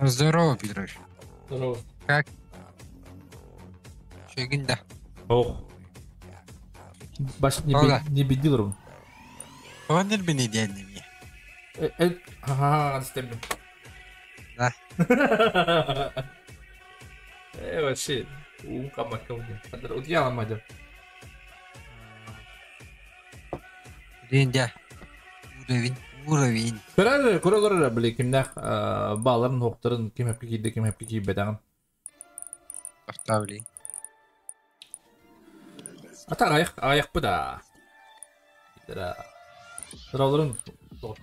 Здорово, Петрович. Здорово. Как? Шегин да. Ох. Баш не, Ола. не бедилрум. Он бини диэн Ха, истеммин. Да. Э, вообще, ум камакка Утьяла мадя. Диэн дя. Уровень, уровень. Көрөр, көрө көрөр били кимнэх бааларын хуохтарын ким хэппи киирдэ, ким хэппи киирбэтэҕин. Поставили. Ата аҕайах аҕайахпыт аа. Итара. Сыраларын тот.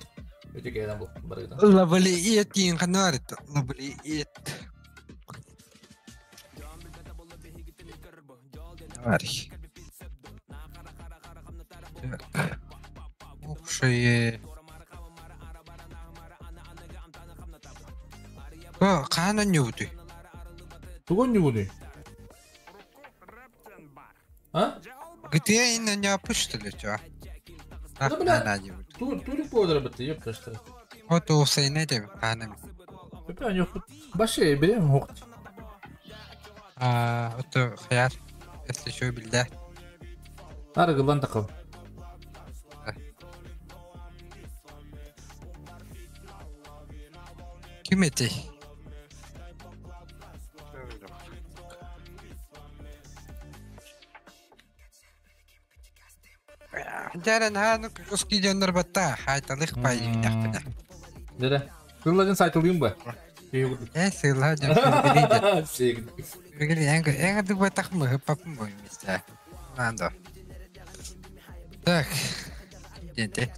Өтө кэлэн бу барыгыта. Лавалиет диэн ханаарыт. Лавалиет. Товарищ. Так. Укшее. О, хаан онньуубутуй? Тугу онньугунуй? А? GTA инна не что ли, чё? Да, бля. Турик буолар бытты, ёпта что. Вот уусайна деп хаанам. Пепе онньук. Баше берем хокт. А, ото хаяр. Если что билде. Арыгылан тақыл. Ким этэй? Дәрен хааны кыски дьоннор батта хайталых пай дьиҥнэхпинэ. Дэрэ. Сылладын сайтылыым ба? Э, сылла дьон силгилиин Силгилиин эн дубатах мы папым бой вместе. Надо. Так. Дети.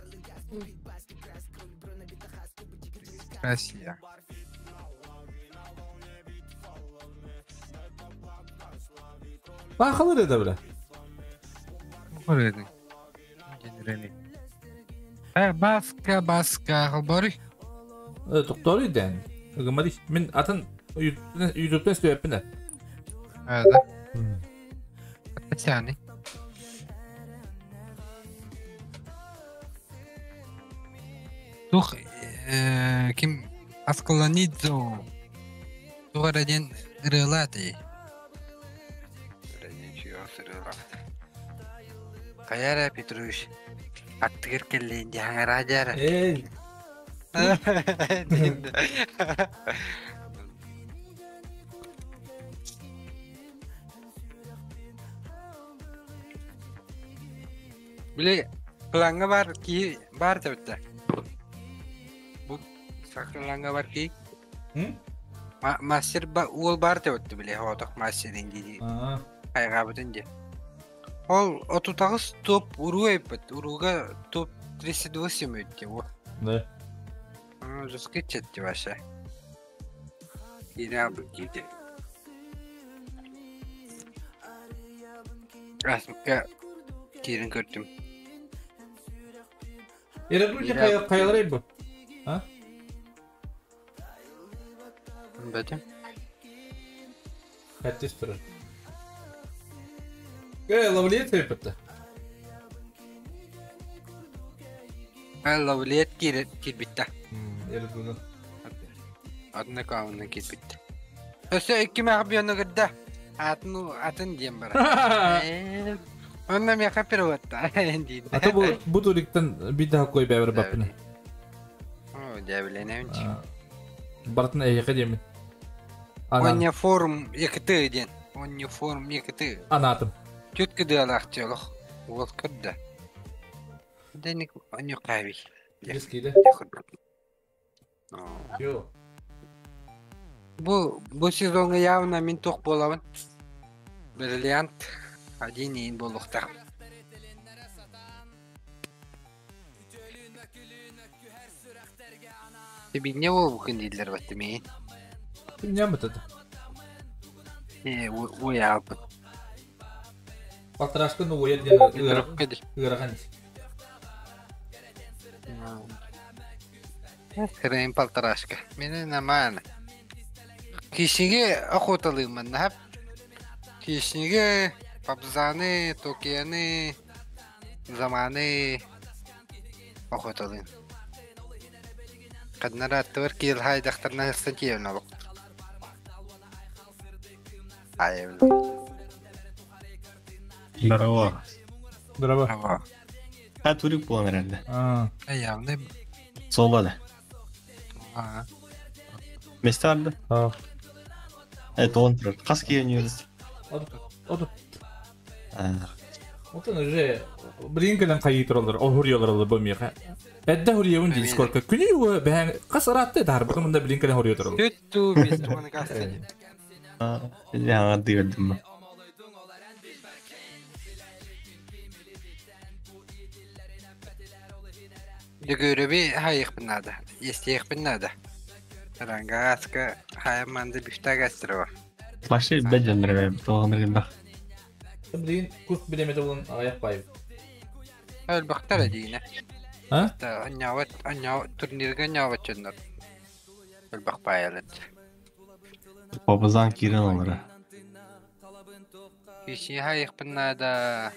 Россия. Баахалыр эдэ бля. Көрөдүн. Генерали. Э, баска, баска, холбори. Тохтоор дэн. Ыгымари. Мин атын ютубтан истибэппин ээ. Да. Татьяны. Тух ким Аскаланидзо туох эрэ диэн ырыалаат ээ. Хайа эрэ Петрович аттыгар кэллиэн дии хаҥараа дьаарай. Эй. Били плаҥҥа баар киһи баар эбит да. Бу сакылаҥҥа бар киһи. Мастер уол баар эбит били оҕотох мастерин дии хайҕаабытын дии. Ол отутаҕыс топ уруу эппит. Урууга топ 308 өттө бу. Да. Жестко четти вообще. Киирэ албыт киирди. Аспыкка киирэн көрдүм. Эрэ хайаларай бу? А? Бэтим. Хэттис турар. Э, лавлет эппитте. Лавлет киирбиттэ. Эрэ Одна каунна киирбиттэ. Өссө икки мэҕ кырда. Атын атын диэн барар. Онно миэхэ переводта диин. Ата бу бу туриктан биир да кой бэбэр баппына. О, дьэбилэнэбин. Барытын эйиэхэ диэмин. Онне форум екты диэн. Онне форум екты. Анаатым. Түт кыдыалаах олох. Уол көрдө. Деник онньуккааби. Дискиде. Йо. Бу бу сезоҥҥа явно мин туох буолабын. Бриллиант один иин буолуохтаах. Сибинньэ буолбуккун дииллэр баттым миигин. Кимнээн бытата? Ээ, уйаалбыт. Полторашканы уойар диэн ыарахан Хрен полторашка. Мені нормально. Кишиге охоталыыммын наһап. Кишиге пабзаны, токияны, заманы охоталыым. Ханнара аттыбар киил хайдахтарына сылсан тиийэн олох. Айыбын. Здорово. Здорово. Браво. А турик буолан эрэллэ. Аа. Явный. Соло да. Аа. Месте арды. Аа. Это он турар. Хас киһи От от Аа. Отон уже билин кэлэн хайыы тураллар, ол хуруйалар бу миэхэ. Эдде хуруйабын дии сколько күнү бэһэн хас ыраатты таарбытым мында билин кэлэн хуруйа тураллар. Түт туу бес туганы кастан. Аа. Я дыгырдым. Дөгөрөби хайыхпын надо. Естиэхпин надо. Рангаска хайаманды бифтагастырова. Вообще бэдэннэр тоҕоннор бах. Билин кус билемете булан аяк байып. Өлбөхтөр диинэ. А? Анняват анняв турнирга анняват чөннөр. Өлбөх байалат. Бабазан кирен олара. Киши хайыхпын надо.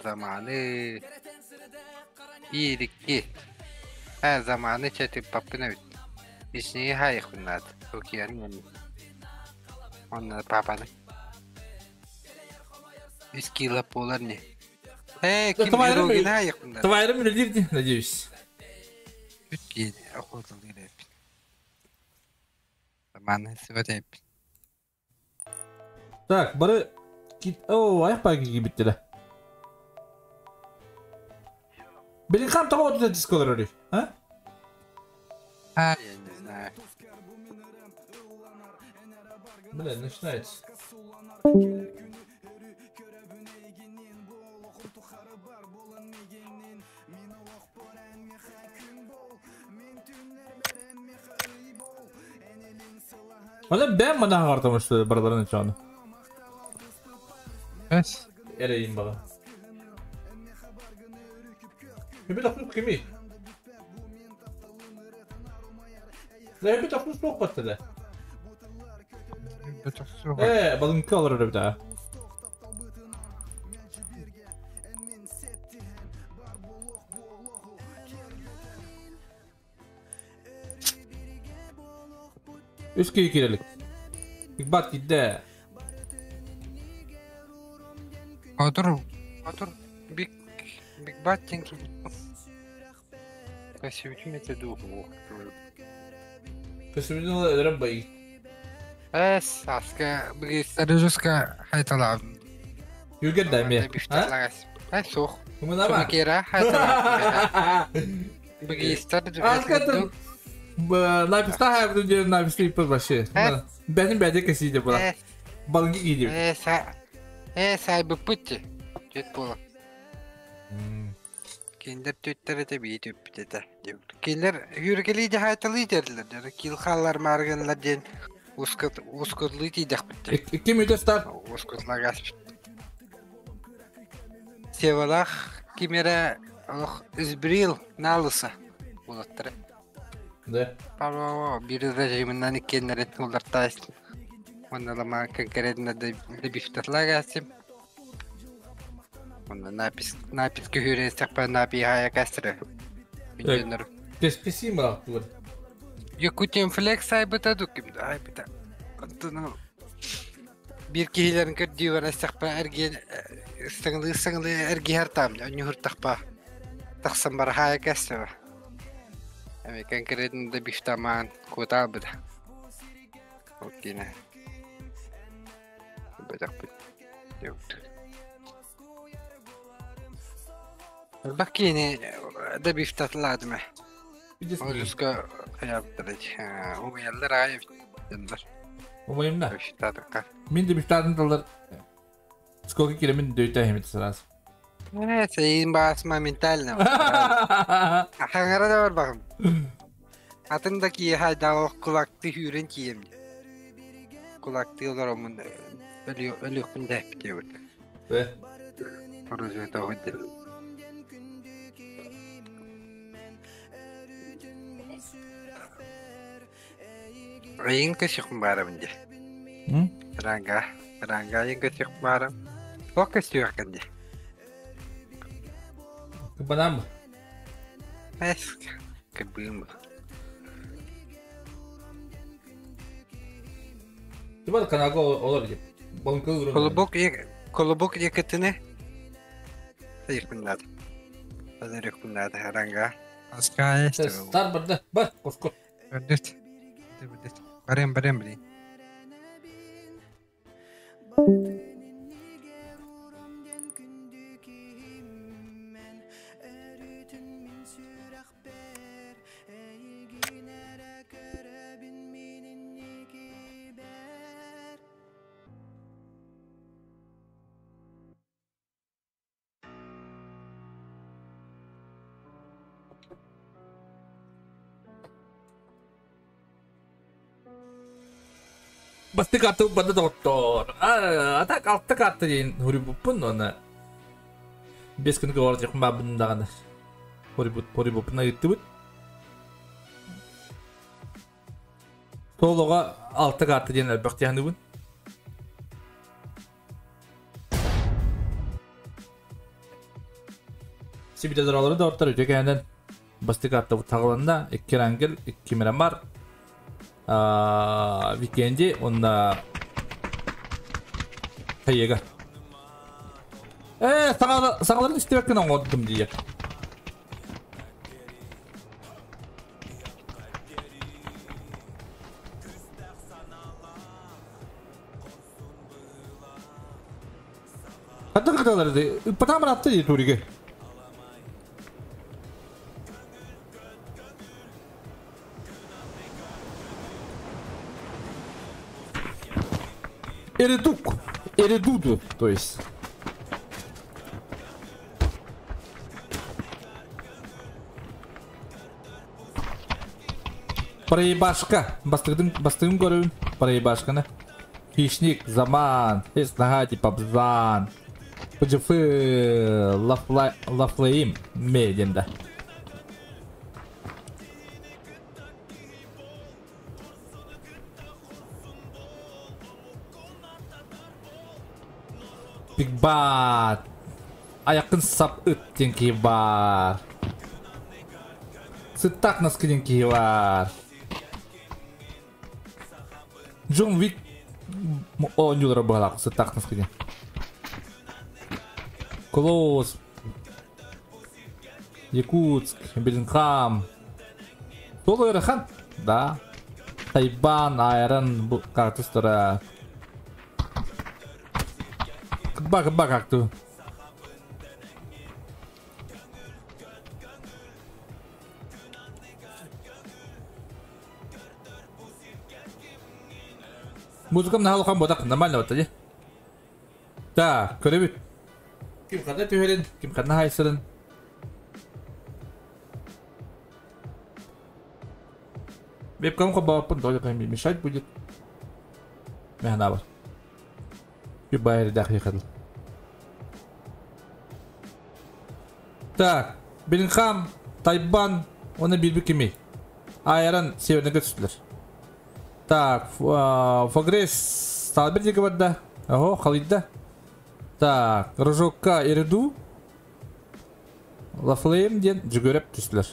Заманы биирикки. Ә заманы четип паппына бит. Ишни хайыхпын надо. Океан. Онна папаны. Искила полар не. Э, ким Твайрым юрогин хайыхпын надо. Твайрым үлелир надеюсь. Бүт охотал дип. Заманы сыбат Так, бары кит о аяк байы кибиттиле. Билин хам того отут дисколар өрүй. А? А, я не знаю. Бля, начинается. Ола бэм мана хартамышты бараларын чаны. Эс. Эрейин бага. Хебе тахнус кими? Хебе тахнус тоқ баттыда. Э, балынкы алыр өрі бita. Үс киһи киирэлик. Бигбат киирдэ. Отур, отур, биг, биг баттинг. Касибитим это духу. Көсүбүтүн ыла өлөрөн байы. Эс, аска, бигистарыжуска хайталам. Юрген да эмиэ. А? Ай, сух. Умынаба. Сумакера хайталам. Бигистар Аскатын написта хайбытын диэн написта иппер вообще. Бәнин бәде кесиде була. Балынги кииде. Э, са, э, сай быппытти. Түт була. Киндер түттер эте бии түппүт этэ. Киндер хүргелии хайталыы дерлер. Килхаллар марганлар диэн ускут ускутлыы тиийдэхпит. Икки мүтэ старт. Ускутлагас. Севалах кимера олох избрил налыса булаттара. Да. Павло бир режиминан иккиэннэрин улартаас. Онна лама конкретно добифтатлагасим. Онна напис напис күһүрэн сакпа напи хая кастра. Инженер. Кеспеси малактылар. Якутиан флекс айбыта дуким айбыта. Онтон бир киһилэрин көрдүү сакпа эрген саңлы саңлы эргиһэр там ньуһуртахпа тахсан бар хая кастра. Эми конкретно добифтамаан кутаабыта. Окей. Бэтахпыт. Бакини добифтатладым. Олуска хаяптырыч. Умаяллар айып. Дендер. Умайымна. Добифтатыкка. Мин де бифтатын тылдар. Сколько киле мин дөйтә хемит сразу. Э, сейин бас моментально. Хаңара да бар багым. Атын да ки хайда кулакты хүрен кием. Кулакты олар омун өлү өлү күндә дип. Э. Оружие тагыды. Айын көсүк барам ди. Ранга, ранга айын көсүк барам. Ок көсүк канди. Банам. Эс, кыбым. Тыбар каналга олор дип. Болунка урун. Колобок колобок якытыны. Айыкпыннады. Алырыкпыннады харанга. Аскай. Стар барда. Бар, коско. Көрдөт. Барем барем били. Бастык аты бада доктор. Атак алты карты дейін хурибуппун оны. 5 күнүгө олор жакын бабын даганы. Хорибут хорибуппун айыттыбыт. Толуга алты карты дейін әлбәк тияхныбын. Сибиде доралары да ортар өтө кәнен бастык атты тағылында 2 рангел, 2 мирамар. Викенди онна Тайега. Сағаларын істебеккен оңоддум дейі. Қаттық қыталары Патамыр атты дейді туриге. Эредук. Эредуду, то есть. Проебашка. Бастыгым көрүм. Проебашканы. Хищник, заман, эс нага типа бзан. ПЖФ лафлейм меденда. Big Bad. Аяқын сап ыт ки бар. Сыттак наскы ки бар. Джон Вик оонньуулара быһалаах сыттак наскы. Клоус. Якутск, Беллингхам. Толы Ырахан? Да. Тайбан, Айрон, кактустара. Кыба как-то. Музыкам на халхан бодак нормально вот тоди. Так, көрөбүт. Ким кандай түһөрүн, ким кандай хайсырын. Вебкам хабапын тоже мешать будет. Мехна бар. Юбайр дахи. Так, Беллингхам, Тайбан, оны билби кими. Айран северный түстүлөр. Так, Фагрес Талбер деге барда. Ого, Халидда. Так, Рожокка Эреду. Лафлейм ден жүгөрөп түстүлөр.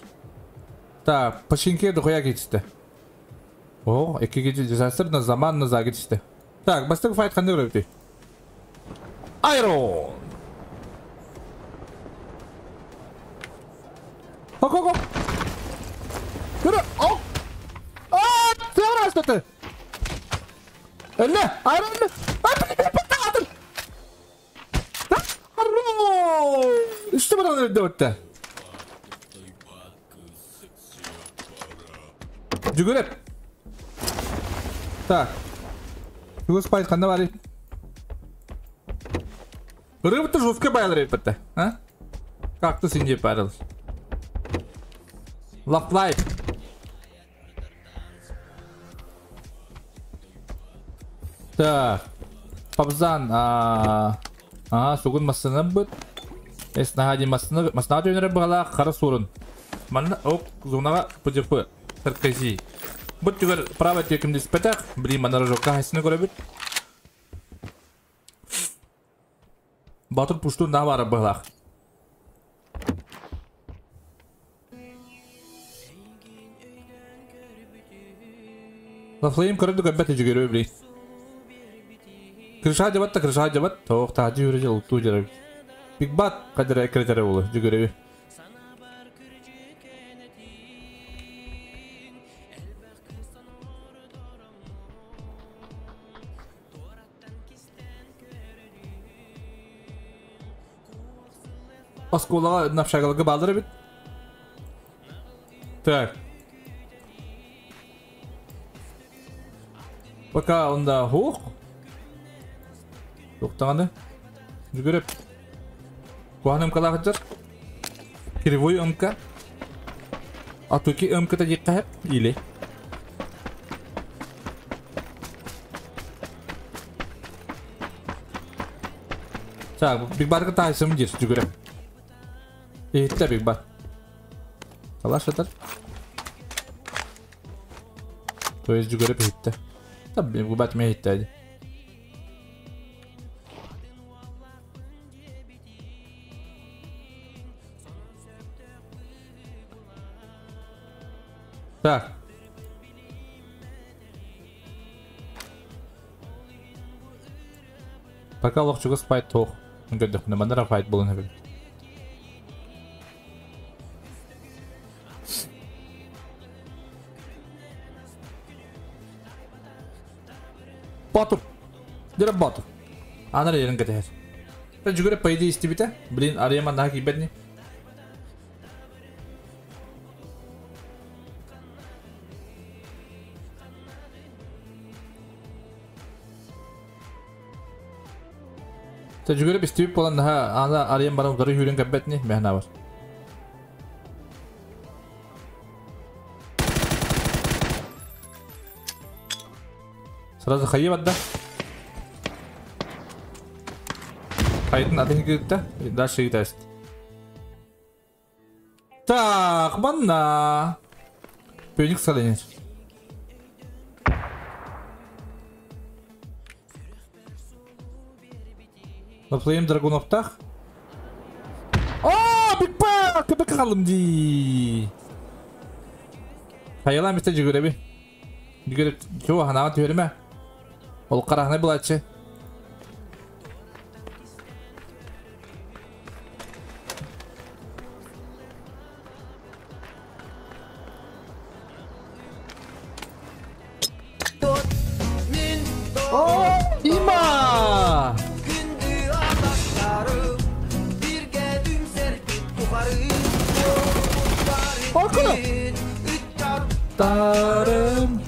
Так, Пашинке дохуя кетишти. О, эки кечи дизастер на заман на за кетишти. Так, бастык файт кандай көрөбүт? Айрон! Хоп, хоп, хоп! Көрө! О! А, север астаты! Эле, Айрон! А, блин, Үсті бір өлді өтті. Жүгіріп. Так. Жүгіріп пайыз қанда бар? Рыбы-то жестко байлар епетті. А? Как-то сен деп барыл. Лафлайф. Так. Пабзан. А, сугун масына бұт. Эс нагади масына масына төнөрө багала кара сурун. Манна ок зонага ПДФ Саркози. Бут түгөр право текимди спетак, били манна рожокка хайсыны көрөбүт. Батыр пушту на бара багала. Лафлейм көрөдү көбөт жүгөрө били. Крыша дебат та крыша дебат. Тоқ тажы үрі жыл ту жарабит. Бигбат қадыр экретері болу жүгіреби. Осколаға напшагалығы балдыры бит. Так. Пока онда хух. Тоқтағаны. Жүгіріп. Куаным калағыджар. Кривой МК. Атуки МК-та диккахеп или. Так, Биг Батка тайсым дир жүгіріп. Ихтте Биг Бат. Калаш атар. То есть жүгіріп ихтте. Tabi Big Bat me ихтте. Так. Пока лохчуга спайт тох. Көрдөх, мандара файт болын хабил. Батыр. Дere батыр. Анар ерин кетер. Та жүгіріп по идее истебите. Блин, арема на кибетни. Та жүгіріп истебip болан daha ана арем барам дары хүрен кәббетни мехна бар. Сразу хайы бадда. Хайдын атын киртте. Дальше тест. Так, манна. Пөник саленер. Лаплайым Драгуновтах. О, Биг Бак! Көбек қалым ди. Хайалам исте жүгіреби. Жүгіріп, чо, ханаға түверме. Ол қарахна булачы. О, Има! Тарым.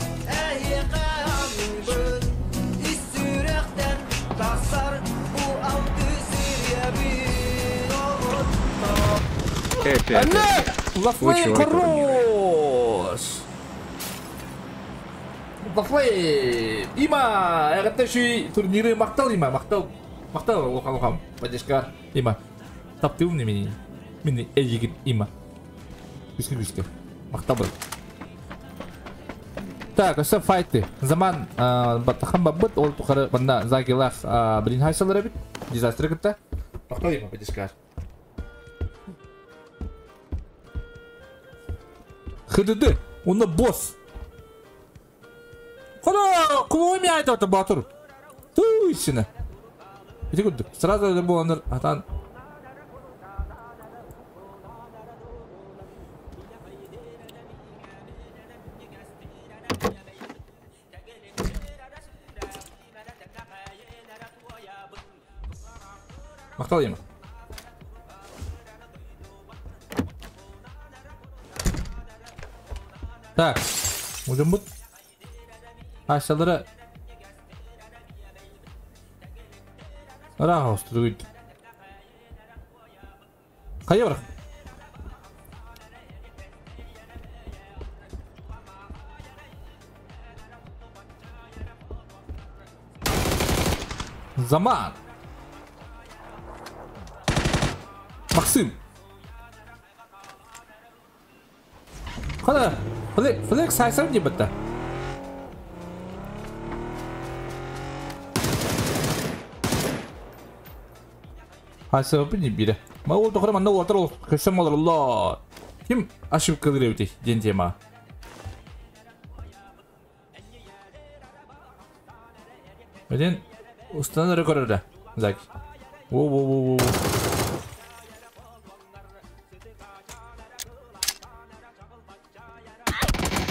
Лафлей хорош! Лафлей! Има! Әгәттә турниры мактал има, мактал. Мактал лохан лохан. Поддержка има. Таптыл не мени. Мени эйгин има. Күскө күскө. Мактал был. Так, осы файты. Заман баттахан бабыт, ол тухары банда загилах блин хайсалар бит. Дизастер кытта. Мактал има поддержка. ХДД, он босс. Куда? Куда меня это батур? Туйсина. Иди куда? Сразу это был атан. Мактал ему. Так, уже бут. Aşağılara Раус другой. Хайор. Заман. Максим. Хана, флек сайсам не бітті. Хайсабы не бире. Ма ол тоқыры манда олар ол көшсем олар Allah. Ким ошибка кылыр ден тема. Один. Устанар көрөрө. Зак. Во-во-во-во.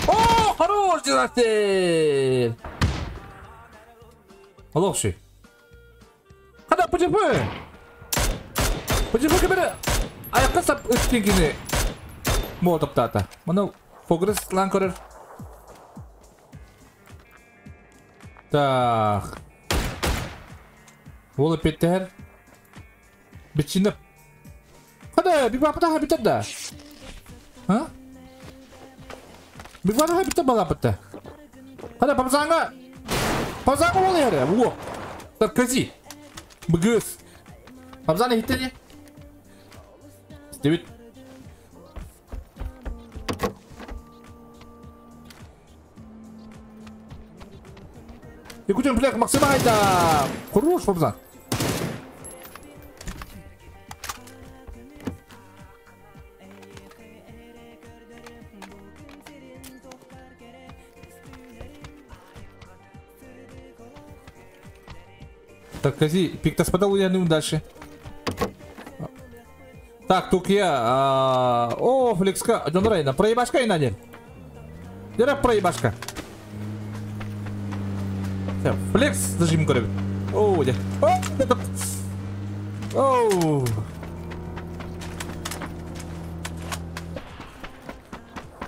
О, хорош, дизастер! Олохши. Хада ПЧП! ПЧП кебере аяққа сап өттен мол топтата. Мұны Фогрес лан көрір. Так. Ол петтер. Бичинеп. Хада, бик бапта битер да. Ха? Бик бапта битер бала битте. Хада папзанга. Папзанга ол яре. Во. Саркози. Бгс. Папзаны хиттене. Стебит. Якутин флег максимально. Хорош, Папзан. Так, кози, пик-то спадал, я ну дальше. Так, тут я. О, флекска, Джон Рейна, проебашка и надень. Дера проебашка. Флекс зажим көрөбүт. О, де. О, это. Оу.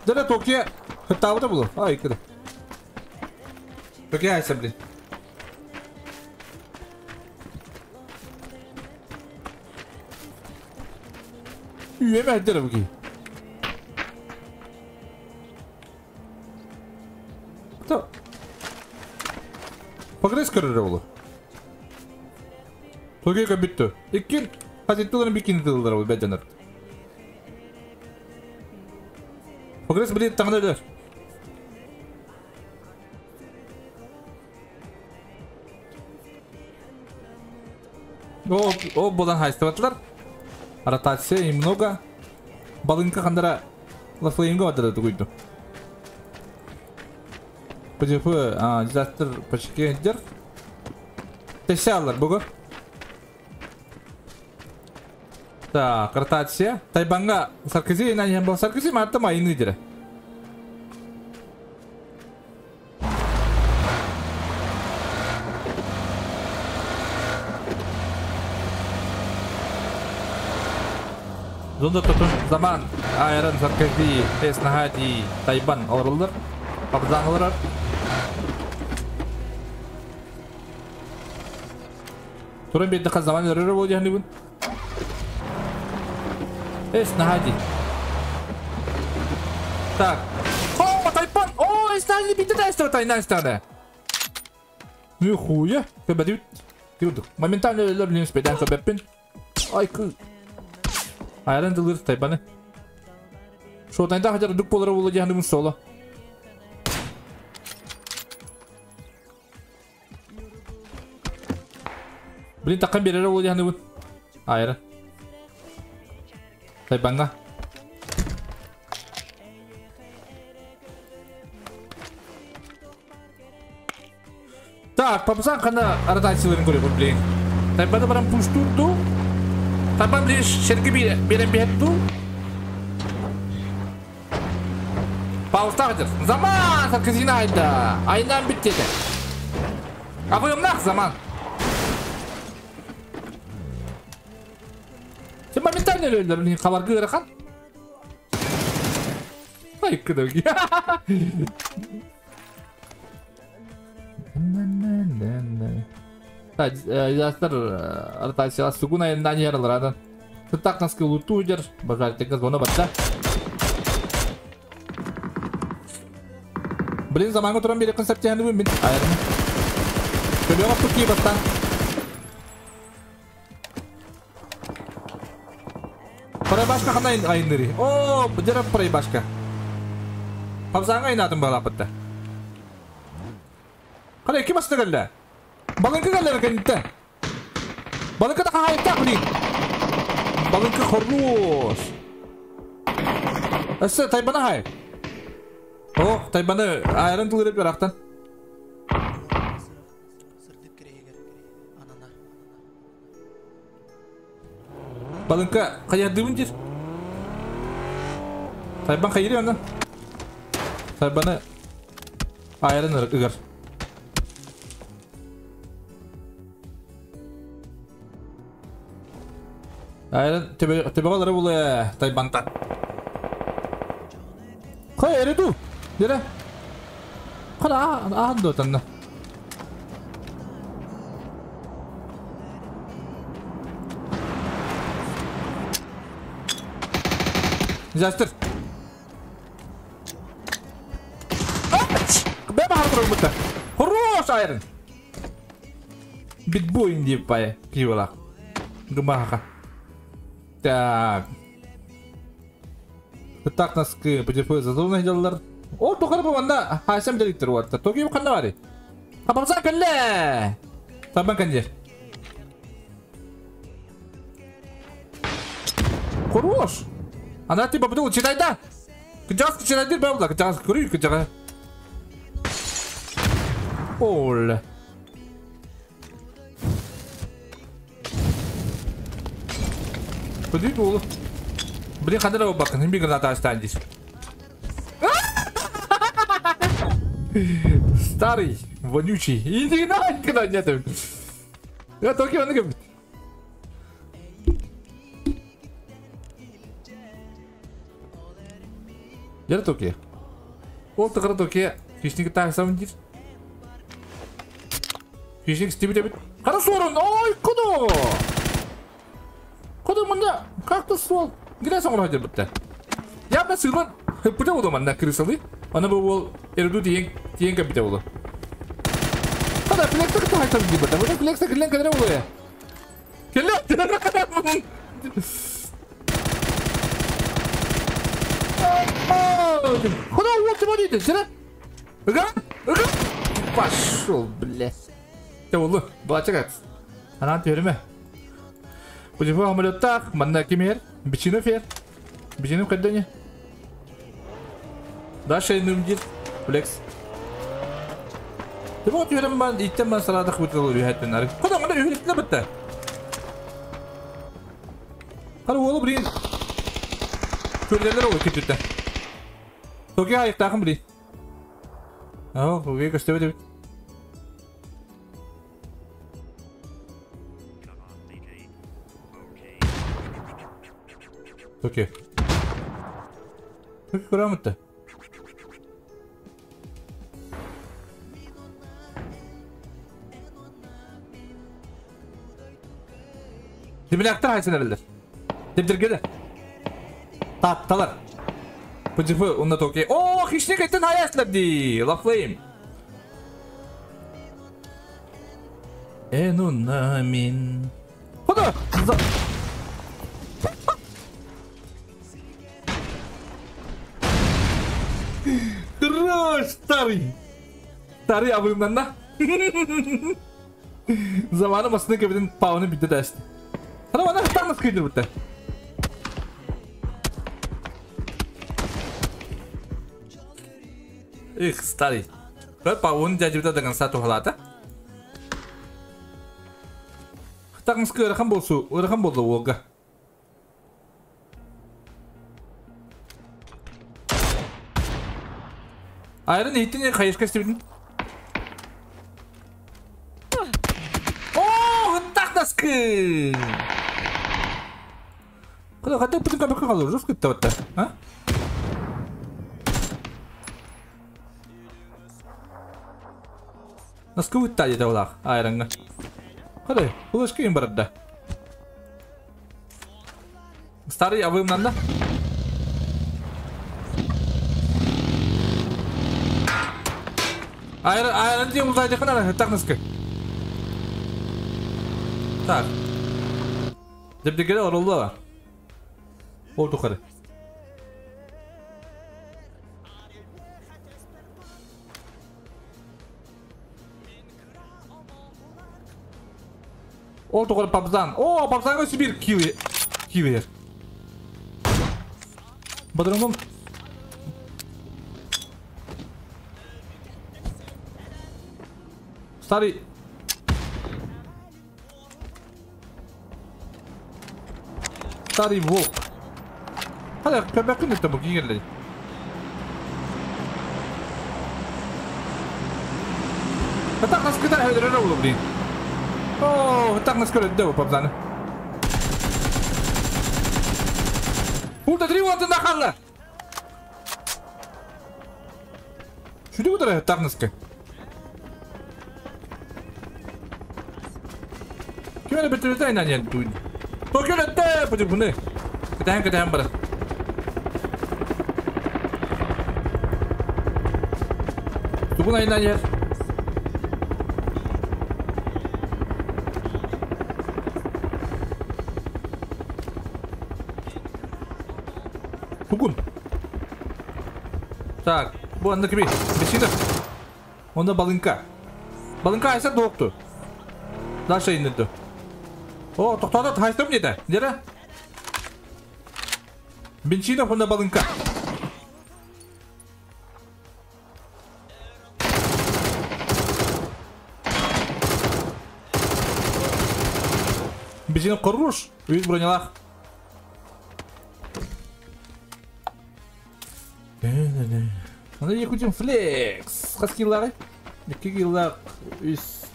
Дера Токио хаттабыта булу. Ай, кыда. Токио айса, блин. Үйеме дера буги. То. Прогресс көрөрө болу. Токио бүттү. Иккин хазиттыларын бикини тылдыр бул бәжанар. Прогресс билет таңда өлөр. О, о болан хайстыбатлар. Ротация и много. Балынка кандара лафлеймга бадырды тугуйду. ПДП, дизастер почекендер. Тесялар бугу. Так, ротация. Тайбанга Саркози, на нем был Саркози, марта майны дере. Зонда tutun zaman ayran Саркози, Эснахади, Тайбан алырылыр. Папзан алырыр. Турun bir dakika zaman verir bu yani bun. Эснахади. Так. О, Тайбан! О, Эснахади bitti de Эснахади тайна. Нихуя. Көбәдүт. Дюдук. Моментально өлөр спедан көбәппин. Ай кы. Айран дылыр Тайбаны. Шотайда хажар дук болар болу яны соло. Блин, такан берер болу яны бун. Айран. Тайбанга. Так, папсан кана ротацияларын көрөбүн, блин. Тайбаны барам пуштурду. Тайбан блин шерги берен бетту. Паустагдыр. Заман Саркозина айда. Айнан битти. А вы нах заман. Сен моментально өлдүр, блин, кабар кырахан. Ай, кыдыги. Так, дизастер ротация сугуна на нерл. Так нас лутудер, бажар тека зона батта. Блин, заманга туран бери концепцияны бин. Айрым. Көбөк туки бастан. Проебашка кандай айныры? О, жара проебашка. Папзаңа айнатын бала бітті. Қалай, кем асты келді? Балыңқы келді кәнітті. Балыңқы да қағайықта, блин. Балыңқы хорош. Әсі, тайбана хай. О, тайбаны айрын тылырып ярақтан. Балынка хайардыбын дир. Сайбан хайыры онно. Сайбаны айрын ыгар. Айрын төбөҕө буле тайбанта. Хай эреду. Дере. Кара ахан дотанна. Застыр. Бэба харбыта. Хорош айрын. Битбойн деп бай кивала. Гумаха. Так. Так наскы ПДФ зазовный делалар. О, тохар бу манда хасам директор ватта. Токи ханна бари. Хапамса кэллэ. Табан кандер. Хорош. Она типа подумала, читай да. Кджас читай дир бабла, кджас курю кджага. Ол. Подожди, ол. Блин, хадара бакын, не граната останетесь. Старый, вонючий. Иди на, когда нет. Я только он говорит. Дер токе. Ол тығыр токе. Хищник так сам дир. Хищник стибит бит. Қара сорын. Ой, куда? Куда мында? Как-то ствол. Где сам он бітті? Я бы сырман. Пыта олды манда крысалы. Ана бұл ол эрду деген деген капита олды. Қада флекса кіті айтам деп бітті. Бұны флекса кілен кәдірі олды. Келе. Куда вот его дейді? Сірі? Ыға? Ыға? Пошел, бля. Те олды. Балачак. Анан терме. Бұл самолеттақ, манда кемер. Бичинов ер. Бичинов қайда не? Даша инумдир. Флекс. Ты вот юрем бан, иттен бан саладық бітті үйәттен ары. Куда мында үйреттілі бітті? Қара олы блин. Көрдерлер олы кетті. Токе аяқтақын блин. Ау, оге көстебе деп. Токе. Токе көремітті. Демелектер хайсын әрілдер. Демдергеді. Татталар. ПДФ онда токе. О, хищник еттен хаясылар ди. Лафлейм. Энунамин. Хода! Хорош, старый. Старый абымнан да. Заманы басына кебеден пауны бітті дәсті. Хана ана хтаңыз күйдір бітті. Эх, старый. Бір пауын жажыбыта деген сату халата. Хтаңыз күй ырхан болсу, ырхан болды оға. Айрын еттіне қайышқа істебетін. О, хтаңыз. Куда хотел бүтін кабакка қалыр, жестко кетті бітті, а? Наскы өтті деді олақ, айрыңға. Қалай, бұл ішкі ең барады. Старый абымнан да? Айрын дейін ұзайды қана, тақ наскы. Так. Деп-дегелі орылды бар. Ол тухары. Ол тухары папзан. О, папзанға Сибир кивер. Бадырыңым. Старый. Старый волк. Hadi köpek de bu girdi. Так нас кидай öldürer oğlum değil. Oh, так нас көрөдө bu папзаны. Burada три вантында қалды. Шүді өтірі тақныска. Кімені бітірді айнан енді туйын. Токелетті, бұды бұны. Кітән кітән бара. Тугун айнан ер. Тугун. Так, bu anda kimi? Beşiktaş. Onda balınka. Balınka aysa doğuktu. Daha şey indirdi. O, toxtada haystım dedi. Nere? Бенчина honda balınka. Бенчина корруш. Үз бронялах. Аны Якутин флекс. Хас киллары? 2 киллар. Үз.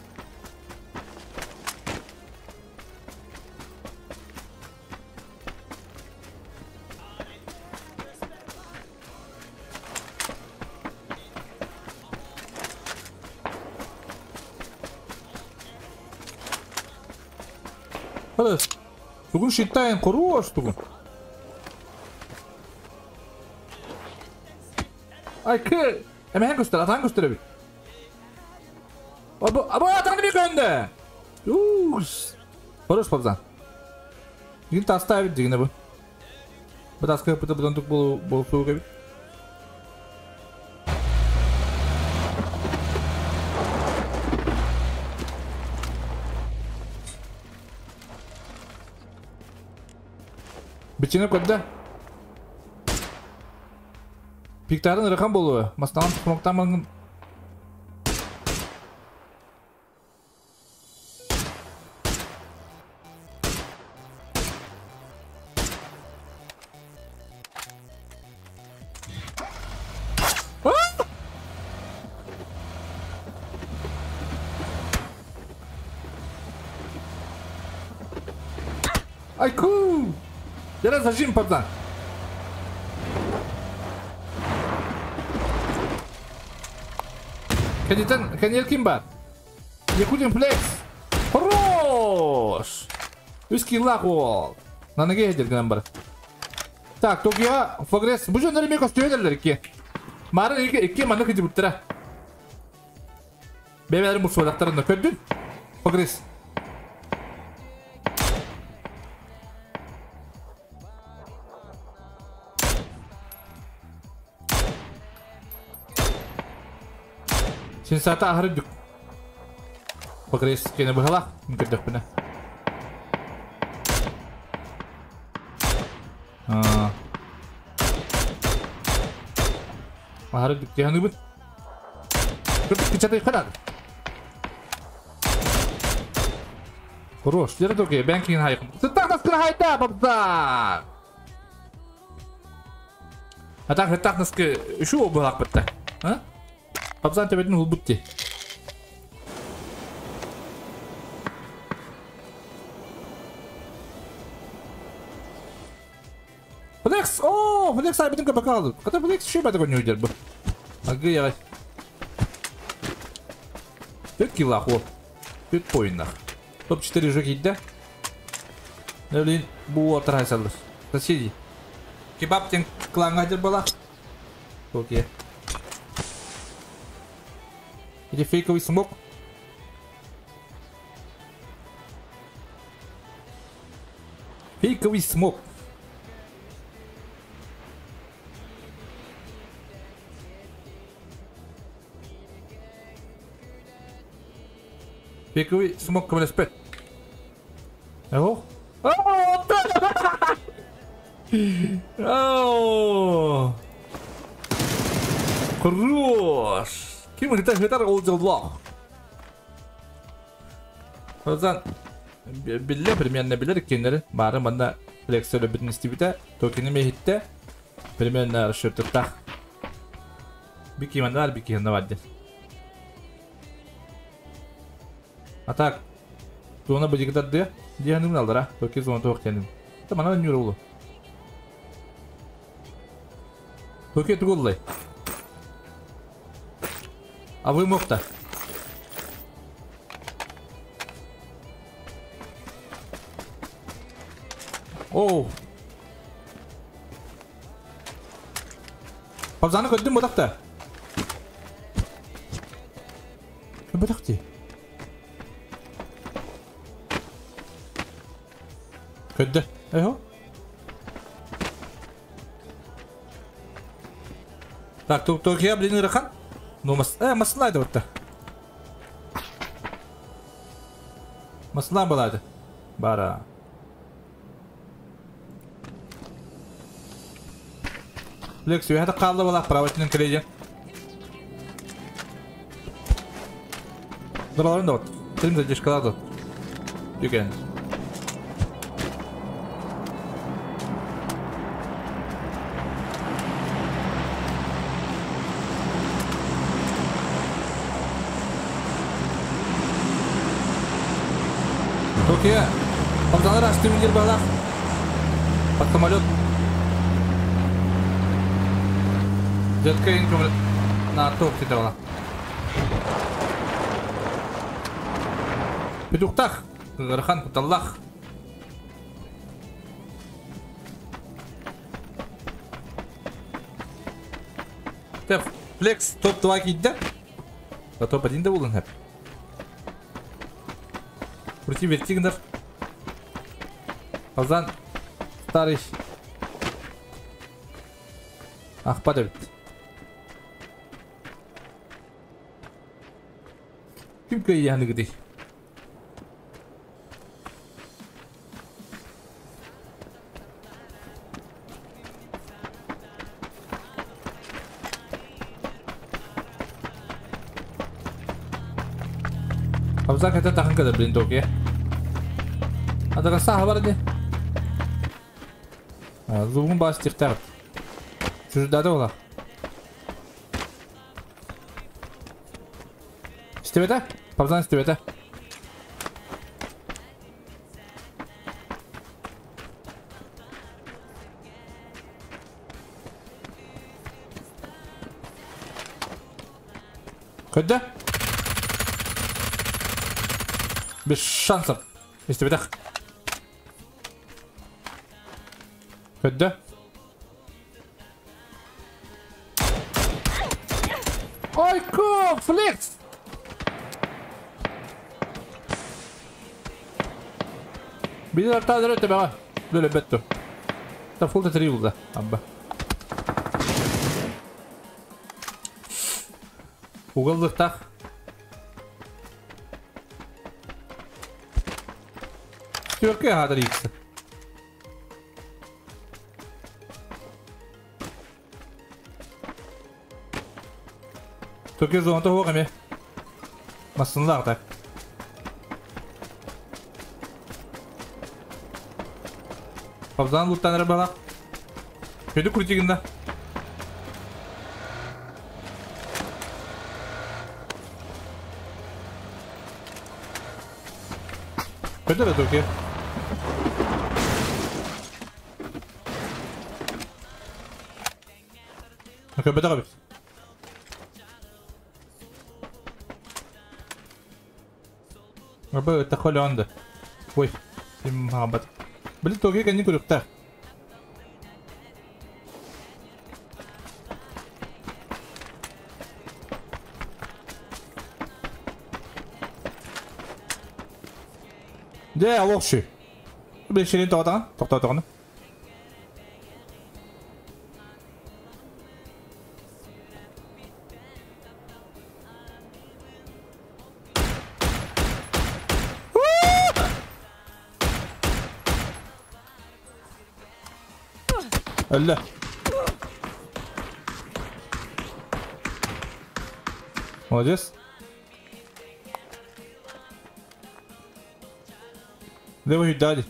Бүгін шиттайын құру бүгін. Ay kı. Hemen göster, atan göster bir. Abu, abu atanı bir önde. Uuu. Хорош папзан. Бүгін таста бит дегені bu. Bu таска пыты бұдан тук бол бол суық бит. Бичине көдді. Пиктарын ырыхан болуы. Масталан тұқымықтан маңын. Айку! Яра зажим пацан. Кандидат, кандидат ким бар? Якутин флекс. Хорош! Үс киллах ол. Наныге едер бар. Так, Токио, Фогресс. Бу жөндөр эме көстөйдерлер ики. Мары iki iki маны кыжы буттара. Бебелер мусолактарында көдүн. Фогресс. Сенсата ахыры дүк. Фогресс кене быһала, мүмкүн бина. Ахыры дүк деханы бит. Көпік печатай қанады. Хорош, дері токе, бән кейін хайқым. Сыттақ хайда, бабза! Атақ сыттақ наскы үшу обылақ бітті. Бабзан төбетін ұл бітті. Флекс, о, Флекс айбетін көпек алды. Қата Флекс үші бәді көне өйдер бұл. Ағы яғай. Төрт килах ол. Төрт поиннах. Топ-4 уже кейді. Нөлін бұл отыр хайсалыр. Соседи. Кебаб тен кланға дер бала. Окей. Или фейковый смок. Фейковый смок. Фейковый смок көмілеспет. О! О! Хорош! Ким гитар ол жылдылақ. Озан біле примерно білер екенлері бары мында Флекс өлөрбүтүн истибитэ. Токины меһиттэ. Примерно расчеттах. Бики манна бар, бики ханна бар диэн. А так, зона быдьыгытардыа диэхинин аллара, токи зона туох диэнин. Та манан ньуура улу. Токи тугуллай. А вы мохта. Оу. Павзаны көрдүм бодақта. Бодақти. Көрдө. Эхо. Так, Токия, блин, ырахан. Ну, маслайды вот. Масла балады. Бара. Лекс, это қалды бала, правительный кредит. Дұраларын да вот. Трим задержкалады. Дүкен. Токия. Павзанар ашты миндер балақ. Под самолет. Детка инком на топ давала. Петухтах. Рахан куталлах. Теф, флекс топ-2 кидді. А топ-1 да болын хәп. Крути вертигнер. Павзан старый. Ах, падает. Ким кайяны гди? Павзан хотя тахын кадыр, блин, токи. А дара саха бар ди. Зубын бас тихтар. Чуждады ола. Истебете? Павзан истебете. Көдді? Без шансов. Истебете. Көдді? Ойко, флекс! Бидер тазыр өтті баға. Лөлі бәтті. Та фулта три улда. Абба. Угылдықтақ. Түркі хадыр иксі. Түркі зонаты хоқ еме. Масынлақ так. Павзан луттан балақ. Көді крутигінде. Көді да Түркі. Көбі да қабыз. Абы тахолі онды. Ой, сен мағабат. Білі тоге кәне көріқта. Де, алоқшы. Білі шерен тоқтаған, тоқтатағаны. الله. Молодец. Левый дали.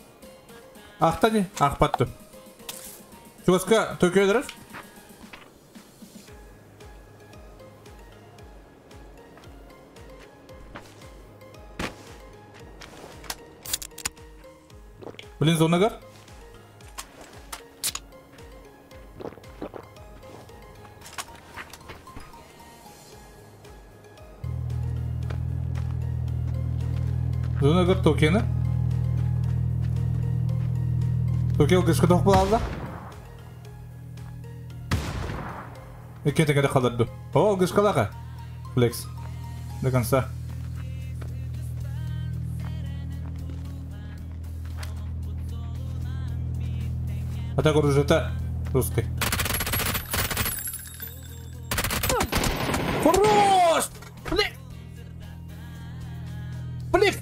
Ахтани, ахпаттым. Чугаска төкөдөрөр. Блин, зонагар. Зонагар токені. Токел кышкы тоқ алды. Икки текеде қалдырды. О, кышкалаға. Флекс. До конца. А так уже это русский. Хорош! Блин! Блин!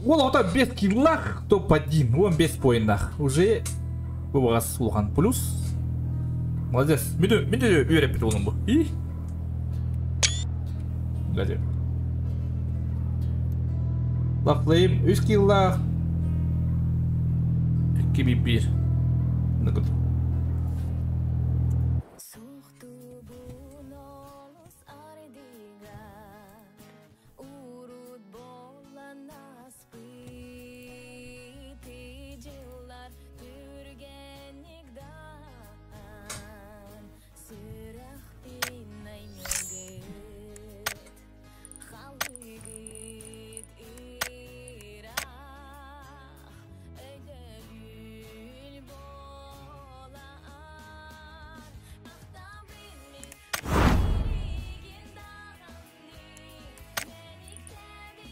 Ол ота без киллах топ-1. Он без поинах. Уже у вас улхан плюс. Молодец. Миду, миду үйреп бит олым бу. И? Гади. Лафлейм 3 киллах. 2-1. Накут.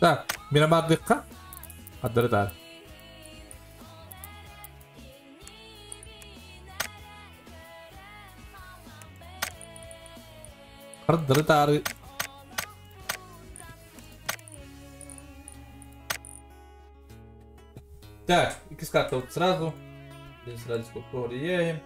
Так, мирамардыкка аддырдар. Ардырдары. Так, икс карта вот сразу. Здесь сразу повлияем.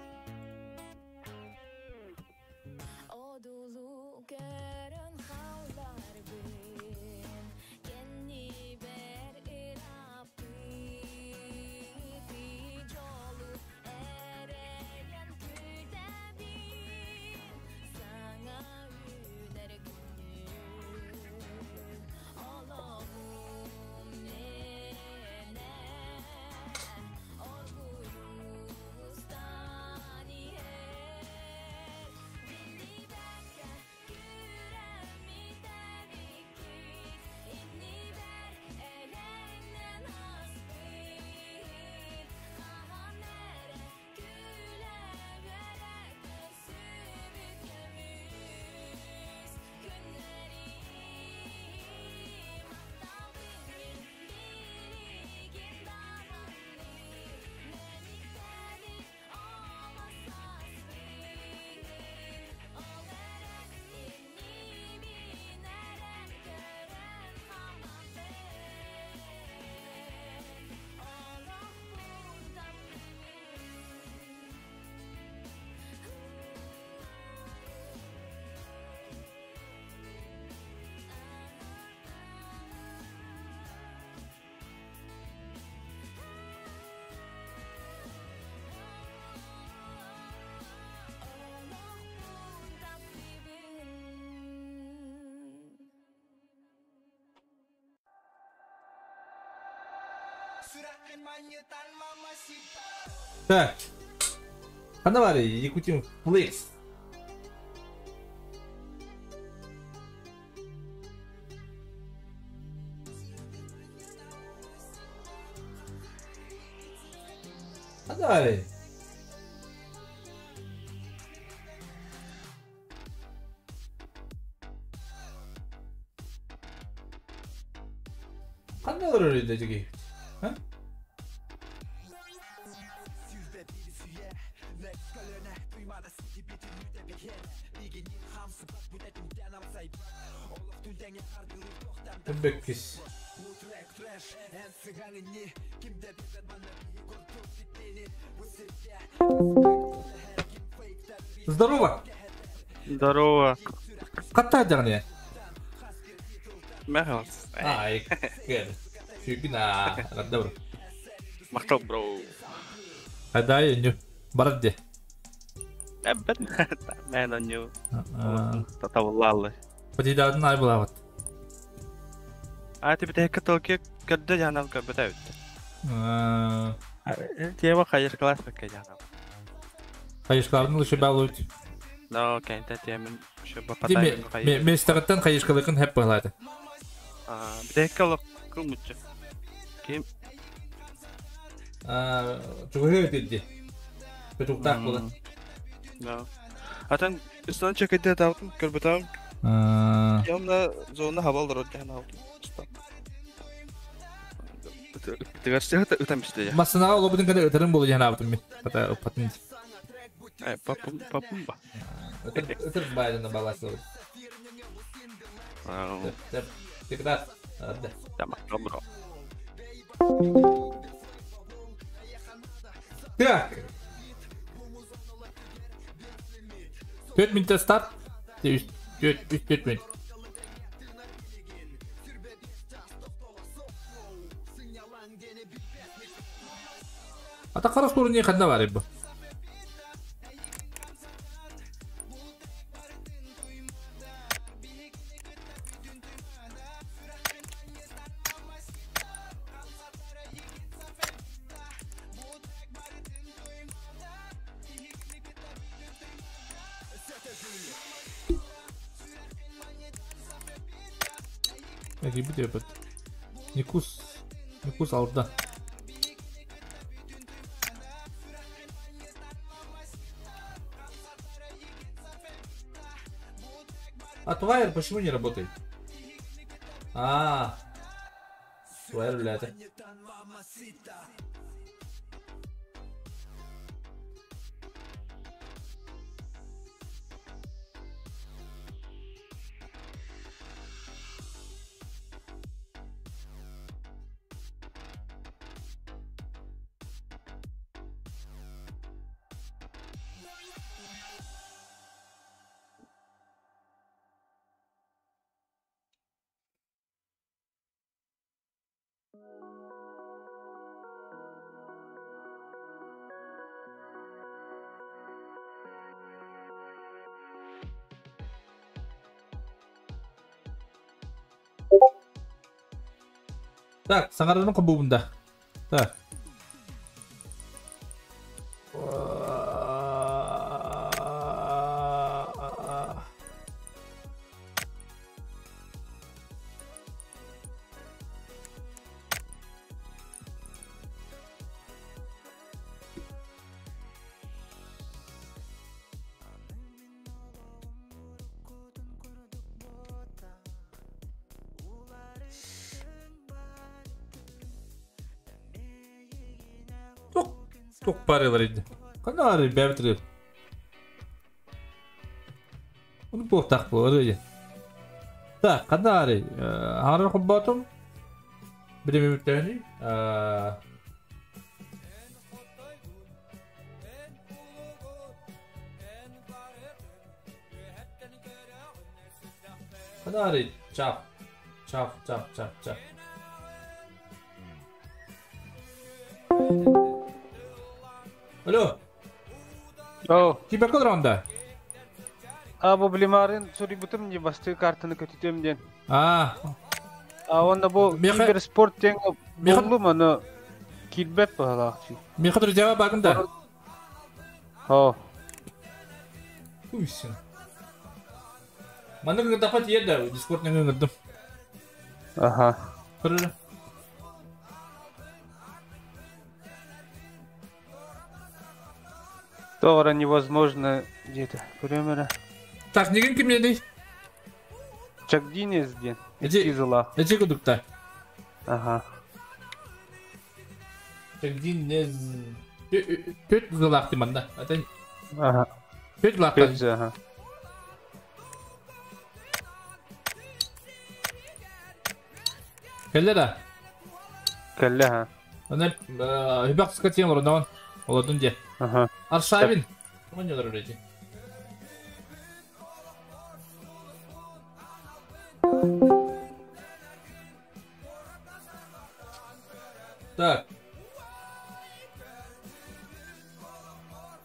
Так, а давай, Якутин Флекс. А давай. Қандай рөлді жеге? А? Беккис. Здорово! Здорово. Қатта жағне? Мехалс. Ай, кел. Сүйгіна, рада бро. Мақтал, бро. Хайдай үнү. Барар де. Эббет. Мен онню. Татавлаллы. Патидадын ай булабат. А тебе текка толки көрдө жанам көрбөтө бүттү. Тема хайыр класс бекке жанам. Хайышкаларын лучше балуют. Но кенте темин ошо бапатай. Местагыттан хайышкалыкын хеп балады. А, битекке олок кылмычы. Ким? А, чугуһу диди. Петуктак була. Да. Атан ыстан чекете таптым көрбөтөм. Ямна зона хабалдар өткөн алдым. Тыгар өтөм исте. Масына олобудун када өтөрүм болу жана аптым мен. Пата патын. Э, папум папум ба. Өтөр байдын баласы. Тыгдар. Тамам, добро. Так. 4 минутта старт. 3-4 минут. Ата қарас көріне қанда бар ебі. Никус, Никус алда. А Твайер почему не работает? А, Твайер, блядь. Так, саңарының құбуында. Так. Тук парылар иди. Канары бәбитир. Оны буктак бу, öyle. Так, канары. Хары хуббатым. Бир минуттани. Канары чап. Чап, чап, чап, чап. Алло. О. Кибер кодронда. А бу блимарын сурибутум не басты картаны көтүтөм ден. А. А онда бу киберспорт ден болду маны килбет баалаакчы. Меха друзья багында. О. Куйсын. Маны гында ерде Дискорд не гындым. Ага. Көрөр. Товара невозможно где-то. Примерно. Так, неген ким дей? Чагдинез ден. Эти Эти кудукта. Ага. Чагдинез. Төт зылакты манда. Ага. Төт зылакты. Ага. Келле да? Келле, ха. Аны хүбәк скатен орнон. Оладын де. Ага. Аршавин. Кымын олар öyle. Так.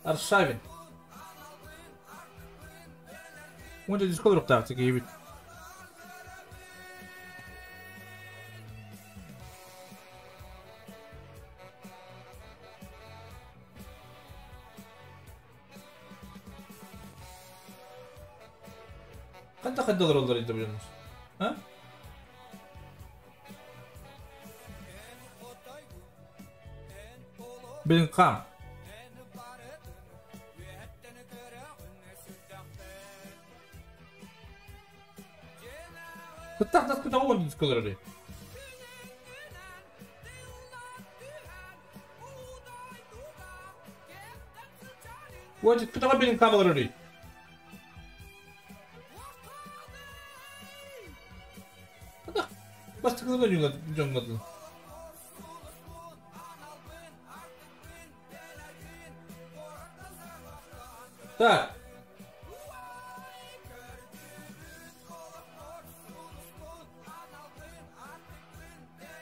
Аршавин. Уонча диско олоруохтаах киһибит. Ханта хайда олороллор инде билеміз. А? Билин кам. Кыттах нас кыта он дисколоры. Уонча кытаҕа билин кам олорор. Бастакы дьоҥҥо Так.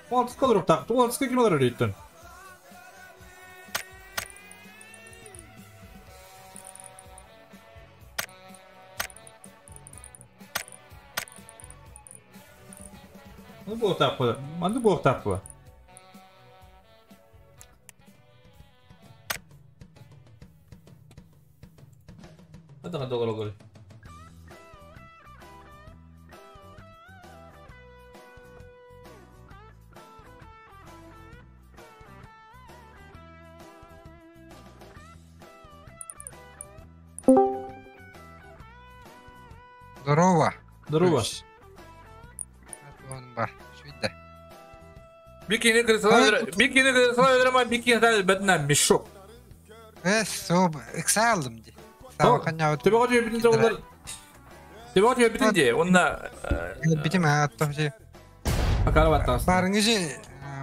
Алтыска олоруохтаах. Алтыска ким олорор өйттөн? Ну буолуохтаах Манны буолуохтаах була. Ханна ханна олороллор? Здорово. Здорово. Вон бар. Швидда. Бикини кырсала бикини бэтна мешок. Эс, со ыкса алдым ди. Тебе хочу битин олар. Тебе хочу битин де. Онна битим аттам же. Акара баттас. Барыңы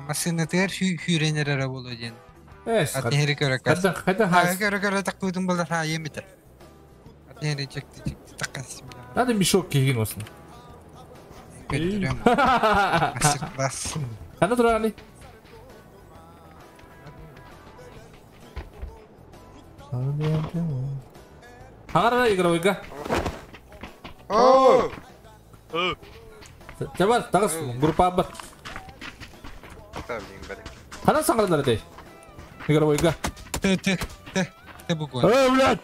машина тер хүренер ара болу ден. Эс. Атнери көрө Хата хата хас. Көрө көрө таккудум болар ха емите. Атнери чекти чекти таккас. Надо мешок кийгин болсын. Көтөрөм. Мастер-класс. Хана тураны. Хагара игровойга. О! Жабар, тагыс группа бар. Хана саңгырдылар дей. Игровойга. Ты ты ты ты бугун. Эй, блядь!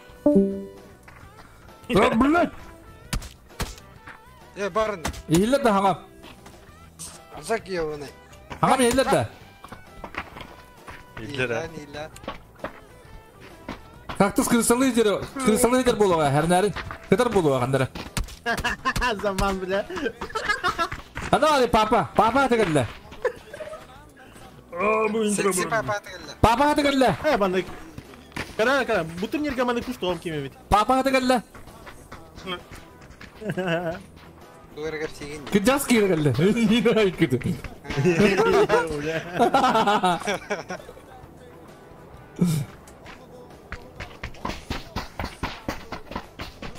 Э, блядь! Э, барын. Ихиллер да хаңам. Азак ебаный. Хаңам ихиллер да. Иллер. Иллер. Кактус крысалы жер, крысалы жер болуға, әрнәрін. Кытар болуға қандары. Заман, бля. Ана али папа, папа тегелле. Секси папа тегелле. Папа тегелле. Э, банды. Кара, кара, бу турнирга маны куштугам кимебит. Папа тегелле. Дуэргер сигин. Кыджас киргелле. Не кыды.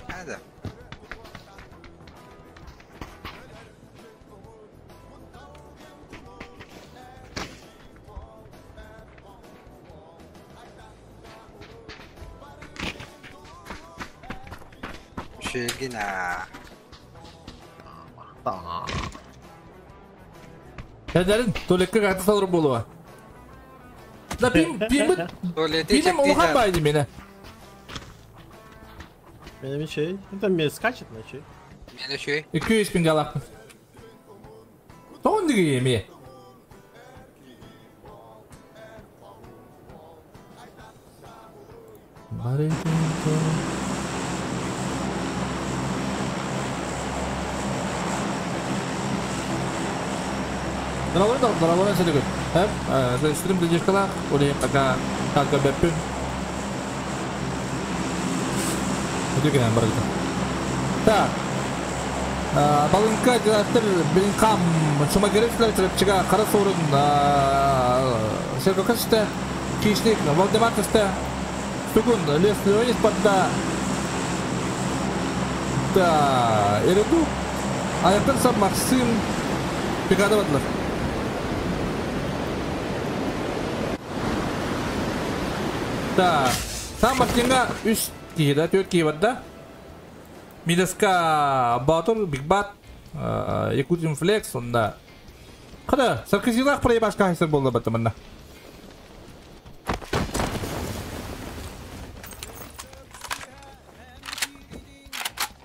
Hadi. Шегина. Кәдәрін, туалетке қайта салыр болуға. Да пим, пим, пим улхан байды мені. Мене şey, это мне скачет на чей. Мене şey. 200 bin galak. Тоғын деген еме. Дорогой, дорогой, дорогой, стрим дедешкалар, оле пока как беппин. Өтеген бар. Так. Балынка директор Бинкам Шумагеревслер чыга кара сорун Сергокашта Кишник Валдемартста Тугун Лес Леонис подда. Да, Эреду Аяктан сам Максим Пикадоватлар. Так. Там Мартинга 3 киһи да, 4 киһи бар да. Мидаска Батыр, Биг Бат, Якутин Флекс, онда. Қада, Саркозилах проебашка хайсыр болды баттı мында.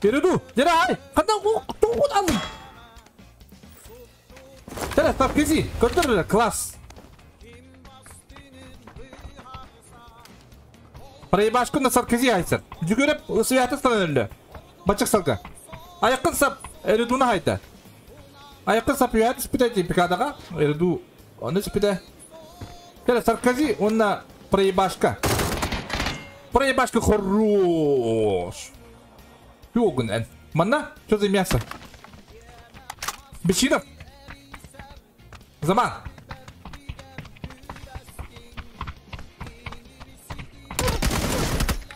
Переду, дера ай, қанда тоғыт алдым. Дера, Саркози, көтір, класс. Проебашку на Саркози айсыр. Жүгіріп, святı станөлі. Бачық салка. Аяқын сап, Эридуна хайта. Аяқын сап юят спитайте пикадаға. Эриду, оны спитай. Дера, Саркози, онна проебашка. Проебашка хорош. Йогын ән. Манна, что за мясо? Бечинов. Заман.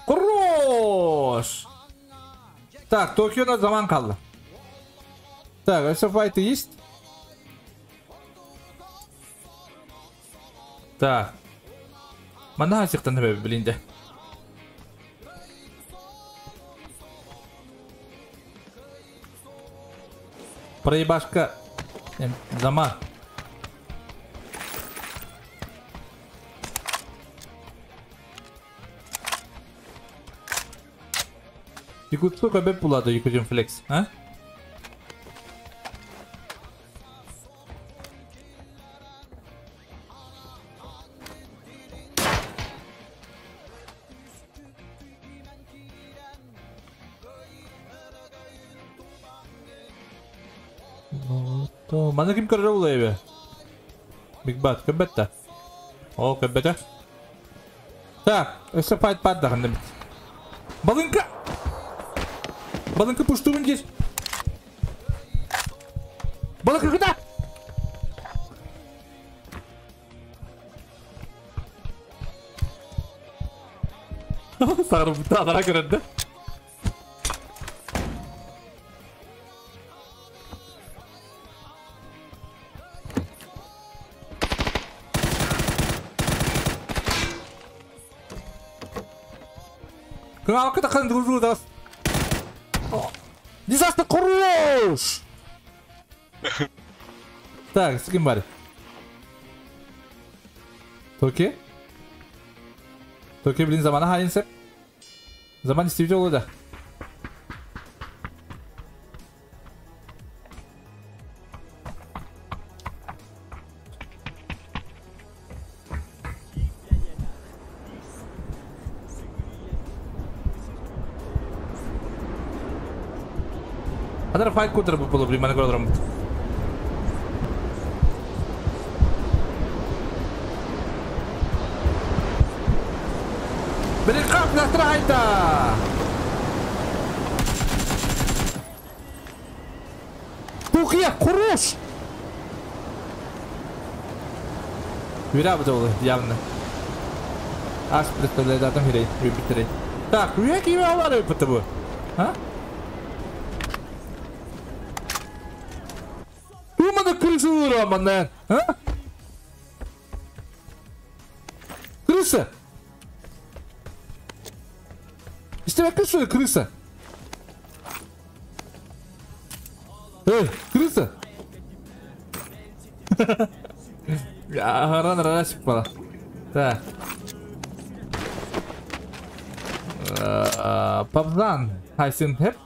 Хорош. Так, Токио на заман kaldı. Так, а файты есть? Так. Манна сихтан блин, да. Проебашка заман. Якутску көбеп булады Якутин Флекс, а? Мана ким көрөр булайбы? Биг Бат, көбөттө. О, көбөттө. Так, өсө файт пат да ханды бит. Балынка! Балынка пуштуын здесь. Балынка куда? Сарып тадара көрөдү. Кыңалкы таққан дружу дас. Дизастер хорош! Так, с кем бар? Токи? Токи, блин, замана хайынсып. Заман действительно олды. Адар файт кутер было, блин, мана көрдірім. Блин, қап, настра айта! Тухия, хорош! Вера был явно. Аж представляет, а там херей, выбитерей. Так, какие аварии по тобой? А? Крыса, а? Крыса! Из тебя крыса, крыса? Эй, крыса! Рано расик пала. Так. Папзан, хайсин хеп.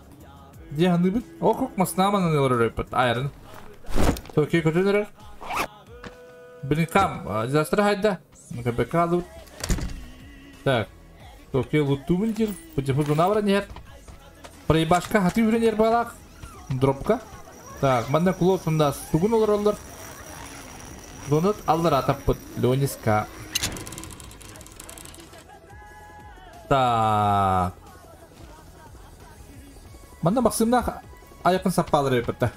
Где ханыбит? Округ маснаман айрон. Токио көтөнөрөр. Блин, кам, дизастер хайда. КБК лут. Так. Токио лутубын дир. Потихоньку навра нет. Проебашка, хаты үренер балак. Дропка. Так, манда кулот унда сугун олар олар. Донат аллар атап Леониска. Так. Манда Максимна аякын саппалыр өпөттө.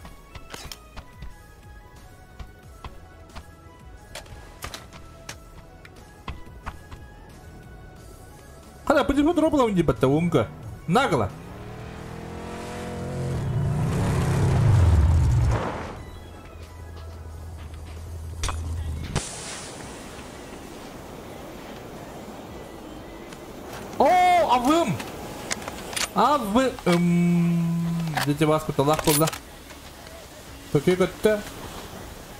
Қада, почему дропала он ебать-то, умка? Нагло. О! О, авым! Авым! Дети вас куталах болды. Токи көтті.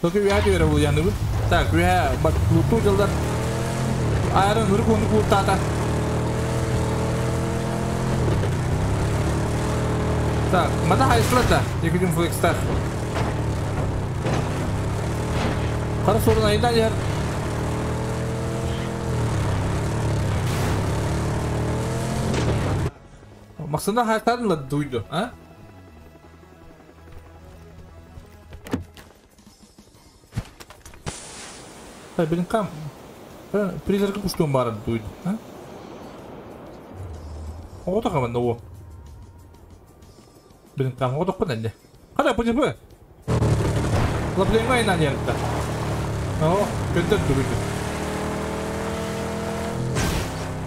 Токи үйә түйері бұл яны бұл. Так, үйә луту жылдар. Айрын үрік оны култата. Так, мана хайсылата. Екі жүн флекстар. Қара сорын айынан ер. Мақсында хайстарын дуйду, а? Так, блин, кам. Призрака куштуым бары дуйду, а? Оғыта қамын, о. Блин, кам, оғыта қын әнде. Қара, ПДП! Лаплейма айынан еріпті. О, көндір дуйду.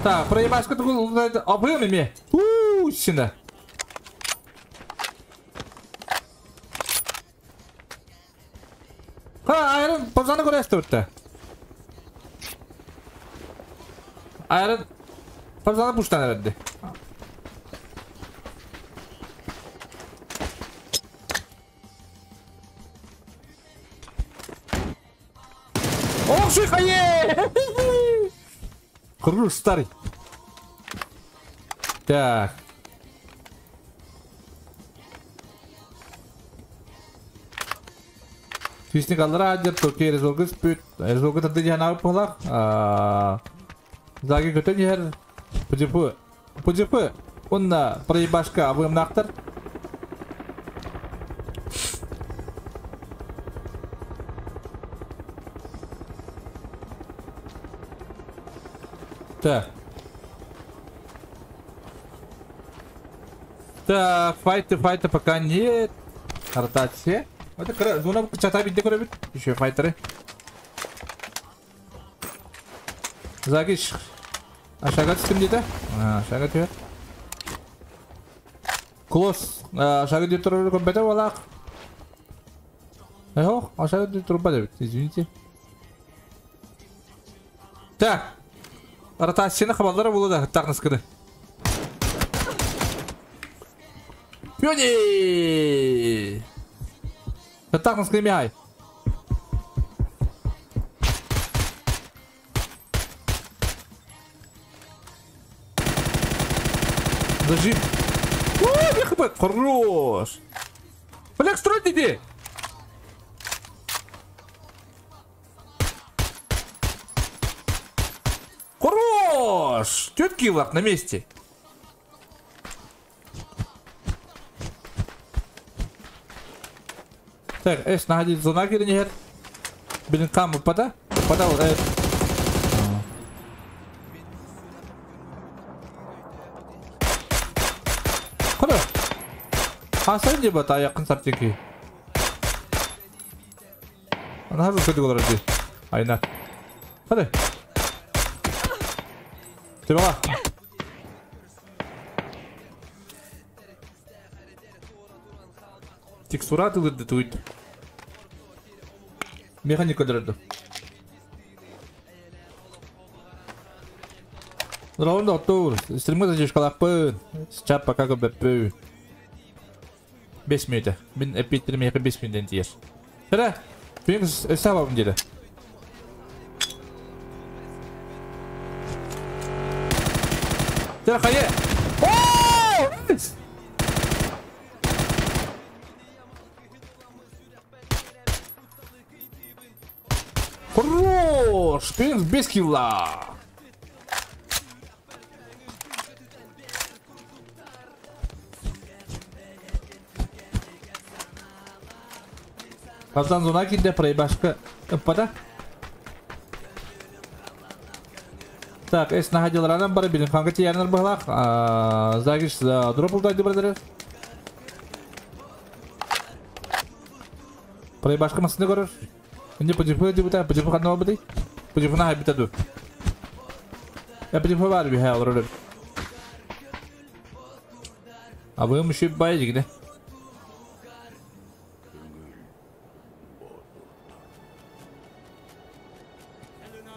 Так, проебашка тұғыл, абым еме. Ууу, сені. Ха, айрын, пазаны көресті өтті. Айрын, пазаны пуштан әрді. Ох, шихае! Хорош, старый. Так. Твистник аллара адер, токи резолгы спүт. Резолгы тады жана палак. Заги көтөн жер. ПДП. ПДП. Онна проебашка абым нактар. Так. Так, файты пока нет. Ротация. Это зона чата видите көрөбүт. Еще файтеры. Загиш. Ашага түстүм дейт. Ашага түһөр. Клосс. Ашага деп турар көбөтө балак. Ох, ашага деп турба деп. Извините. Так. Ротацияны хабарлары болду так наскыды. Пёни! Так наскыды мягай. Зажим. О, мехбет, хорош. Блядь, строй иди. Хорош! Тетки лак на месте. Так, эс, находить зона или нет? Блин, там упада? Упада, Куда? А, сен де бата якын сартеки. Ана хазыр көтү болар ди. Айна. Hadi. Тебе Текстура тылырды туйт. Механика дырды. Раунд оттур. Стримы зачешкалаппын. Сейчас пока көбөппү. 5 минут. Мен эпиттер 5 минуттен тиер. Тара. Феникс сабабым деді. Тара хайе. О! Хорош! Феникс без килла. Казан зона килде проебашка ыппата. Так, эс находил радан бар, билин ханга тиярнар бахлах. Загиш дропл дайды брадары. Проебашка масыны көрөр. Инде ПДП деп ута, ПДП ханна бады. ПДП на хабитаду. Я ПДП бар би хал ролер. А вы еще байдик, да?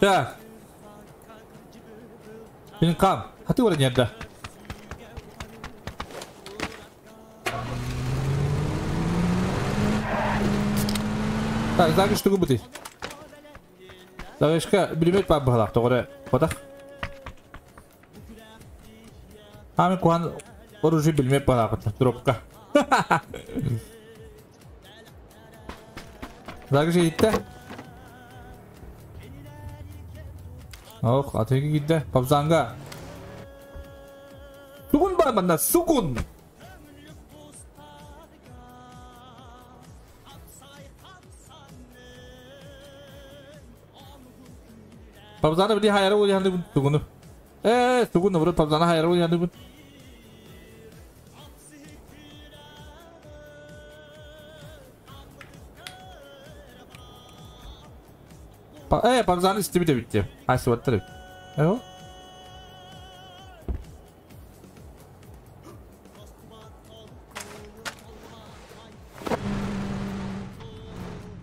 Так. Блин, кам. А ты вроде нет, да? Так, загыш тугу бутый. Загышка билимет бар быһалаах тоҕо Потах. Ами куан оружие билимет баалаах дропка. Загыш итте. Ох, атыгы кидде. Пабзанга. Сугун бар манна, сугун. Пабзана били хайара ол янды тугуну. Тугуну бу пабзана хайара ол янды бу. Пабзана истеби де битти. Айсы баттыр. Эо.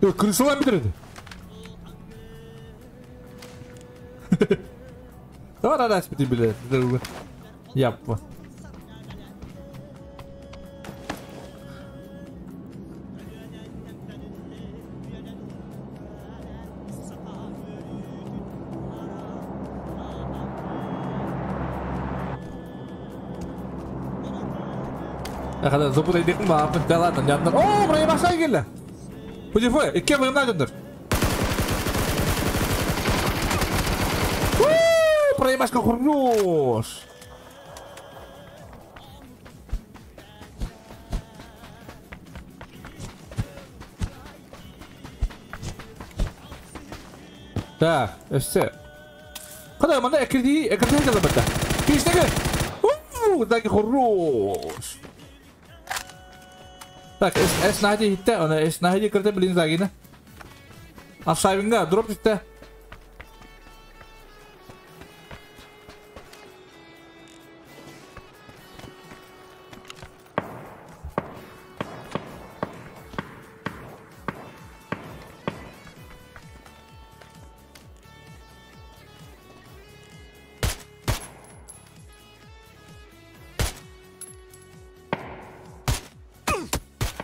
Крысалар битирди. Давай надо спити биле. Яппа. Ахада зопу дайдык ма, да ладно, яндар. О, бра башай келе. Пудифой, икке быгына дөндөр. Проебашка хорош. Так, все. Када манда экирди, экирди жала батта. Киштеге. Уу, так хорош. Так, эс нади хитте, она эс нади кырды блин загина. Асайвинга дроп хитте.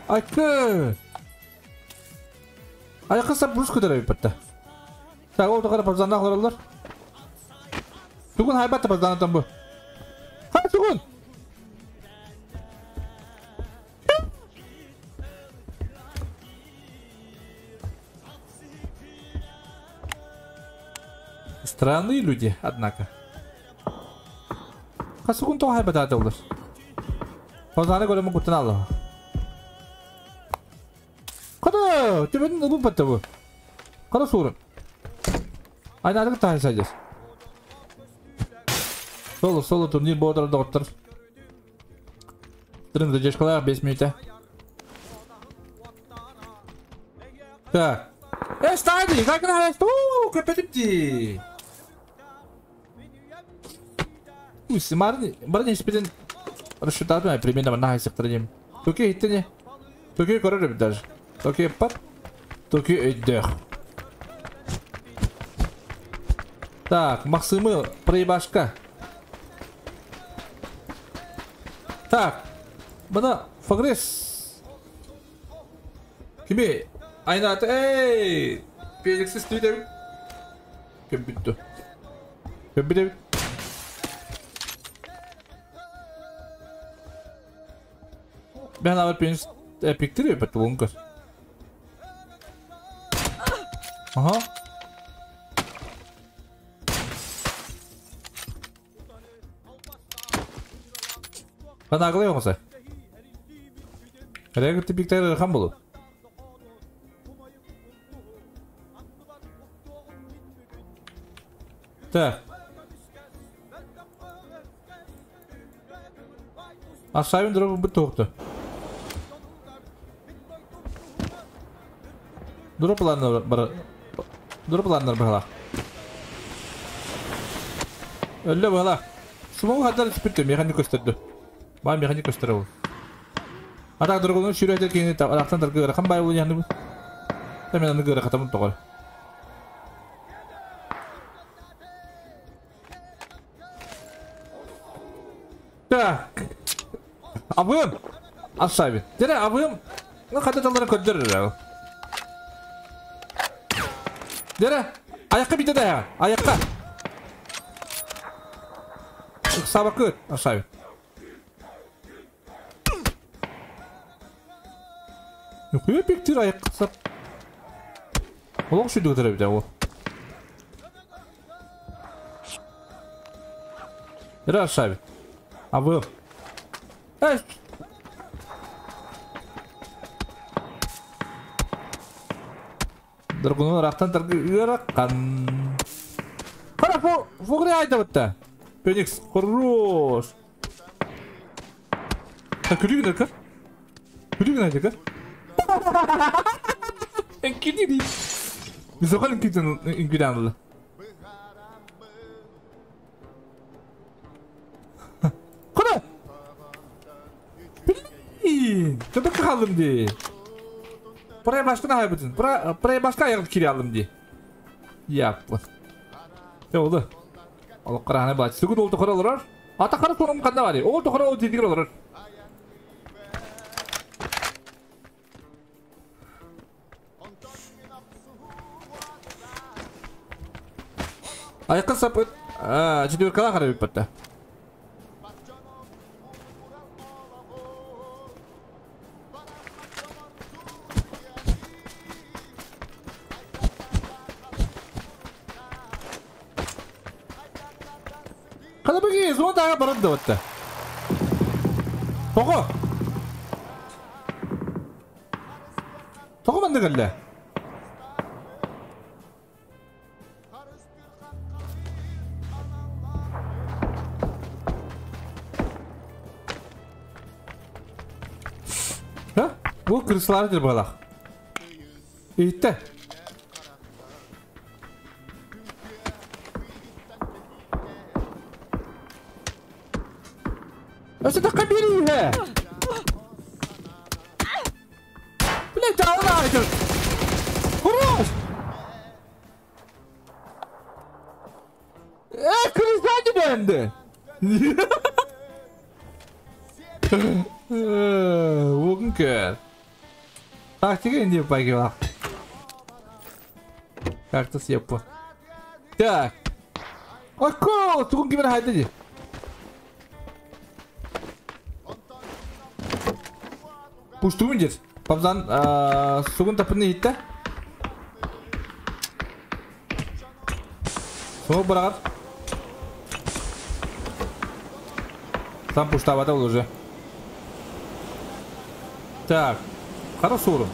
Айкы! Айкы сап бурус көтөрөй бітті. Так, ол тоқара пазданна қыларалар. Тугун хайбатта пазданатан бу. Ха, тугун! Странные люди, однако. Хасугун тоға хайбатта олар. Пазданы көрімі күттін алды. Када, төбенин ылып батты бу. Кара сурун. Айнадык тахай садыр. Соло, соло турнир бодра доктор. Трын задержкалар 5 минут. Так. Стади, как на Уу, капетти. Усь, марни, марни спиден рассчитать примерно на хайсек треним. Токи хиттене. Токи көрөр даже. Токи пат. Токи өйдөх. Так, Максимы проебашка. Так. Бана Фагрес. Кими? Айнат, эй! Пеликсиз твитер. Кем бүтті? Кем бүтті? Мен алып пенис эпиктер бит лунгар. Ага. Панаглы оңса. Регт пиктер хам болу. Так. Асайын дробы бит тоқты. Дропларны бар. Дропларны бала. Өллө бала. Смог хадар спитте механик көстөрдү. Ба механик көстөрөбү. Ата доргону сүрөтө кийин арактан даргы ракам бай болу янды. Мен аны көрө катамын тогор. Так. Абым. Асайбы. Дере абым. Ну хата талдары көддөрөр. Дere! Ayakka bir de ya. Ayakka. Sabakı aşağı. Yukarı pektir ayakka sap. Olak şu dödere bir de o. Dere aşağı. Abi. Evet. Драгуну рахтан торгыраккан. Хара фугри айда бітті. Феникс, хорош. Так, күлігін кір. Күлігін айда кір. Энкиди. Biz o kadar anladı. Kura! Блин, köpek kaldım diye. Buraya başka ne haybatın? Buraya başka ayaklı kiri aldım diye. Yapma. Ne oldu? Allah karahane bak. Sıkı doldu kara olur. Ata kara sonum kanda var ya. Oldu kara oldu dedik olur. Ayaklı sapı. Ciddi bir kara kara bir patta. Баран да. Тоҕо? Тоҕо манна кэллэ? Ha? Bu kırısları dir balak. İtte. ستقبليها لا تعال عايدر خلاص كريستال بند ممكن Тактика не погибла. Как-то съепла. Так. Акул, тугун кимер хайды. Пуштугун жер. Пабзан сугун тапыны хитте. Соң барагат. Там пуштабата ол уже. Так. Кара сурун.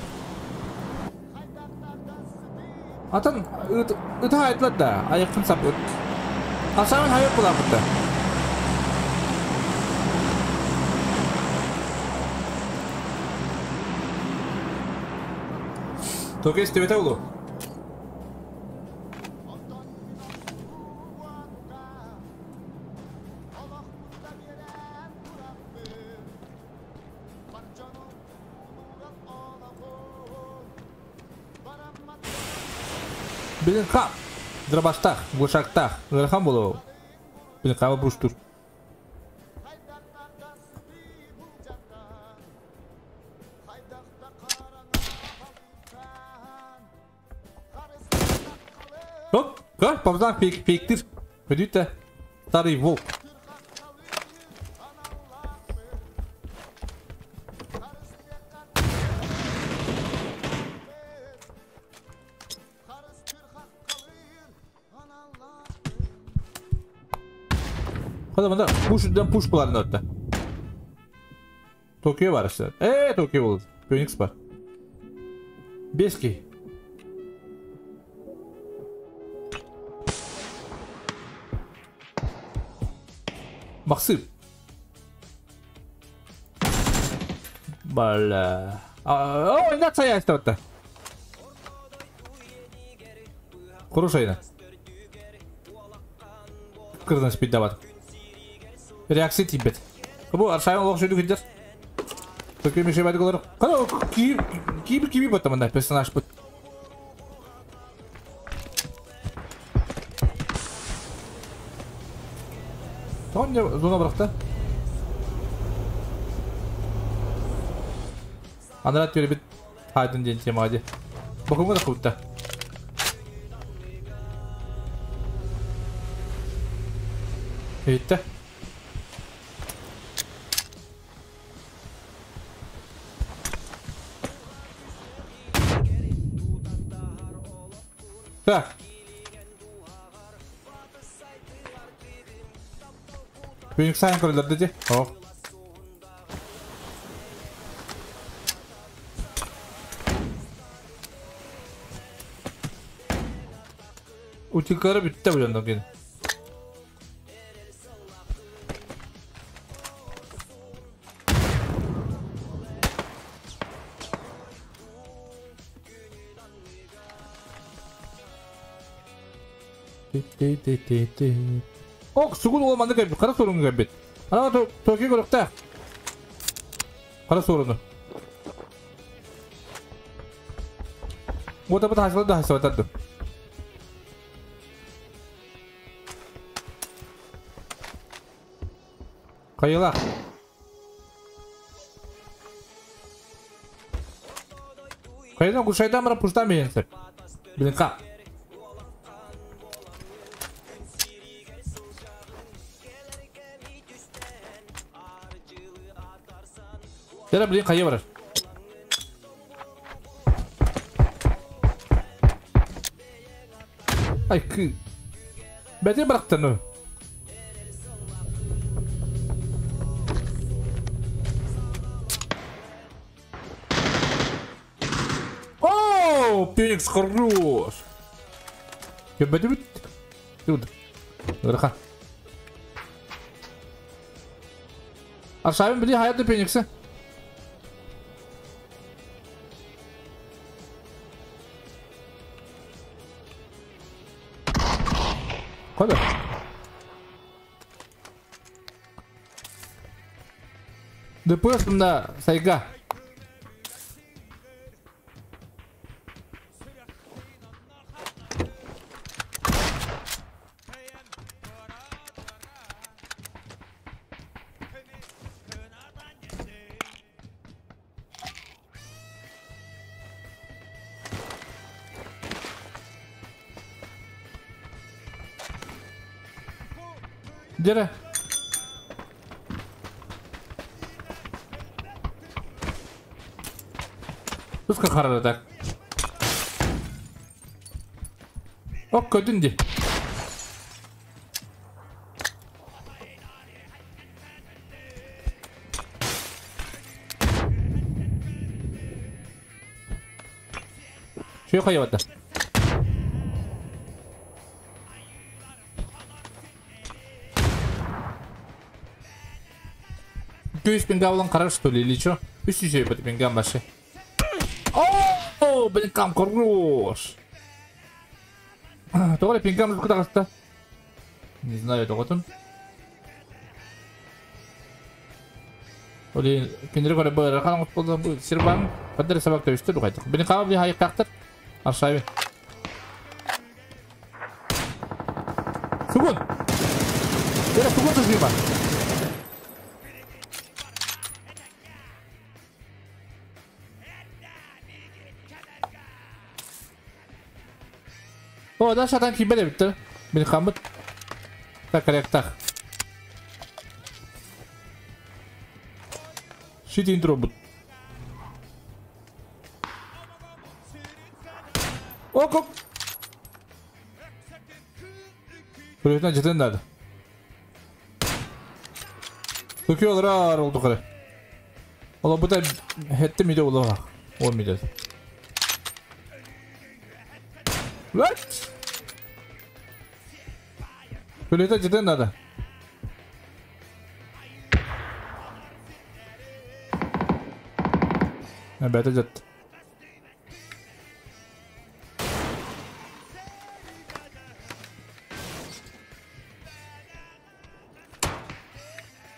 Атын ыта айтлат да. Аяктын сап. Асамын хайып була бутта. Токе истебете улу. Билин хам. Дробаштах, глушактах, Гырхан болу. Билин хама буштур. Hop, көр, пабзан пектир. Көдүтэ. Старый волк. Hadi bunda push push bularını ötte. Tokyo var işte. Tokyo oldu. Phoenix var. Beski. Максим. Бля. О, инакса я өттө. Хорошая. Кырдан спиддават. Реакция тибет. Бу аршайын олох шөйдү кидер. Төкө меше байды голор. Кара киби киби бат мында персонаж бут. Тоня зона быракта. Анрат бит хайдын ден темади. Бакымга да кылытта. Bitti. Так. Büyük sayın koridor dedi. Oh. Uçukları bitti bu yandan gene. Ок, сугун оламанды кайбит, кара sorunu кайбит. Ана токи көрөктө. Кара sorunu. Вот это хасла да хасла тады. Кайыла. Кайыла кушайда мара пушта менсе. Блинка. Yere блин кайы бар. Ай кы. Бәте бырактын. О, Феникс хорош. Бәте бит. Тут. Раха. Аршавин били хаятты Феникса. Куда? ДПС на сайга. Где? Пускай харада так. Ок, көтүн ди. Шуй хайвата. Көйс пингавлан қарар что ли или чё? Үс еще это пингам вообще. О, блин, кам хорош. Тоғра пингам куда каста? Не знаю, тоғытын. Оли киндер көрө бөр қан болды бу сирбан қадар сабак төштү дугайт. Блин, кам би хайык тактыр. Аршайбы. Сугун. Бера сугун тузуйма. О, да, шатан кибер битти. Бин хамыт. Так, корректах. Шит интро бут. Ок, ок. Привет, жетен надо. Көкөөр oldu kare. Ola bu da hette mide ola. O mide. What? Привет, жетен надо. Бәті жат.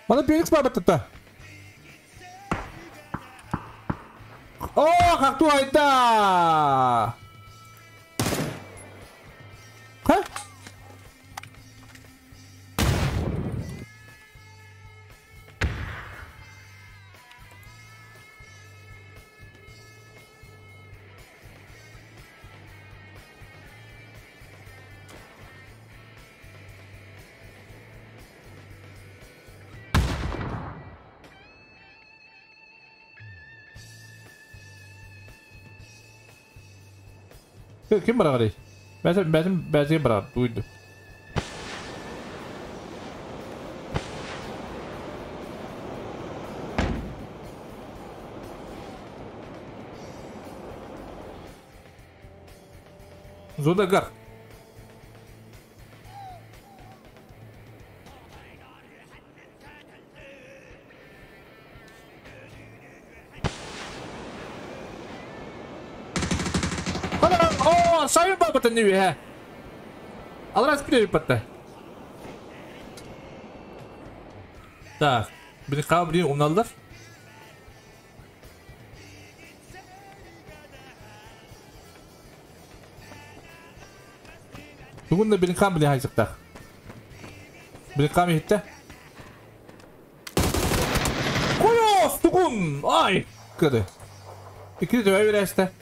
Мана Феникс бар бітті. О, қақту айта! Ха? Ким барар? Бәтен барар, дуйду. Зона гар. Сайын бабытын нүйе. Алрас күнер батта. Так, bir kabri umналдар. Бүгін де бір кам біле хайсықтақ. Bir kam hitте. Koyos, тугун! Ай, кыды. Икки төбә берәсте.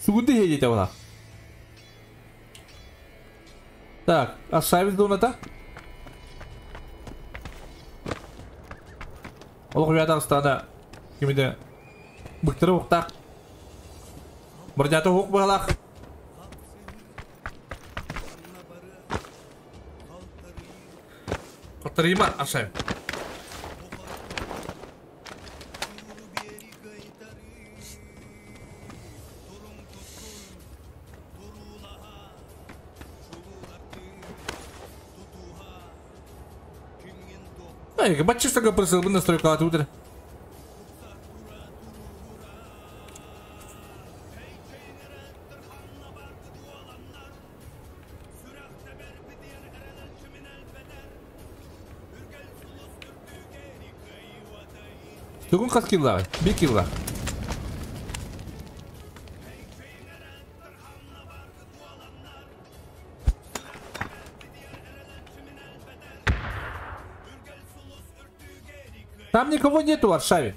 Сугунды хейдете бала. Так, асайбыз доната. Ол хуяда астана кимиде быктыры уктак. Биржата хук балак. Котырыма асайб. Эй, бачишь, просил бы настройка от утра. Тугун хас килла, би килла. Там никого нету в Варшаве.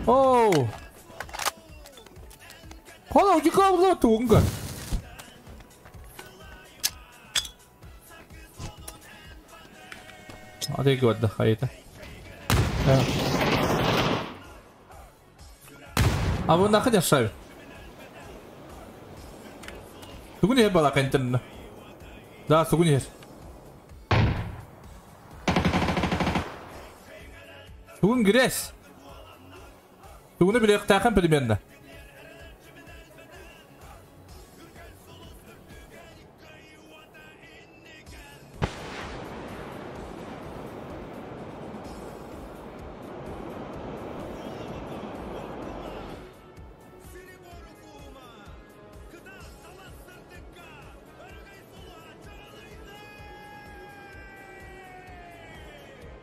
Оу. Хола, удикал тугунга. Hadi gördü haydi. А вы нахуй шави. Сугуни бала кентин. Да, сугуни. Сугун грязь. Сугуни биле тахын примерно.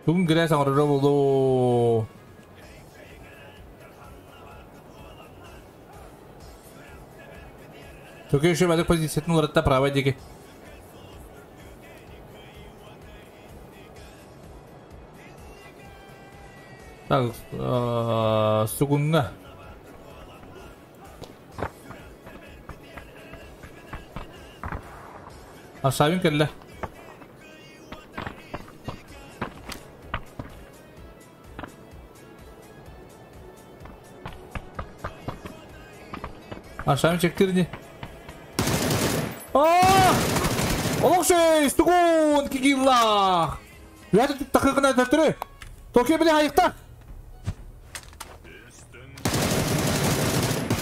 Бүгін грязь аңыры болу. Төке еще бәдік позициятын оларатта право деге. Так, сугунга. Ашабин келді. Aşağı çektirdi. Aa! Олох стугун кигилла. Яды такыгына төтүрү. Токио биле хайыкта.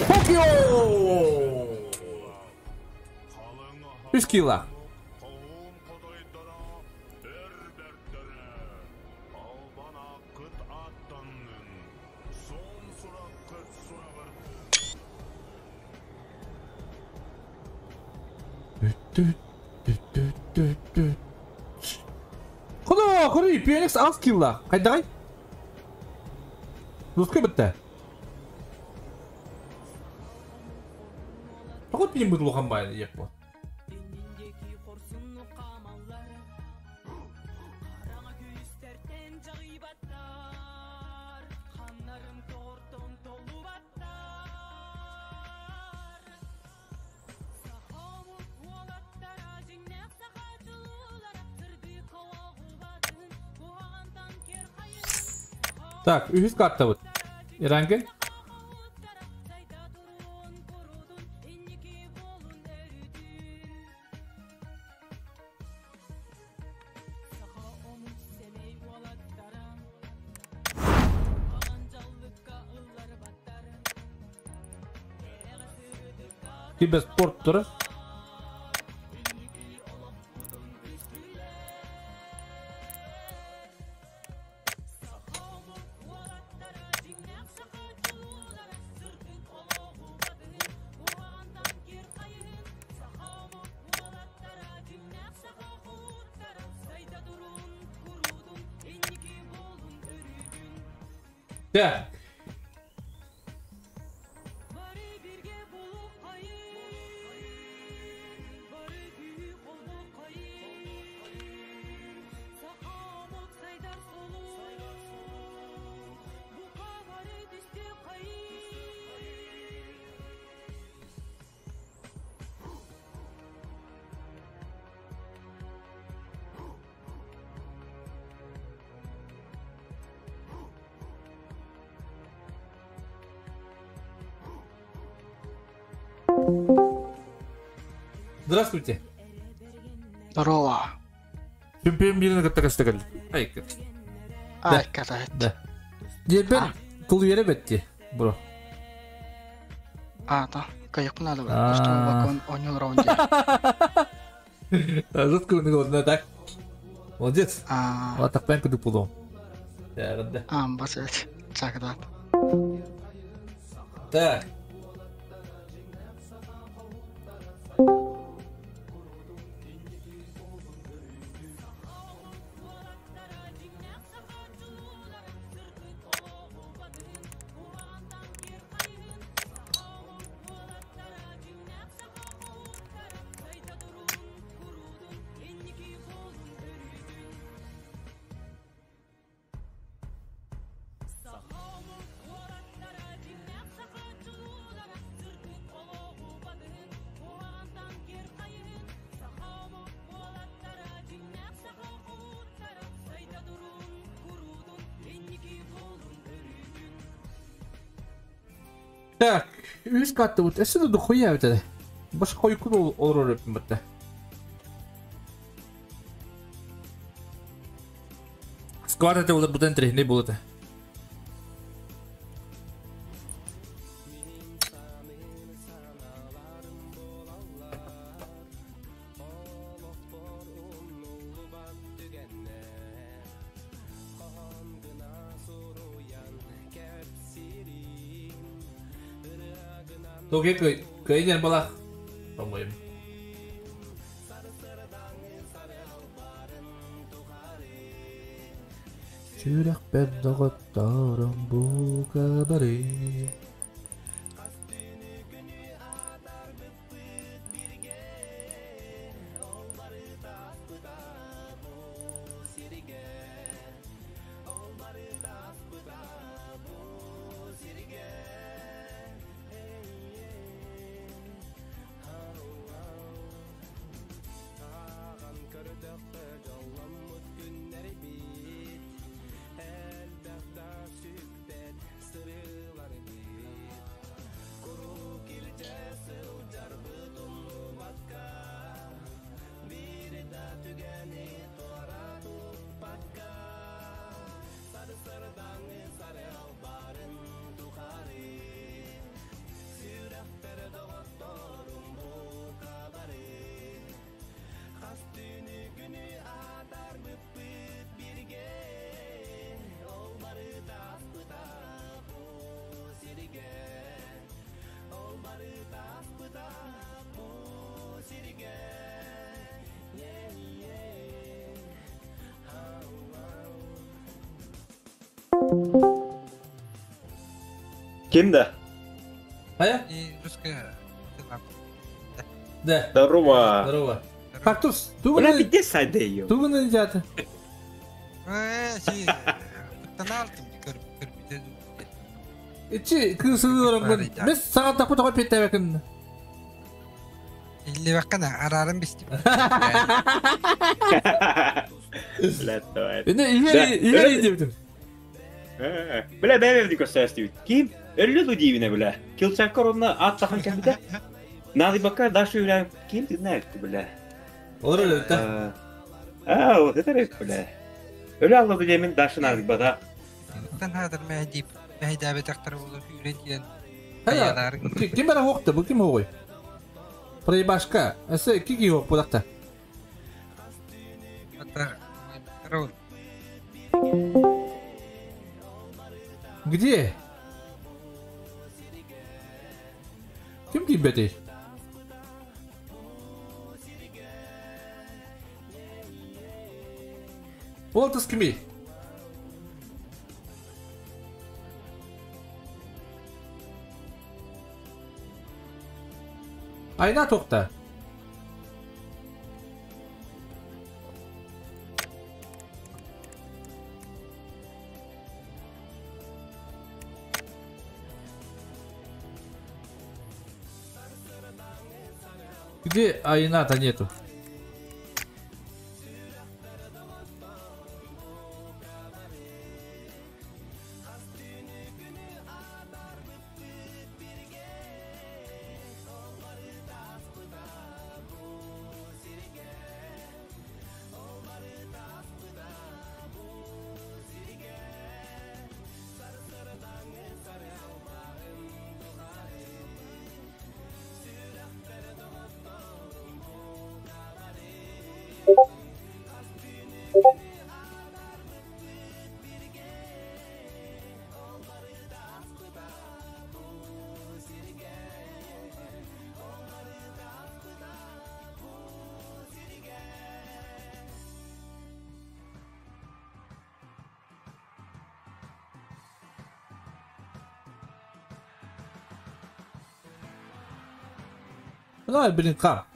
Токио! 3 килла. Хода, көрі, Пионикс аз килла. Қайдағай? Досқа бітті. Тоқыт бейін бұд лоқан байы, ек бұл. Так, үһүс картабыт. Ирангел? Киберспорт турар. Так. Здравствуйте. Здорово. Чемпион мира кытта кэстэгэл. Айка. Айка Да. Диэбен тул үере бетти, бро. А, да. Кайыкпын алы. Что вакон онюл раунде. Жестко на так. Молодец. А так пенку дупуло. Да. А, басет. Чагдат. Так. Так, үс каттыбыт. Өссө да духуя эбит. Баш хойкун олорор эппин батта. Сквад это было бутен трехне было это. Тоге кый балах, по-моему. Сүрэх бер доҕотторум бука бары. Ким да? А? Русская. Да. Здорово. Здорово. Кактус, Бля, пиздец сайдею. Тугун нельзя-то. Ичи, кырсылырым. Біз саған тақпы тоқой петтәбекін. Илли баккана арарым бистим. Бля, давай. Эне, игери, игери дептім. Бля, бэйэбит көрсөөстүбүт. Ким? Өллө ду диибинэ бля. Килчакка онно ат тахан кэлбитэ. Надыбакка Даша үлэ ким ты знаешь, бля. Олор өлөттө. А, вот это рек, бля. Өлө алла диэмин Даша надыбата. Тан хатыр мәһдип, мәһдәбе тахтар болу хүрен диэн. Ким бара хоқты, бұл ким оғой? Проебашка. Әсі кики хоқ бұдақта. Где? Ким кимбетей? Ол тыс кими? Айна тоқта. Где Айната нету? Давай, блин, как?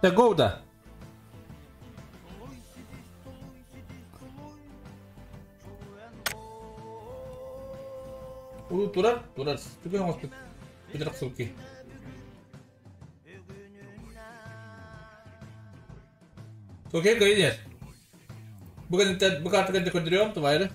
Да гоу да. Улу турар, турар. Түгэн оңоспут. Бүдэрэх суки. Окей, көйнер. Бүгін bu kartı көндүрүөм тубайры.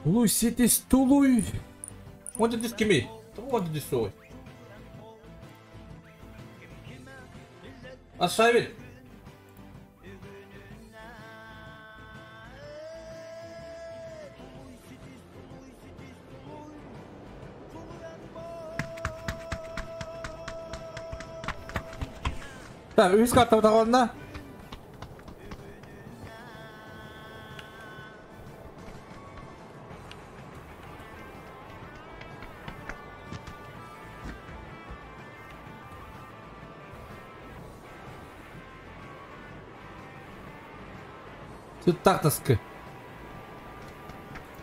Улуй ситис тулуй. Он дис кими? Он дис сой. Ашайбит. Так, үс карта тағалына. Тут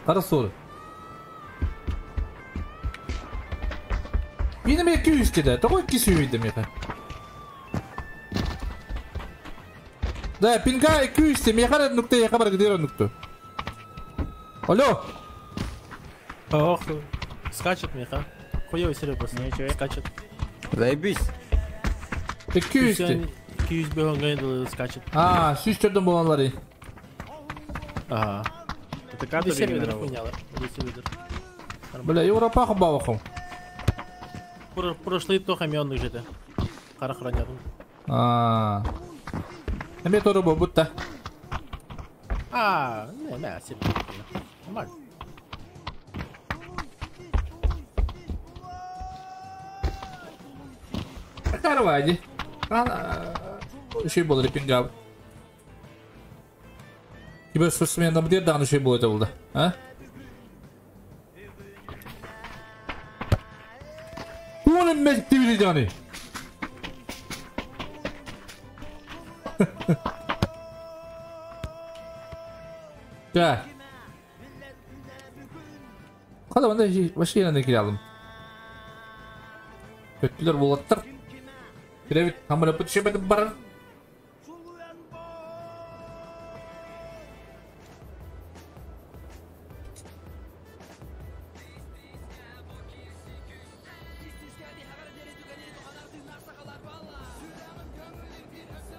Қара соры. Менім 200 кеді. Тоғы 200 үйді меха. Да, пинга 200 меха нүкте яқа бар гдера нүкте. Алло. Ох, скачет меха. Хуёвый сервер просто. Скачет. Заебись. 200. 200 бегон скачет. А, сүйіс түрдің болалары. Ага. Это карта сервер хуйня, Бля, Европа хабалахом. Прошлый тоха мионных жити. Қара хранятым. А. Эме торы бу будто. А, не, не, сервер. Нормально. Карвади. А, еще был репингав. Киберспортсмен бир даҕаны үчүгэй буолуо этэ буолла. А? Тугун эммэттибит даҕаны? Да. Хада онда машинаны кире Көттүлөр булаттар. Киребит хамыра путешествие барар.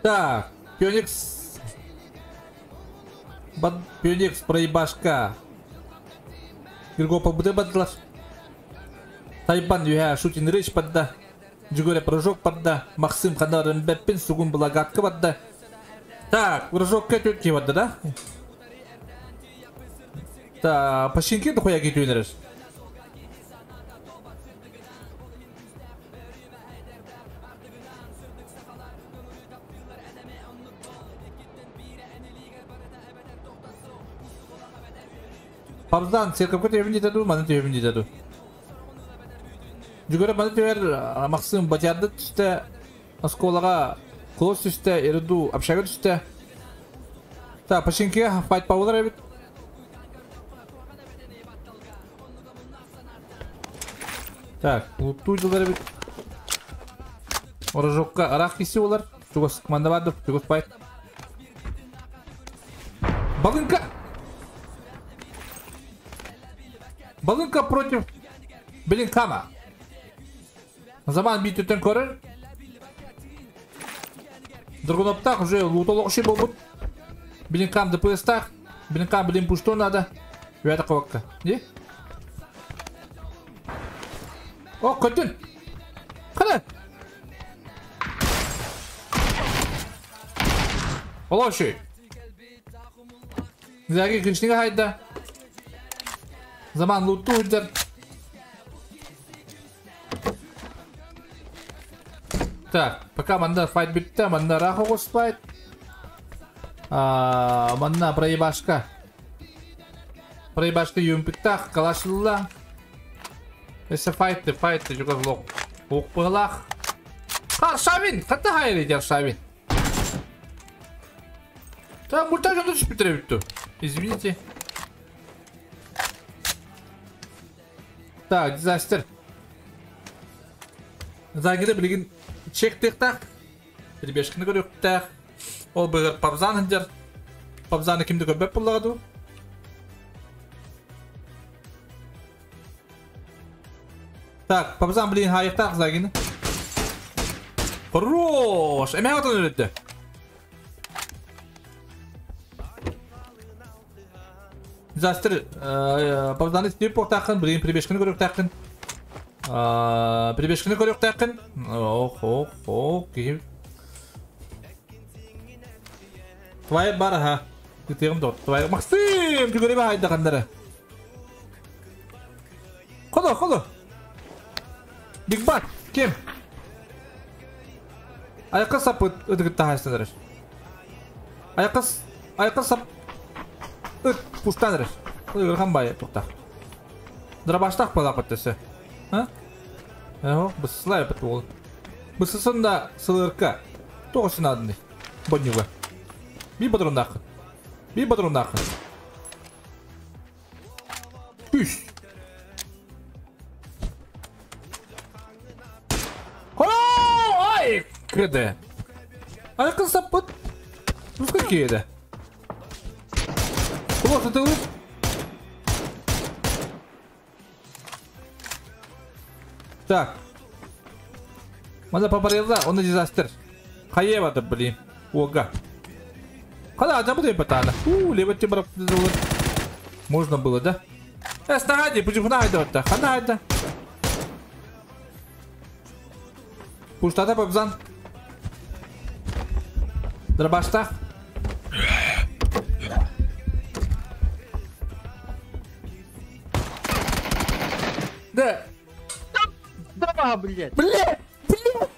Так, Феникс. Бад Феникс проебашка. Гиргопа буде бадлар. Тайбан юха шутин речь подда. Джигоре прыжок подда. Максим Ханарен Беппин сугун благатка подда. Так, прыжок кетүт кебадда, да? Так, пашинки дохуя кетүнереш. Пабзан, церковка төбін жетеду, маны төбін жетеду. Жүгірі маны төбер Максим Батярды түсті, Осколаға Клос түсті, Эриду общага түсті. Так, пашинке файт паулар эбит. Так, лутту жылдар эбит. Орожокка арақ киси олар. Чугас команда барды, чугас файт. Балынка! Балынка против Белинкама. Заман бит өтен көрір. Драгуноптах уже лутолог ши был. Белинкам ДПСтах. Белинкам, блин, пушто надо. Ребята, кого-то. Не? О, көтін! Қана? Олоши. Заги күншніге хайда. Заман луту үдер. Так, пока манда файт бітті, манда рахогос файт. Манда проебашка. Проебашка юмпиктах, калашылла. Эсе файты, файты, жүгір лоқ. Оқ бұғылақ. Аршавин, қата хайыр еді Аршавин. Так, мульта жонды түсіп бітіре бітті. Извините. Так, дизастер. Загиді білген чек тақ. Перебежкіні көрек тақ. Ол бұғыр пабзан үндер. Пабзаны кімді көрбеп бұлағаду? Так, пабзан білген хайық тақ загиді. Хорош! Әмә отын өлетті. Дизастер, пабзаны істеп тақын, білген перебежкіні көрек тақын. Перебежкіні көрек тақын. Ох, ох, ох, кем. Твоя бар, ага. Күтегім дот. Твоя Максим, жүгіре бе хайда қандары. Қолы, қолы. Биг Бат, кем? Аяққа сап өтігітті хайсындар. Аяққа сап өт пуштаныр. Қан бай тоқта. Дырабаштақ балақ өттесі. А? Эо, бысылай бит ол. Бысысын да сылырка. Тоғысын адыны. Бонюга. Би патрондақ. Би патрондақ. Пүш. Ай, кірді. Аяққа сап бұт. Нұсқа кейді. Құласы тығылып. Так. Мана попарелда, он дизастер. Хаева да, блин. Ога. Хада, а там батана. У, лево тебе можно было, да? Снагади, почему найду-то? Ханайда. Пуштата пабзан. Дробашта. Да. Да, блядь. Блядь, блядь.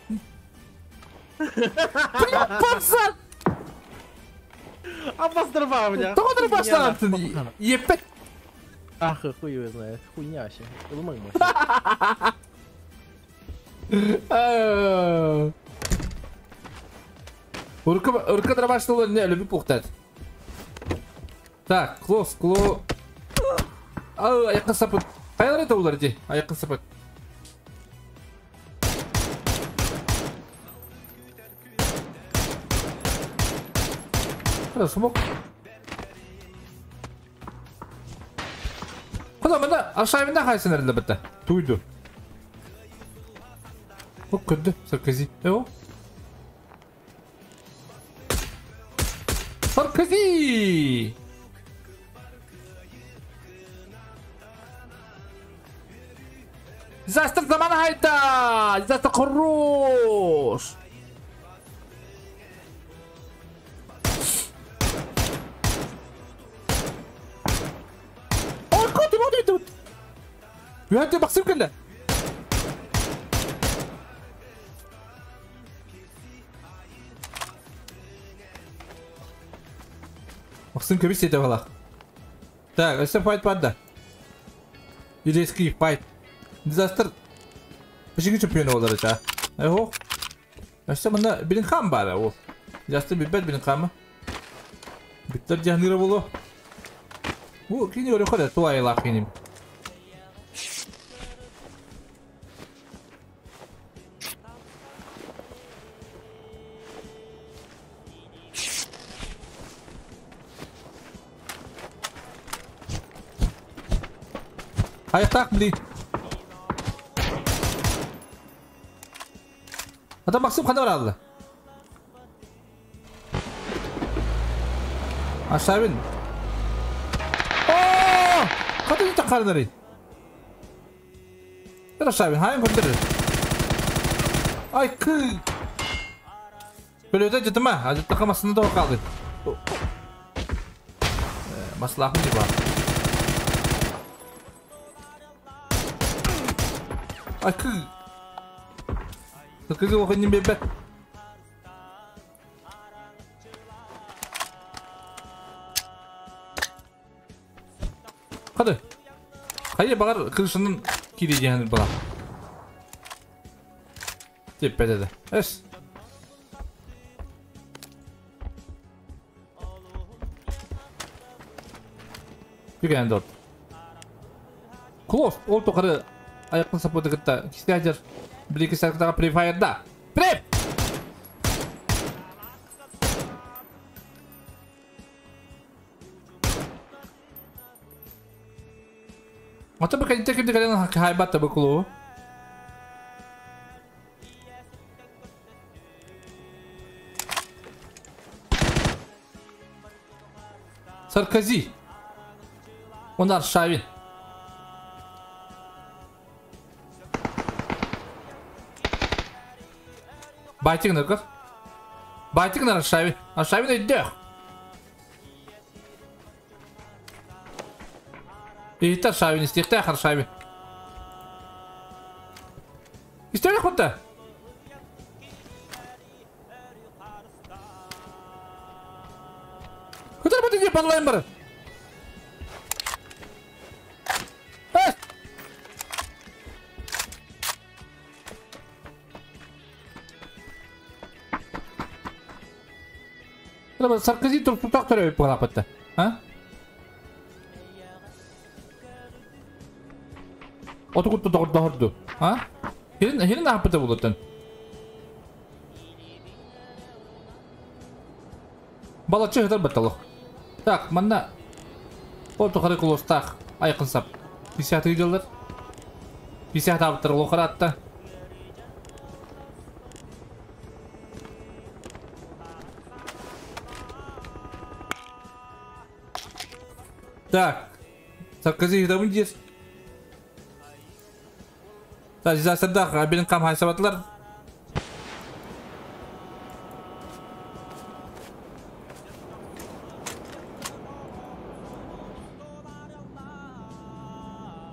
Блядь, пацан. Абастырба меня. Тоҕо дырбастаатын? Еппет. Ах, хуй его знает. Хуйня вообще. Ылымаң Урка дырбастылар не любит пухтать. Так, клоус, клоус. Аяққа сапыт. Қайлар еді олар де? Аяққа сапыт. Қара, смок. Құда, мында Аршавинда қайсың әрді бітті. Туйду. О, күрді, Саркози. Эо. Саркози! Застыр заман хайта! Застыр хорош! Ой, кот, вот это вот! Үйәнте бақсым келді! Бақсым көбіс ете балақ. Так, өсі файт барды. Илеский файт. Дизастер бішігі чемпионы олар жа. Айхо. Өсі мұнда білін қан бары ол. Дизастер білбәд білін қамы. Биттер жахныры болу. Бу кини өрі қода туа айлақ кенім. Аяқтақ білей. Адам Максим қанда баралды? Ашабин. О! Қата жете қарынары. Бір Ашабин, хайын көндірі. Ай, кы. Бөлеуді жеті ма? Ажытты қамасында да қалды. Маслахын деп бар. Ай, кы. Саркози оқынын бебет. Қады. Қайы бағар қылышының кейде бала. Деп бәдеді. Әс. Жүген дот. Клоус, ол тоқары аяқтың саподы кітті. Кісті ажыр. Бір-екі сәттіға Free Fire'да. Prep! Ата бір кәдетте кімді кәден хайбатты бұл клубы. Саркози. Ондар Шавин. Байтик ныркыр. Байтик нар Аршавин. Аршавин өйдөх. Иттер Аршавин, истихтах Аршавин. Истерек хутта. Хутар бу диye parlayın barı. Саркози тұрып төрөйіп бұғалап бітті. Оты күтті доғырды. Херін ағып бітті бұлыттын. Балачы ғыдар бітті лық. Так, манда орты қары құлыстақ айқын сап. 50 жылдар. 50 абыттыр лоқыр атты. Так, Саркози гидабын дес. Так, дизастрдақ әбелін қам хайсабатылар.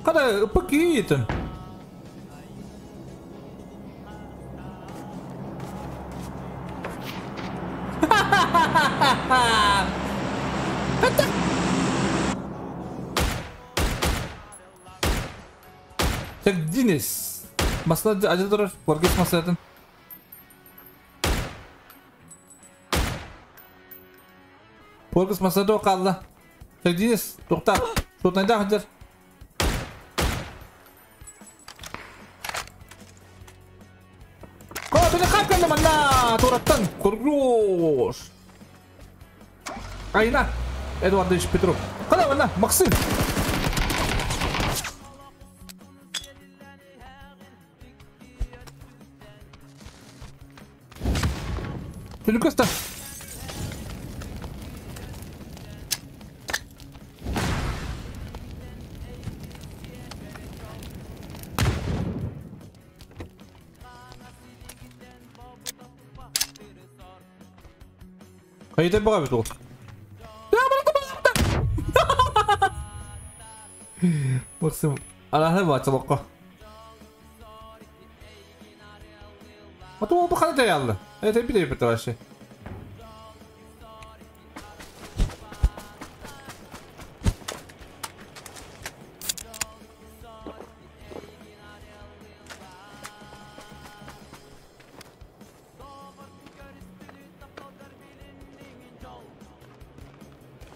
Қара, үпі кейтін. Ха-ха-ха-ха-ха! Это! Так, Денис. Масла ажыдырыр, Боргес маслатын. Боргес маслаты оқалды. Так, Денис, тоқта. Шотнайда хадыр. Қо, бені қап кәлі манна, тураттан. Құргош. Айна, Эдуардович Петров. Қала манна, Максим. Түнүкөстө. Хайда бага бит ол. Максим, арахы бачылыкка. Ата ол бу кандай алды? Это bir de вообще.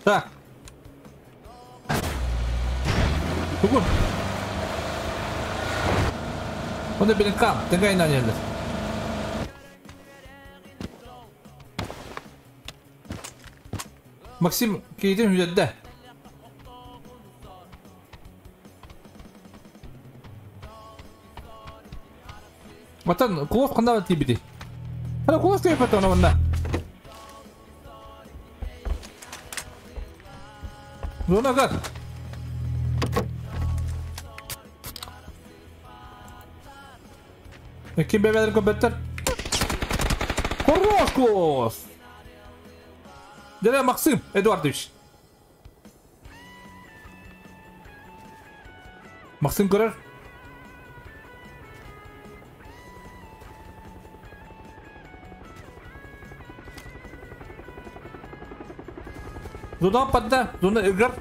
Так. Тугун. Оны benim kam. Теңгайынан елдер. Максим кейден хүләдді. Ватан, кулов қанда тибиди. Ана кулов тип ата онда. Зона гар. Ким бебелер көбеттер? Хорош клоус! Дядя Максим Эдуардович. Максим көрөр. Зона падда, зона ыгар.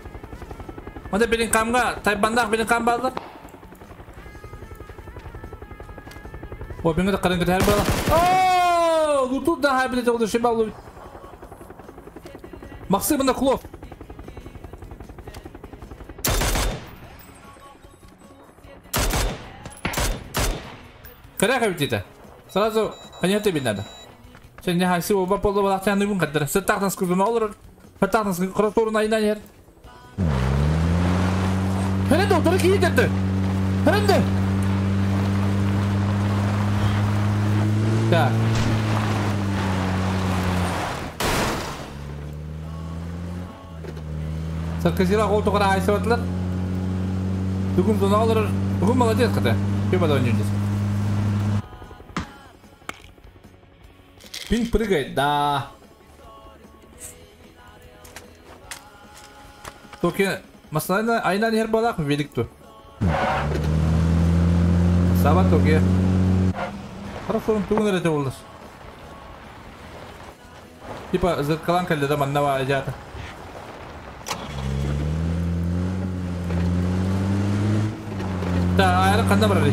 Мында белин камга, тайбандах белин кам барды. О, бенге да караңгы тәр бала. О, луту да хай билет олды шебал. Максим мында клоп. Кара бит это. Сразу понятно тебе надо. Сен не хайсы оба полда балактан бүгүн кадыр. Сыттактан скузун олор. Хаттан кроторун айынан ер. Херенде отыры кийдерди. Херенде. Так. Сарказира кол тугара айсы батылар. Бүгүн зона олор. Бүгүн молодец ката. Кем адам жүндес. Пинг прыгает, да. Токи, масалайна айнан her балак великту. Саба токи. Хорошо, он тугун эрете болдур. Типа зеркалан калды да маннава ажата. Да, айры канда барар.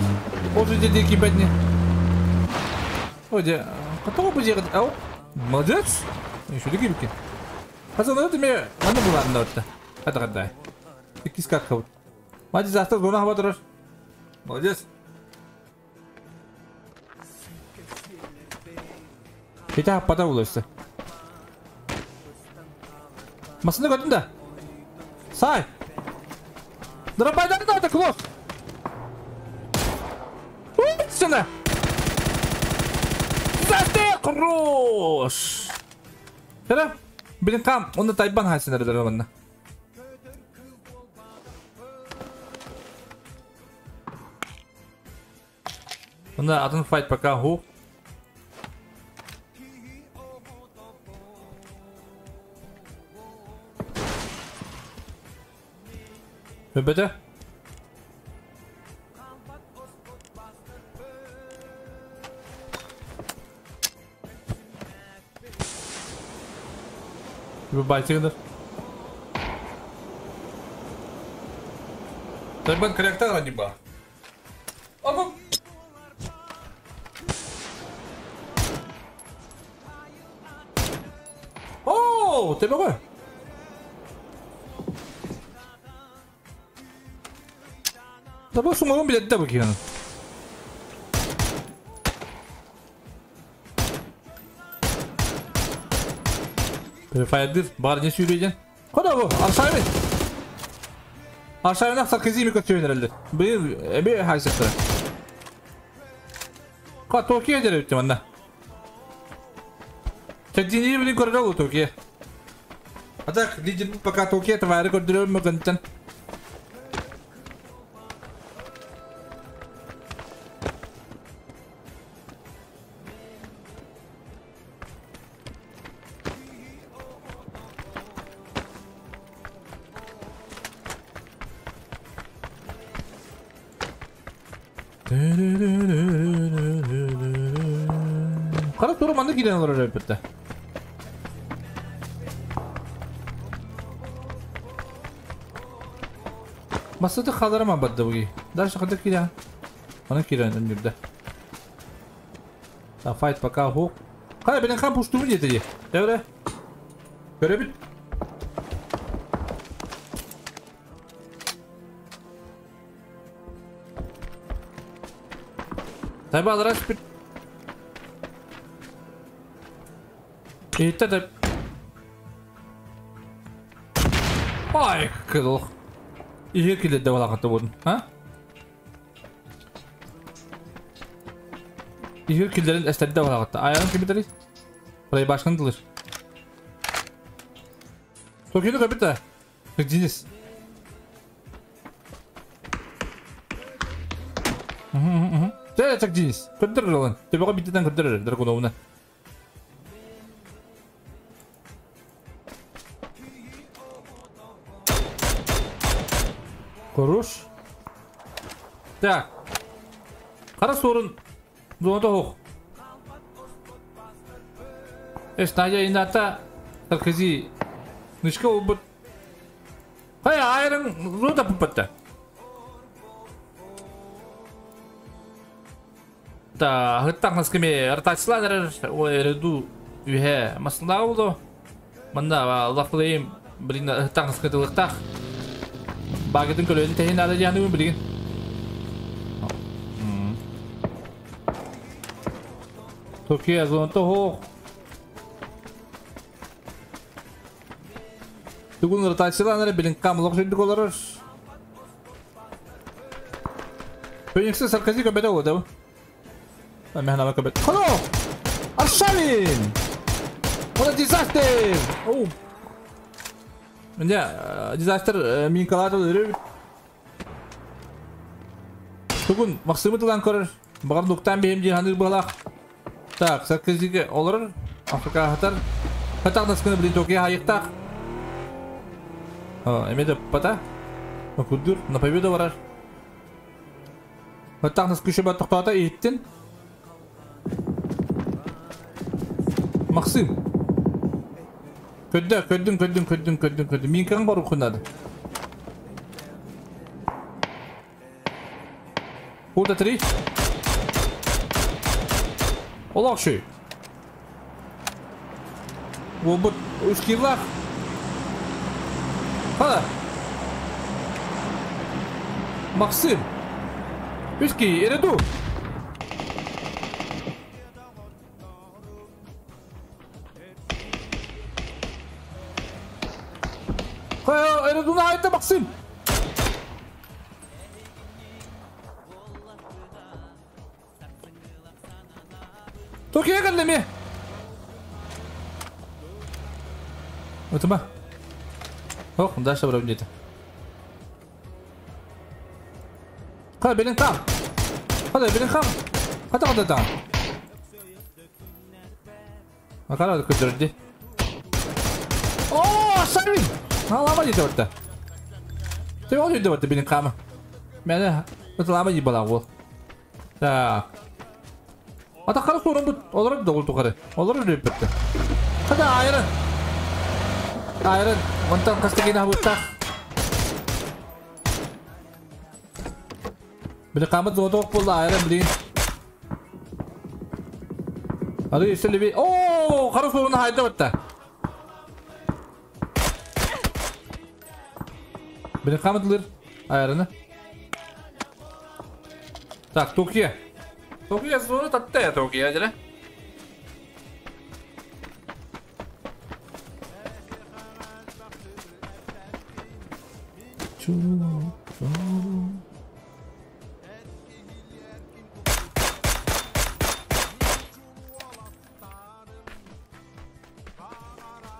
Ол жерде деки бәдне. Оде, катого бу жерде. Ау, молодец. Еще деки бики. Хазан өтө ме аны буларын өттө. Хата кандай. Икис как кабыт. Мadi завтра гонах батырыр. Молодец. Кете хаппата булырсы. Масыны көрдүм да. Сай. Дырапайдан да клоп. Сюда. Зате хорош. Хера, блин кам, он тайбан хайсынер дерманна. Онда атын файт пока ху. Bitte? Байтигендер. Тайбан корректор не ба. Опа. О, ты какой? Да бо сумагон билет да бакин. Префайдыр бар не сүйрейден. Куда бу? Аршайбын. Аршайбын ақса кызими көтөйін әрілді. Бұл әбе хайсықтыры. Қа Токио дер өтті манда. Чәддені білін көрді ол Токио. А так, лидер пока Токио товары көрдірі мүмкінтін. Қара тура манды кирен олар өпітті. Масыды қаларама бадды бұги. Дальше қада кирен. Аны кирен үнірді. Та файт пока хоқ. Қара бенен қан пуштумы деді. Дәвре. Көре біт. Тайба алыраш бит. Итте де. Ай, кыдыл. Ihe килде балакаты бодун, ha? Ihe килдерин эстерде балакаты. Аягын ким битери? Burayı başkan dılır. Tokyo'da kapita. Deniz. Чак Денис. Көтөр алан. Төбөҕө биттен көтөр драконовна. Хорош. Так. Қара сорын зонада хоқ. Эш, Надя ината Саркози. Нышка обыт. Қай айрын зонада пупатта. Та хыттан хаскеме артачланыр ой реду үһэ маслаа болду. Манна лафлыйм блин хыттан хаскытылыктах. Багытын көлөдүн тэхин ада жаны билген. Токио зонто хо. Тугун ротацияланыр билин камлык жүндүк олар. Феникс Саркози көбөтө болду. Мехна бакабет. Хало! Аршавин! Ола дизастер! Оу! Міне, дизастер минкалаты өрі. Бүгін Максимы тылан көрір. Бағар нұқтан бейім жиһаныр бағалақ. Так, Саркозиге олар. Африка хатар. Хатақ наскыны білін Токио хайықтақ. Эмеде пата. Күдір, на победу барар. Хатақ наскы бат тоқтата еттін. Максим. Көдді, көддің, көддің, көддің, көддің, көддің. Мен кірін бару құнады. Burada три. Олақ шүй. Бұл үш киллах. Қала. Максим. Үш ки, ереду. Ereduna айта Максим. Токио келлеме. Өтіма. Ох, дальше барып деді. Қара белин қам. Қара белин қам. Қата қата та. Қара көтерді. О, Сарвин! Лама дейді өтті. Тем ол дейді өтті белин қамы. Мені өті лама дейді бала ол. Так. Ата қара сорын бұт. Олар да ол тұқары. Олар үреп бітті. Қада айырын. Айырын. Онтан қасты кейін абыттақ. Били камат золоток буолла айра билин. Ары исели О, хорошо оны хайда батта. Били каматлыр айраны. Так, Токио. Токио зона татта Токио, дела.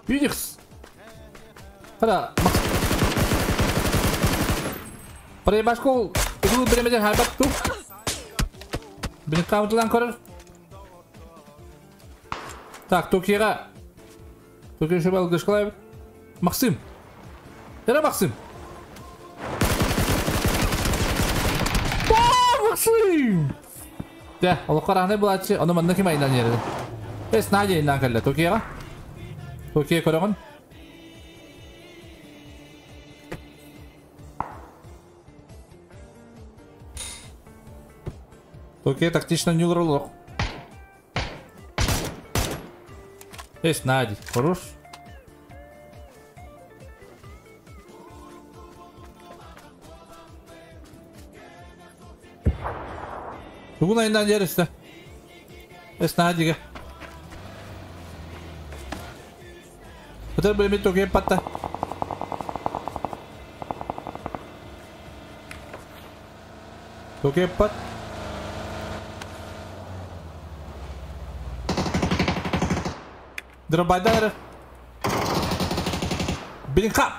Феникс. Хара. Прибашкол. Угул беремеден харбат ту. Бini камытылан көрөр. Так, Токиоға. Токио шөбәл гышкалай. Максим. Эра Максим. О, Максим! Да, ол қарағаны булачы, оны манна ким айынан ерді. Эс Надя инан кэллэ Токиоға. Токио көрөҕүн. Токио тактично нюлролох. Эс Надя, хорош. Тугун айынан жерісті. Эс Надяга. Өтер білмей Токио патта. Токио пат. Дробайдар. Блинка.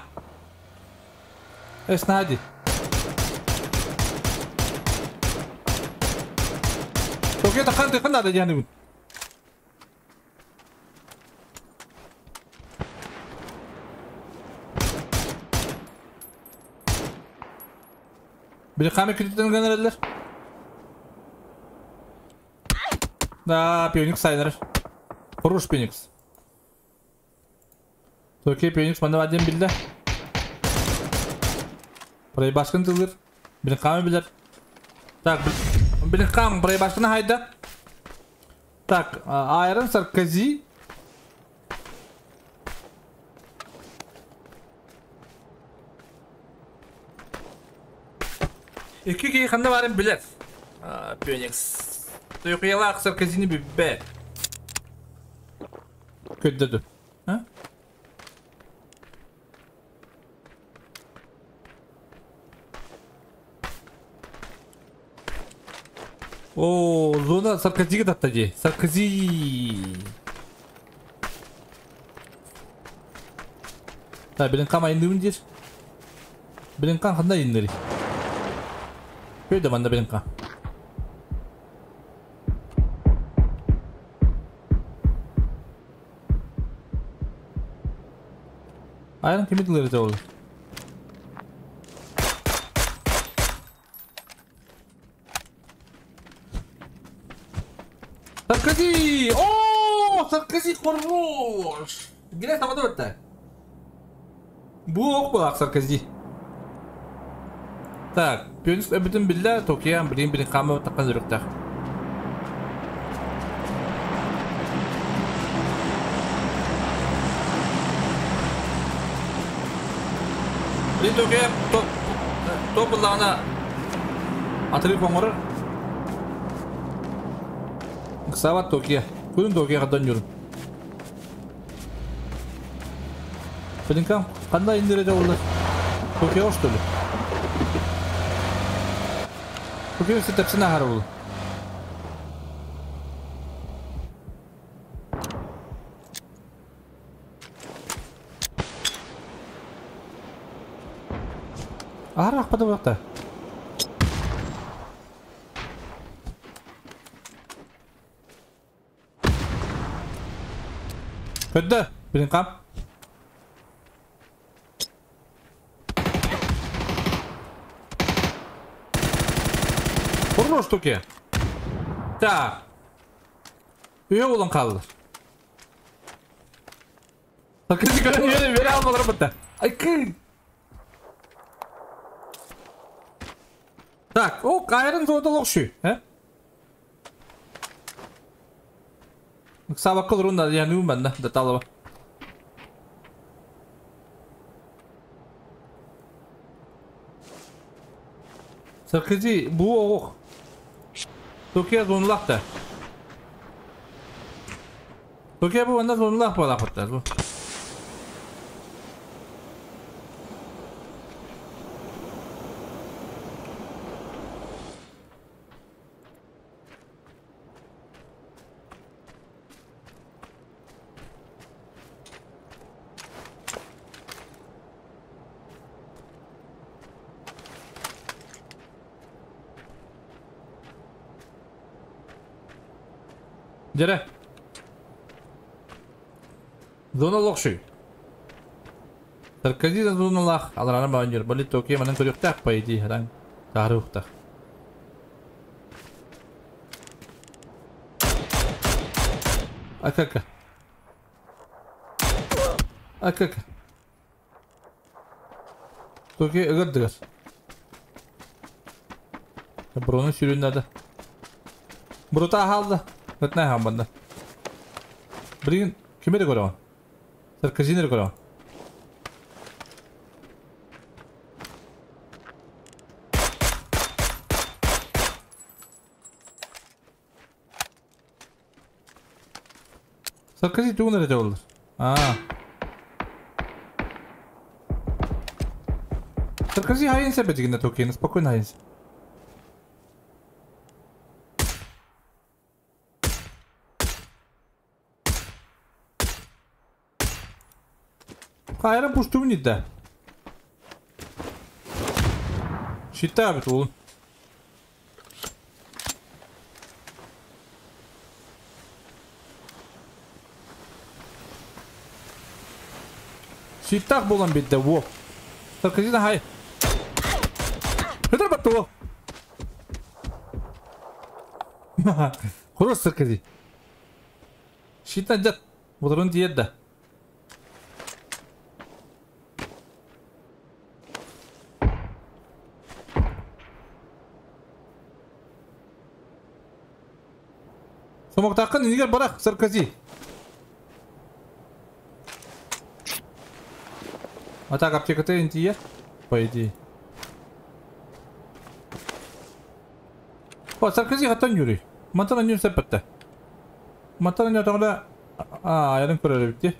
Эс Нади. Токио тахан тахан надо дияны. Блинками күтүтен генераллар. Да, Пеникс сайнер. Хорош Пеникс. Токио Пеникс мана один билде. Прайбашкын тылыр. Блинками билер. Так, Блинкам прайбашкын хайда. Так, Айрон Саркози. Iki кей ханда барын билер. Пеникс. Токиолақ Саркозини бибе. Көддөдү. А? О, зона Саркозиге татта же. Саркози. Так, Блинкам айындыбын жер. Блинкам кандай индири? Көйдө манда Блинкам. Айран кими дылырды ол? Саркози! О, Саркози хорош! Гене тамада өтті. Бу ок булак Саркози. Так, Пеникс өбүтүн билде, Токио билин камы таққан жүрөктө. Билин Токио топ буллагына атырып оңорор. Сават Токио. Күн Токио кадан жүрүм. Блинкам кандай индиреде болду? Токио что ли? Токио сетепсине хар болду. Ара акпада буякта. Көдді, Блинкам. Хорош Токио. Так. Үйе болан қалды. Саркози көрін бере бере алмалар бітті. Айкы. Так, о, кайрын зоодолокшу, э? Сабакка олорун да, я манна, да талаба. Саркызи, бу оғық. Токия зонулақ да. Токия бу онда зонулақ бола қотта. Бу. Дере. Зона лохши. Саркози за зона лах. Алрана баннер. Боли токи манан көрүктак по идее. Ран. Тарухтах. Акака. Акака. Токи ыгырдыгас. Брону сүрүн надо. Брута халды. Нытнай хамбанда. Блин, кимери көрөҕүн? Саркозинери көрөҕүн. Саркози тугун эрэ болдур. Аа. Саркози хайынса бетигинде токени, спокойно хайынса. Хайра пуштумнит да. Считабит ол. Считах болан бит да, во. Саркозина хай. Это бату. Хорош Саркози. Считать дят. Вот он диет да. Сомоктакын инигер барак Саркози. А так аптека-то интие, по идее. О, Саркози хатан юри. Мантан анюн сепетте. Мантан анюн тогда... А, ярым көрөр битти.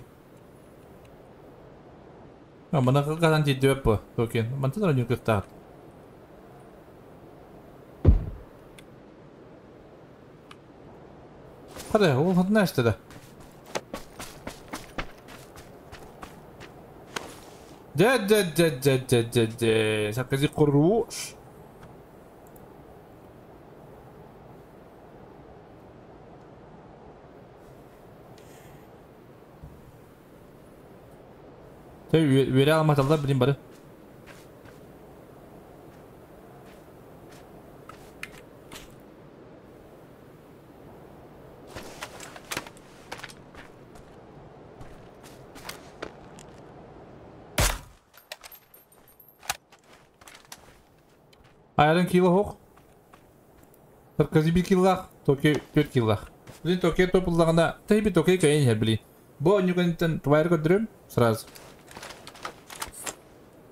А, мына каган тиди бу, токен. Мантан анюн кыртат. Hadi, ол хатна işte De de de de de de de. Саркози хорош. Тэ вере алматалдар билин бары. Айрын кило хоқ. Саркози 1 килах, токе 4 килах. Блин, токе топуллагана, тайби токе кайын хер, блин. Бу нюкантан твайр көдүрөм сразу.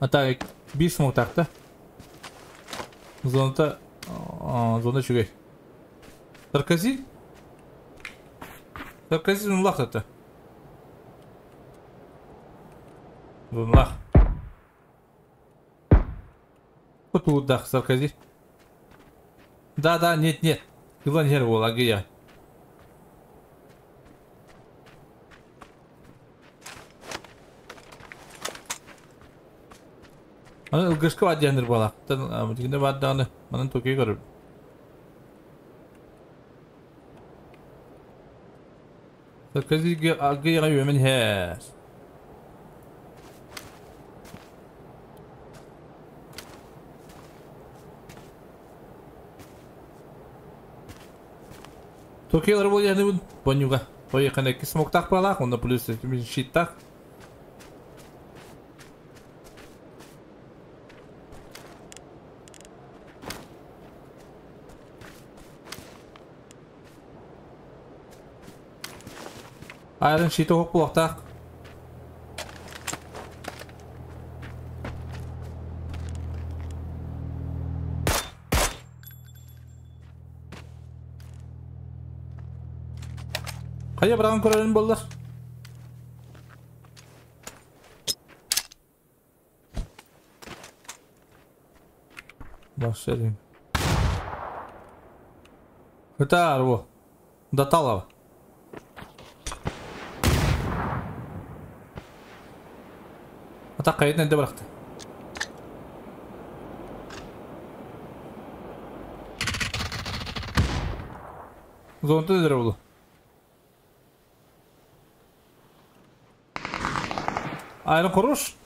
А так 5 смог такта. Зоната, зона чугай. Саркози? Саркози зоналах это. Зоналах. Тудах, Саркози. Да, да, нет, нет. Илан хер бол, агия. Аны ылгышка бадьяныр бала. Дегенде бадданы, манан токей көрүп. Саркози агия йөмен хер. Токейлар бол яны бонюга. Поехали к смоктах балах, он на плюс щитах. Айрон щит оһох булуохтаах. Хайа быраҕан көрөрүн буоллар. Başlayalım. Hıtar bu. Даталова. Ата кайытын энде быракты. Зонты дедер булу. Айрон хорош.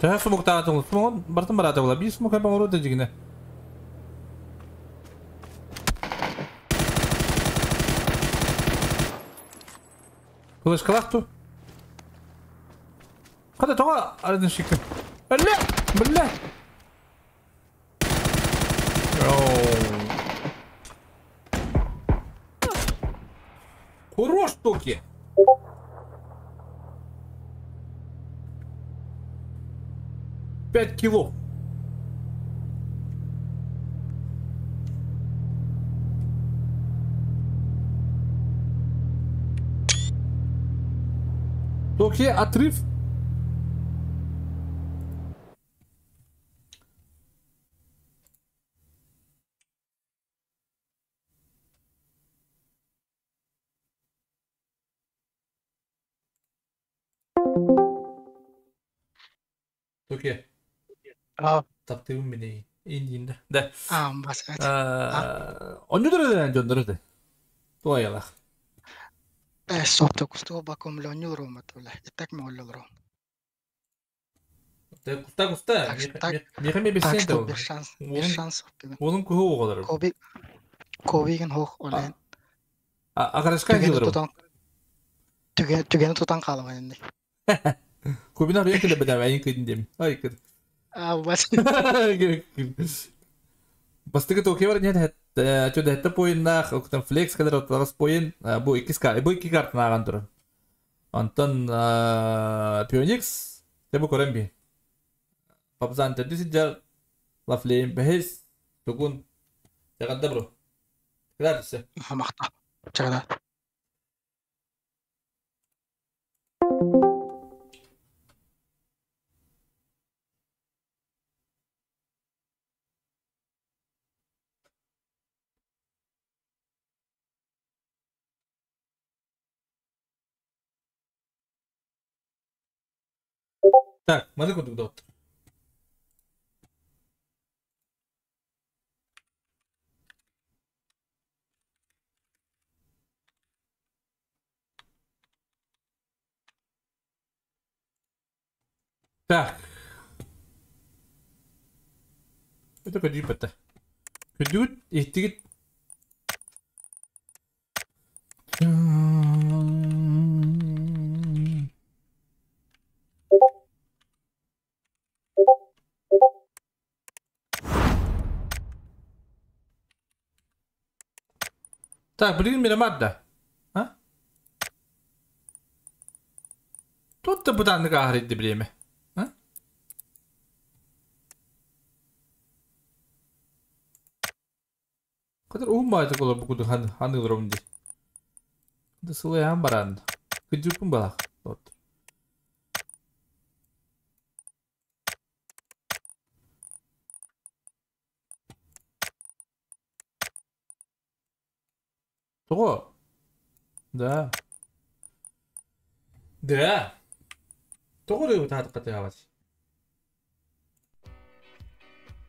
Төһө сумуктаатың, сумугун бартын барата була. Бир сумук эпен орута жигине. Кылышкалак ту. Када тоға арыдын шикки. Өлле! Билле! Хорош токи! 5 кило. Токи отрыв. Токи. Таптыыбын мини индиинде. Да. Аам бас эт. Онньутар дьоннор Туайалах. Сопто кустуга баком лоньюрум атуле. Итак ме оллорум. Те куста куста. Так что так. Мехаме Так бесен что те. без шанс, без шансов. Onun куху оҕолор. Коби Ковиген хох олен. Агарашка Түгени дилер. тутан түгени тутан калган инде. Кубина рыйын киле бедә әйин кыйдын дем. Ай кыд. Бас. Бастыгы токе бар нет хет. Чөдө хетте поиннах, октан флекс кадar оттагас поин, бу икки ска, бу икки карт наган тур. Антон Пионикс, те бу көрем би. Папзан төдү сиджар Лафлейм бехес тугун Тегадда бро. Кыдар Хамакта. Чагда. Так, маны кудук дот. Так. Это көдүүп это. Көдүүт ихтигит. Так, блин, Мирамарда. А? Тут-то бутаннык ахридди время. А? Кадar уһун баайты колор бу куду ханылар ди. Да сылайан баран. Кыдьыппын балах. Вот. Того. Да. Да. Того рыгы таат катыгабат.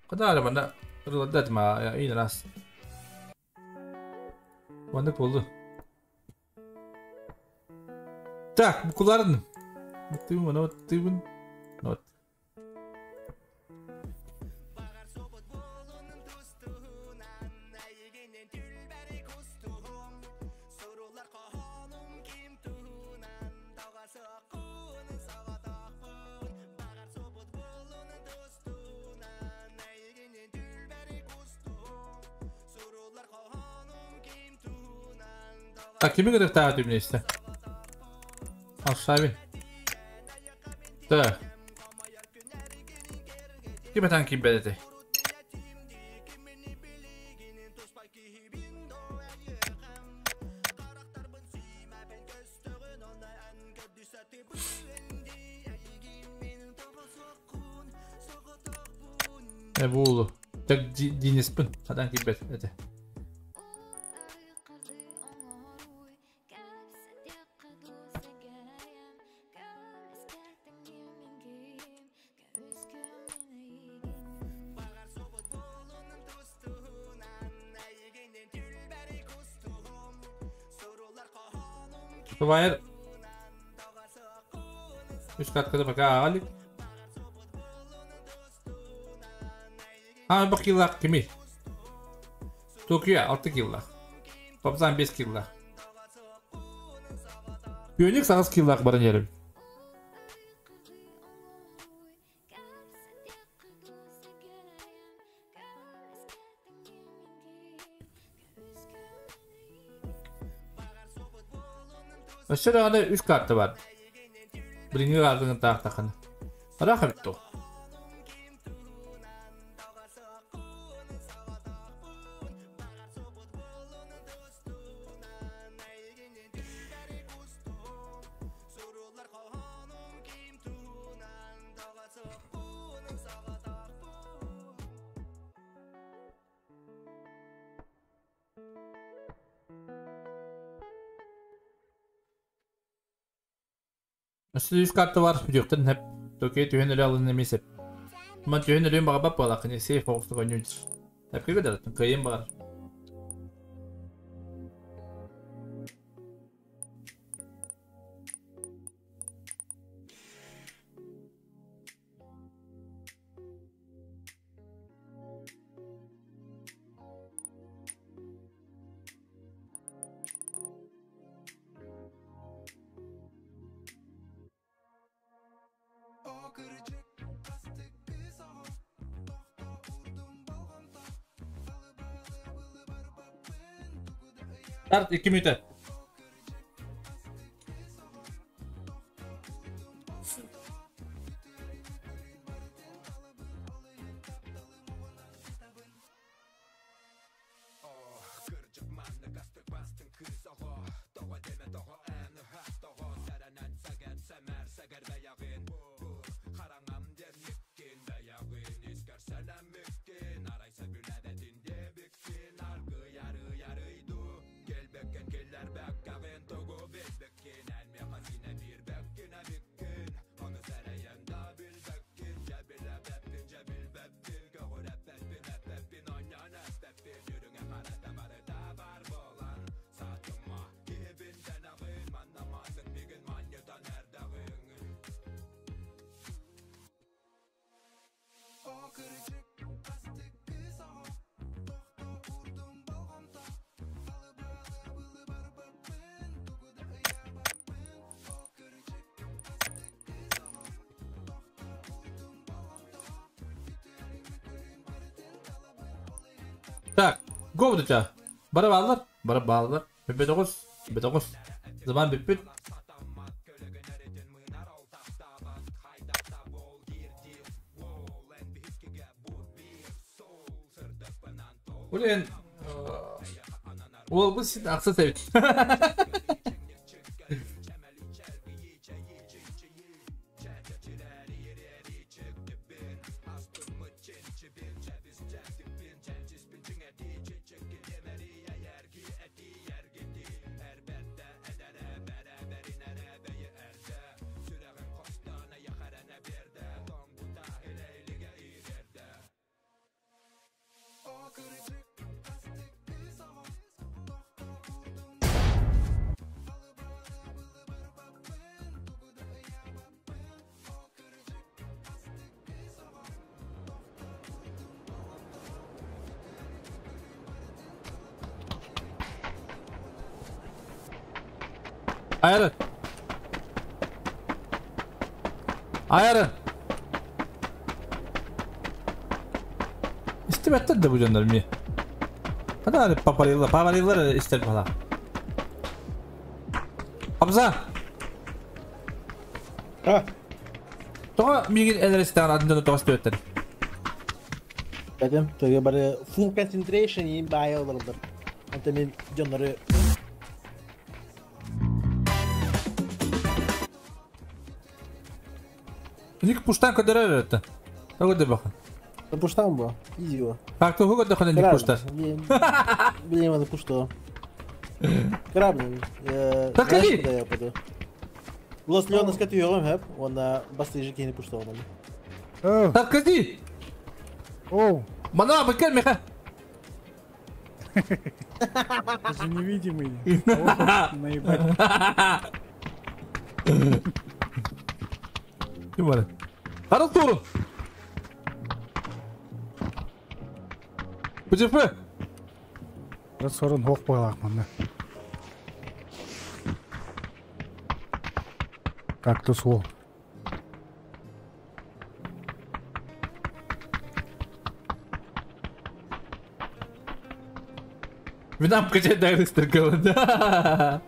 Када манда рыладат ма ин раз. Ванда болду. Так, букуларын. Тыбын, мына тыбын. Вот. Так, kimi кырыктаах түмнесте? Алшави. Так. Ким этан ким бәдети? Э, Так, Дениспін. Хадан ким бәдети? Байыр. Үч каткада пока ағалик. А, бір киллақ кеми. Токио 6 киллақ. Попзан 5 киллақ. Пионик 8 киллақ баран ерім. Өссө даҕаны үс карта бар. Билиҥҥи каартаны таахтаххына. Араах эбит дуо? Өссө үс карта бар, бүтүөхтэн хэп. Токио түһэн өлө алын эмиэ сеп. Ман түһэн өлүөн баҕарбат буолааххын, сейф оҕустук оонньуун. Тэпкэ көдөрөттүн, кыайыан баҕар. Старт 2 минута. Так, го дуча. Бара баллар, бара баллар. Бе тоғыз, бе тоғыз. Заман бүппүт. Улен, ол бұл сен ақса сәбит. Айрын. Айрын. Истибэттэр да бу дьоннор эмиэ. Хата папарилла, папариллар истэр бала. Абза. А. Тоҕо миигин элэристэҕин атын дьону тоҕо истибэттэр? Бэтим, тоҕо бары full concentration иин баайа олороллор. Онто мин дьоннору Ник пуштан көдөрөр это. Тоҕо дебахан. Пуштан бу. Изи го. Так, тугу көрдөхүнэ ник пуштар? Билем аны пушто. Корабль. Так Лос Леонес катыйогом хэп, онна бастыжы кини пуштоонам. Таркади! Оу! Мана быкер меха! Ты же невидимый. Наебать. Ким бар? Харал турун! ПДП! Сорун хоқ бойлақ манда. Кактус ол. Винам качать дайрыстер да.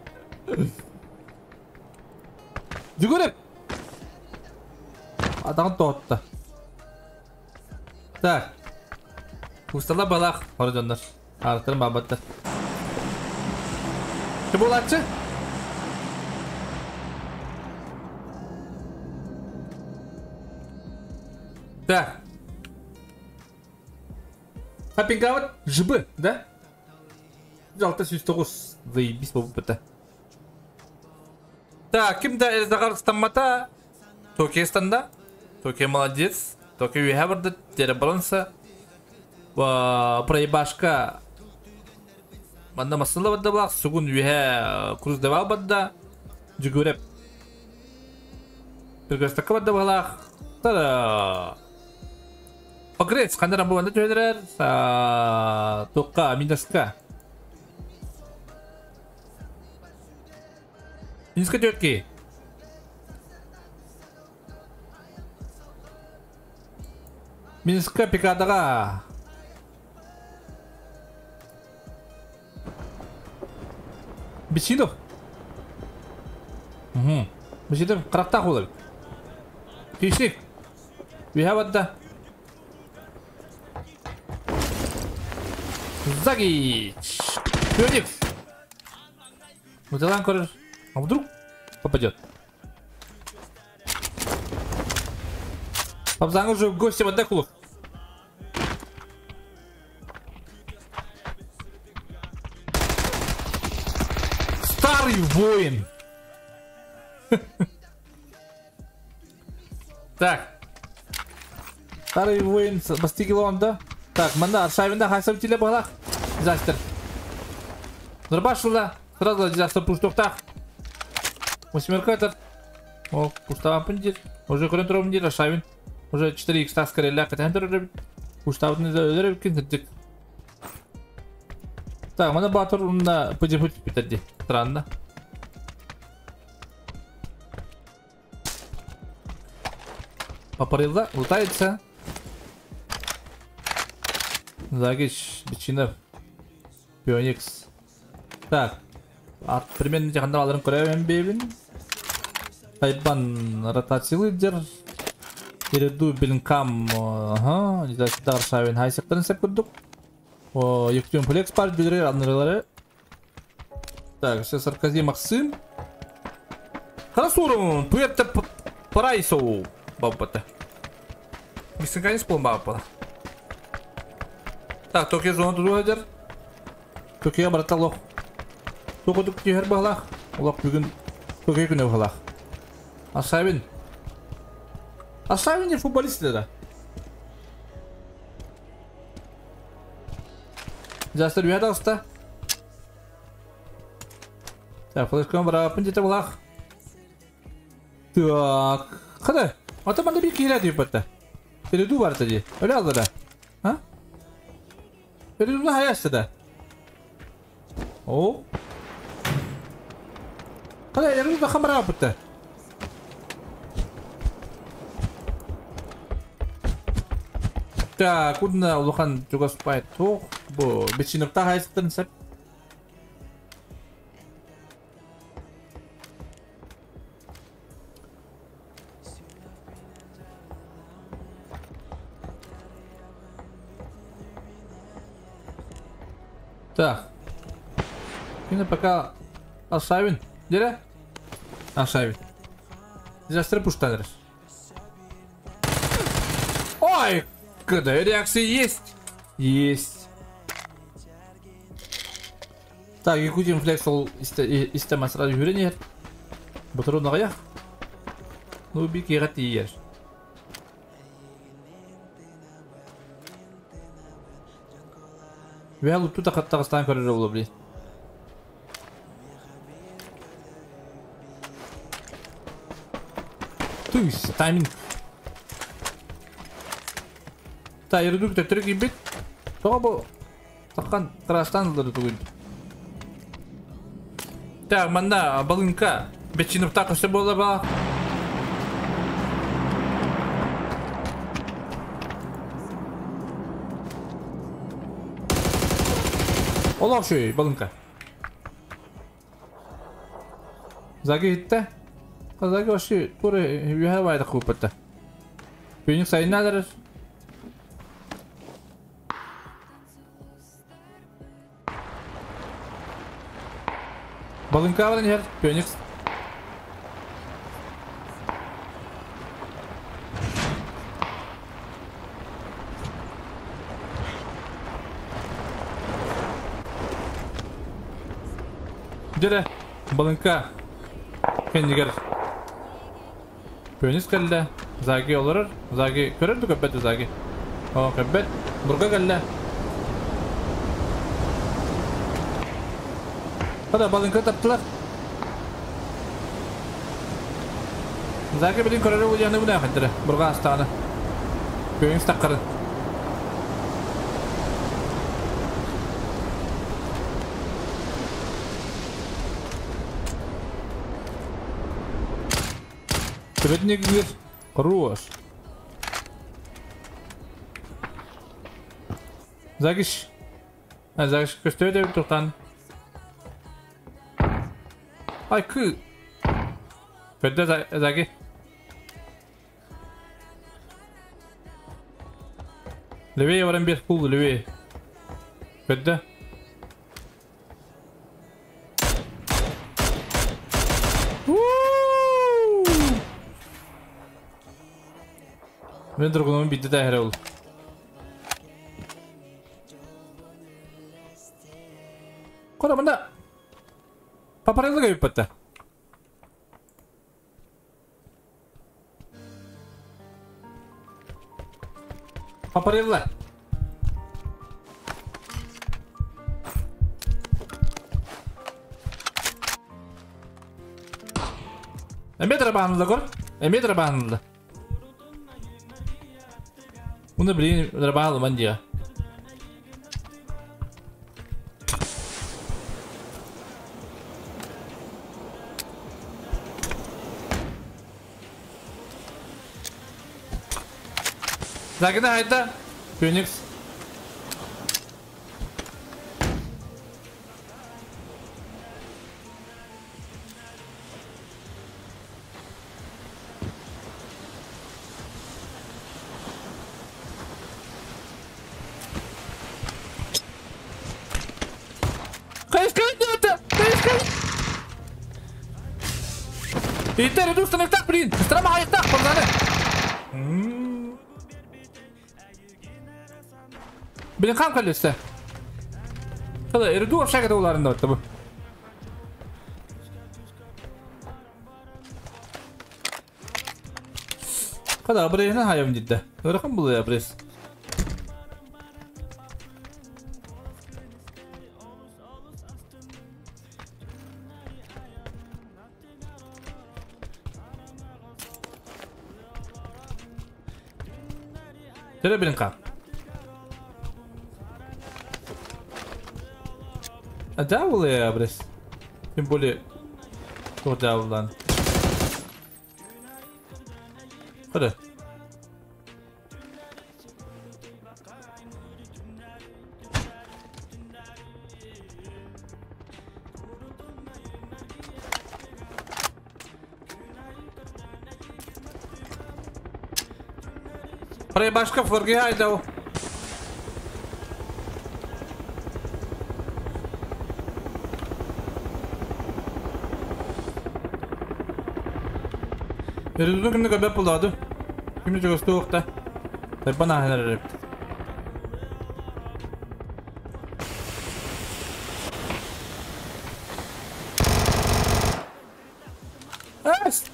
Жүгіріп! Атағын тоғытты. Так. Кустала балақ, хоржондар. Артырым бабаттар. Кім болатшы? Так. Хаппингават ЖБ, да? 609. Заебись болып бітті. Так, кімді Эльзағар стаммата? Токио станда. Токио молодец. Токио үйе барды. Теребронса. Проебашка. Манда масыла барды бұлақ. Сугун үйе круз девал барды. Жүгіреп. Түргістіккі барды бұлақ. Тара. Погрец, қандаран бұланда түйедірер. Тоққа, Миндаска. Минска тетки. Минска пикадаға. Бесинов. Угу. Бесинов қырақтақ олар. Хищник. We have the Загич. Феникс. Вот это. А вдруг попадет? Папзан уже в гости в Адекулу. Старый воин. Так. Старый воин бастигил да? Так, манда Аршавинда хайсам теле балах. Дизастер. Нұрбашылда. Сразу дизастер пуштоқтақ. Восьмерка этот. О, пуштаван дир. Уже көрін тұрып дир, Аршавин. Уже 4х тас керелі қытан тұрып. Пуштавын өліріп кендірдік. Так, мына батыр онда ПДП бітірді. Странно. Попарилда, лутается. Загич, Бичинов, Пионикс. Так, от примерно жакында алырын көрөм бейбин. Тайбан ротация лидер. Переду Белинкам, ага, Даршавин хайсектарын сеп көрдүк. О, Ектюн Флекс бар, жүдүрер анырылары. Так, сейчас Саркази Максим. Харасурун, Пуэрто Парайсо. Бабата. Мексиканец был бабата. Так, Токио зона тудуһадыр. Токио барата лох. Токодук тиһэр баһалаах. Олох бүгүн Токио күнэ баһалаах. Асавин. Асавин не футболист да. Жастар үйәді ағыста. Так, флешканы барапын жете баһалаах. Так, қандай? Ата манда бир киһилэ түйүп батта. Переду барта ди. Өлө алды да. А? Переду хаясты да. О. Када эрин да хамара бутта. Так, кудна улахан чугас пай туох бу бичиныкта хайсыттан сеп. Так. Кини пока Аршавин. Дере? Аршавин. Застыр пуштаныр. Ой! Когда реакция есть? Есть. Так, Якутин флекс ол истема сразу юренер. Батыру нағаяқ. Ну, бик егат иер. Вәл уту тақаттағыстан көрір олы, блин. Туйс, тайминг. Та, ердүк төптірік ибит. Тоға бұл таққан қарастан ылдыры түгін. Так, манда балынка. Бетчинов тақысы бола ба. Олақ шөй, балынка. Заги хитте. Заги вообще туре юхэ вайда купатта. Пөйнік сайынадыр. Балынка баран хер, Пөйнік. Дере, балынка. Кендигер. Пөйнік кәлді. Заги оларыр. Заги көрірді көпбәті Заги. О, көпбәт. Бұрға кәлді. Хада балынка таптылар. Заги білін көрірі ұяны бұна қайдыры. Бұрға астағаны. Пөйнік таққырын. Төбетіне кігер. Хорош. Загиш. А, Загиш көстөй деп тоқтан. Ай, кы. Көдді Заги. Левее баран бер пул, левее. Көдді. Мен тұрғынымын бітті тәхірі ол. Қора, мұнда папарелла көйіп бітті. Папарелла. Эметр бағынылды көр. Эметр бағынылды. Bunu bileyim, bağlı man diyor. Загина hayda. Phoenix. Иттер идут на так, блин! Страма так, пацаны! Блин, кам колесо? Когда иду вообще когда уларында вот Когда брейна хаям дидде. Ракам булы брес. Тере bilin kap. А да, было я обрез. Тем более. Туох дьаабыллаан. Hadi. Parayı başka fırgıya hayda o. Эрдүү кимне көбөп булады. Кимне чогосту уақта. Тайпан ахынар эрепт. Эс!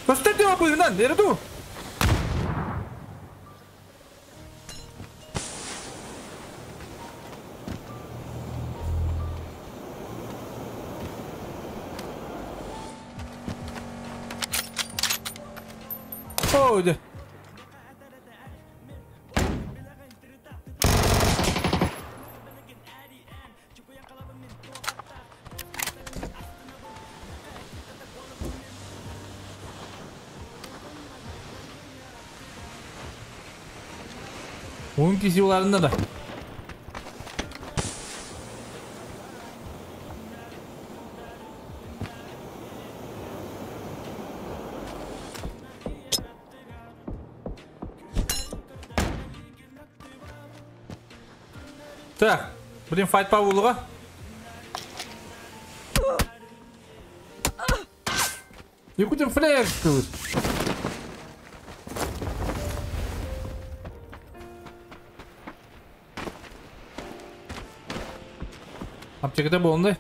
Көстөтү быһынан, эрдүү. Ой, Он киси уларында да. Так, будем файт по улуга. Якутин флег тут. Аптекада болынды.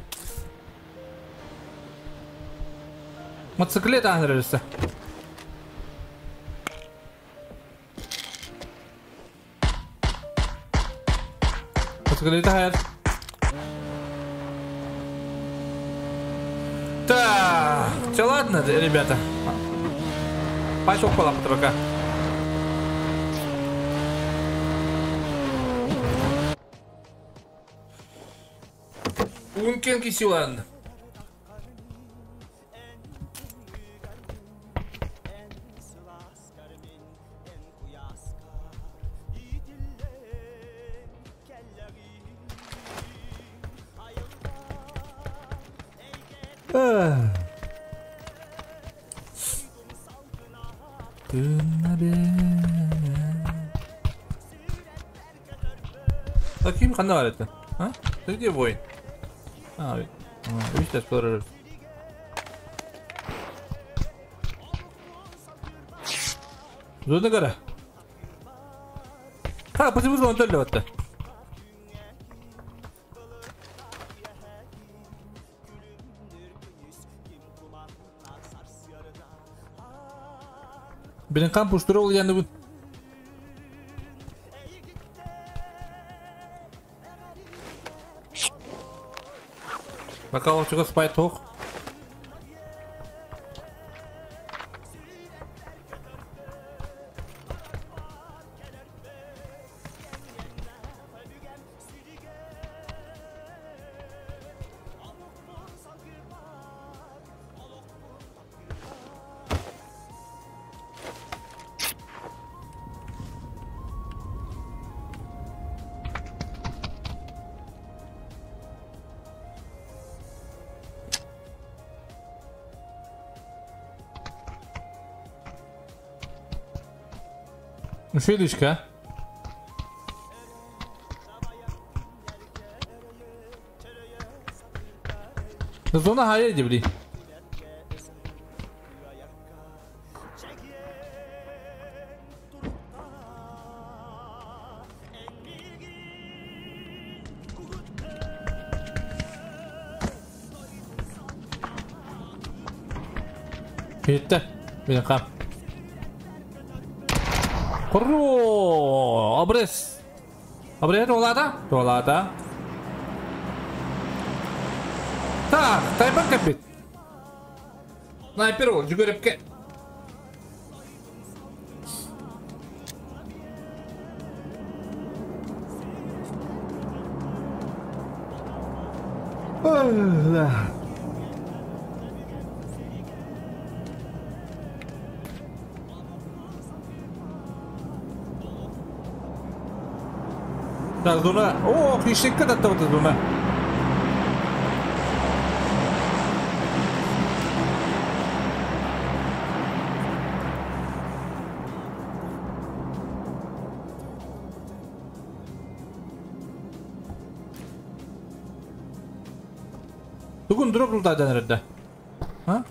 Мотоциклет аңырырысы. Мотоциклет hayat. Так, все ладно, ребята. Пошел по лапу пока. Ункен кисилан. Bakayım kanda var etti. Ha? Ne diyor bu oyun? Abi. Üç ters kadar Зона гора. Ha, почему он төлөп атты? Билин кампус турул янды бу. Пока он спайт hoch. Шилечка. Зона хаеди, бли. Кетті. Мен қам. Құру! Абрес! Абрес олада? Олада. Так, тайпан капит. Снайпер ол, жүгіріп ке. Да. Так, зона. О, хищника вот зона. Тугун дроп рултайдан эрдэ. А?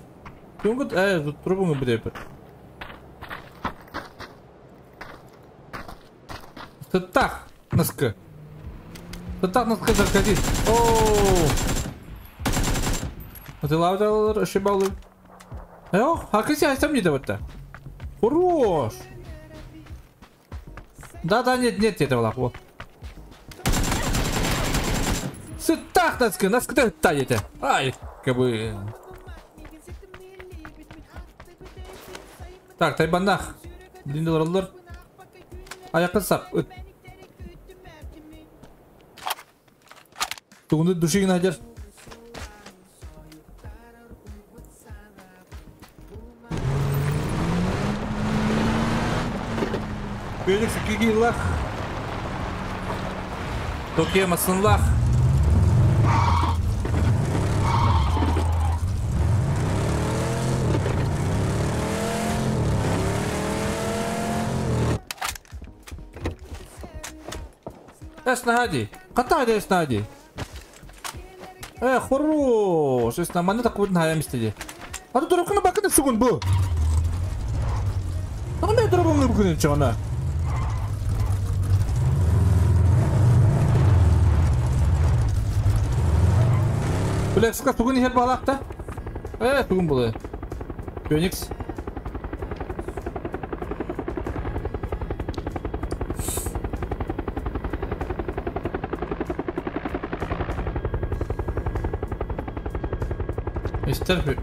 Тугун дропуҥу бүтэ. Таттах наскы. Таттах наскы заркади. О! Ты лавдалар ошибалы. Эх, а кыси айсам не давать-то. Хорош. Да-да, нет, нет, этого лапу. Сыттах наскы, наскы таете. Ай, как бы. Так, тайбанах. Блин, Аяқын сап. Тугунду душигин ажар. Бөлік кигилах. Токия масынлах. Эснади. Катай эснади. Хорош. Эсна маны так вот на месте. А тут дорогу на бакны сугун бу. А на дорогу на бакны чана. Бля, ска тугун хер балакта. Тугун булы. Феникс. Мистер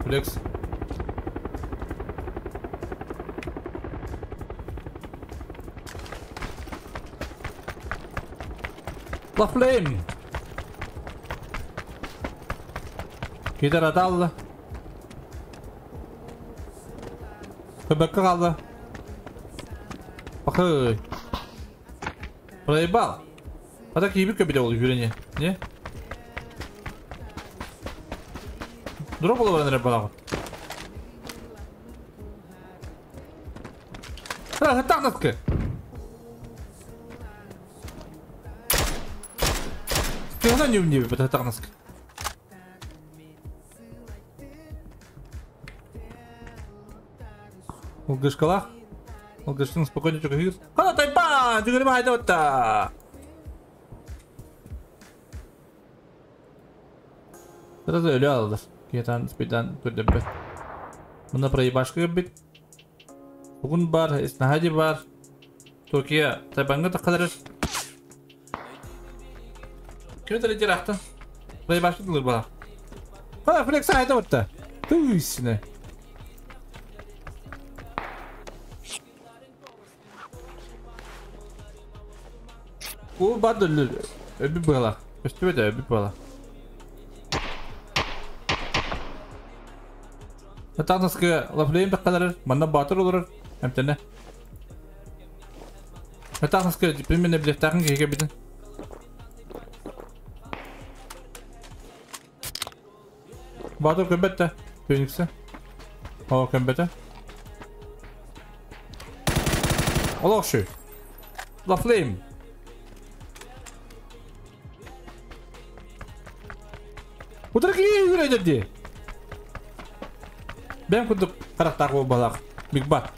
Флекс. Лафлейм. Кидер аталла. Көбөккө қалды. Бақы. Проебал. А так ебик көбеде ол жүрене. Не? Дроп бола баран балағы. А, так наскы. Ты не в небе, так наскы. Улгышкалах. Улгышкын спокойно чугыр. Хана тайпан, чугыр хайда отта. Сразу өлө алды. Кетан спидан көрдөбөт. Мына проебашка бит. Бүгін бар, Эснади бар. Токия тайпанга такалар. Ким теле рахта? Проебашка дылыр бала. Ха, флекс айда отта. Туйсine. Бу бар дөлөр. Өбү бала. Өстүбө өбү бала. Татаныскы лафлейм такалар, манна батыр олор, эмтене. Татаныскы примерно билеттарын кеге битин. Батыр көбөттө, Фениксе. О, көбөттө. Олокшу. Лафлейм. Ударки юрөйдү. Бәм күндүк карактагы балак. Биг Бат.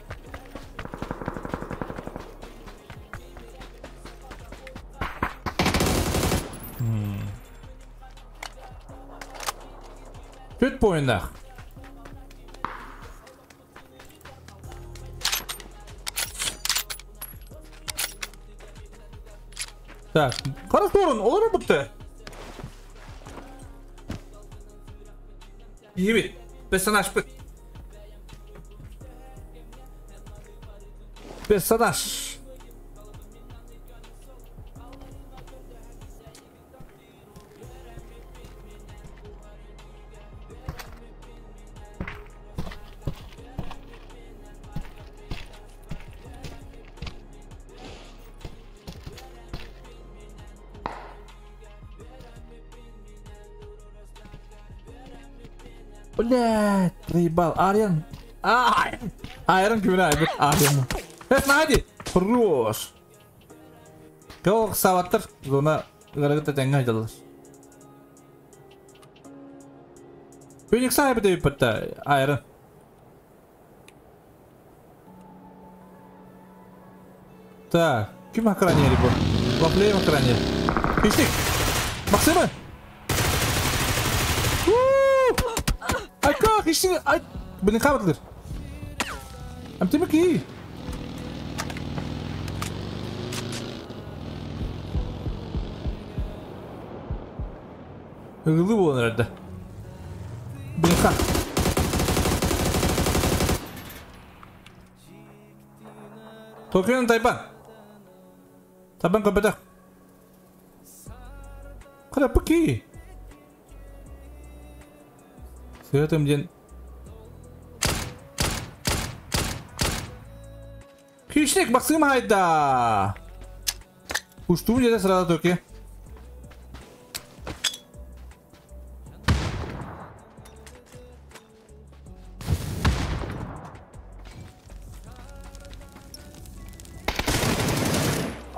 Пөт поиннах. Так, кара сорун, олар бутты. Ебит, персонаж бит. Персонаж. Блядь, проебал. Ариан. Айрон кимина айбыт. Ариан. Эс нади. Хорош. Кол саваттар зона гарагыта теңге айдалар. Феникс айбыт эбиппетта Айрон. Так, ким охраняли бу? Вафлеем охраняли. Хищник! Максима! Айка, хищник! Ай! Блин, хабатлыр! Амтемеки! Ыгылы болан эрді. Блин, ха! Токионың тайпан! Тайпан көпетек! Қара пыки! Сыратым ден... Хищник, Максим хайда! Уштум где-то сразу токи.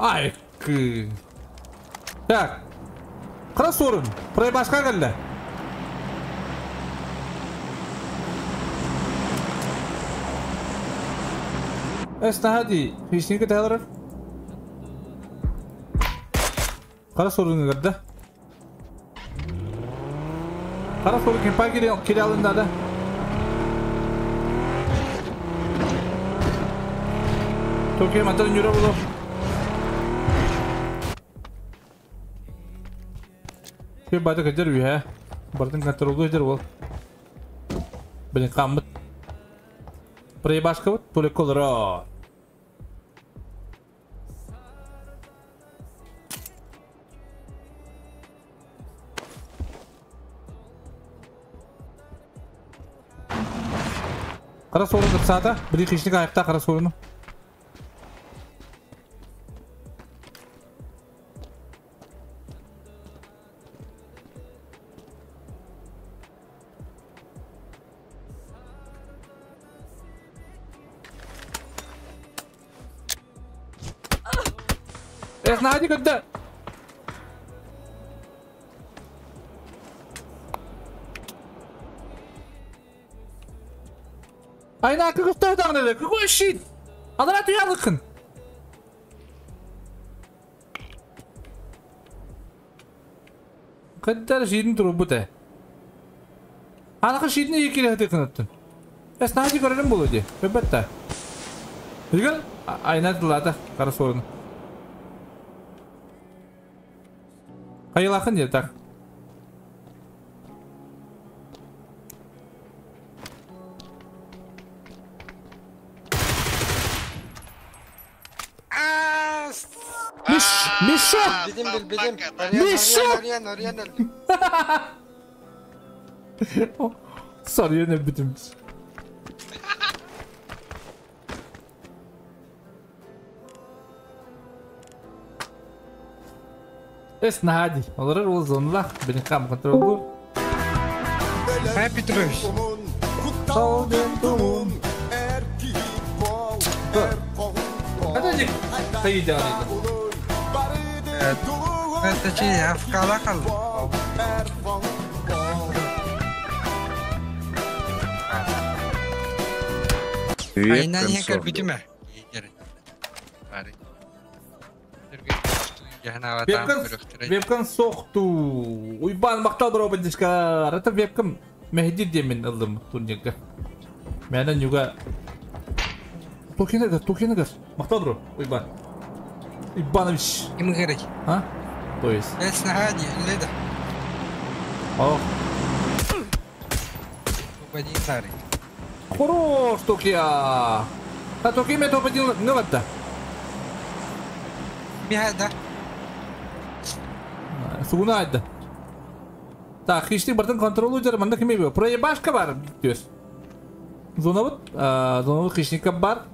Ай, Так. Қара сорын. Прай башқа келді. Эс наһади хищники тайлар. Қара сорын кірді. Қара сорын кемпай келе алынды да. Токио матан юра болу. Кем байды кедер үйе. Бардың контролду едер ол. Блин, қамыт. Прай башка вот, толек колора. Қара сорын сата, бір хищник аяқта қара сорыны. Эс нади когда? Айна кыгыттар Какой щит? Адара туялыкын. Каддар щитин турбута. Анака щитин екиле хатыкын. Эс нади көрөрүм болу ди. Өбөттө. Билген айна тылата кара сорун. Кайылакын деп так. Мешок! Бедим. Мешок! Сарыян битим. Эс нади. Олар ол зонлах бени кам контролдур. Хай Петрович. Hadi haydi hadi. Это че, афкала кал. Айна не кер битиме. Вебкам соқту. Уйбан мақтал бір обандишка. Это вебкам мехди демен ылдым турнирге. Мәнен юга. Токенегер. Мақтал бір уйбан. Иванович. Ким керек? А? То есть. Эс нагади, леда. Ох. Топ-1 старый. Хорош, Токио. А Токио мне топ-1 не ладно. Михайда. Сугунайда. Так, хищник бартын контролу жер, манда ким бе? Проебашка бар, диyoruz. Зона вот, хищника бар.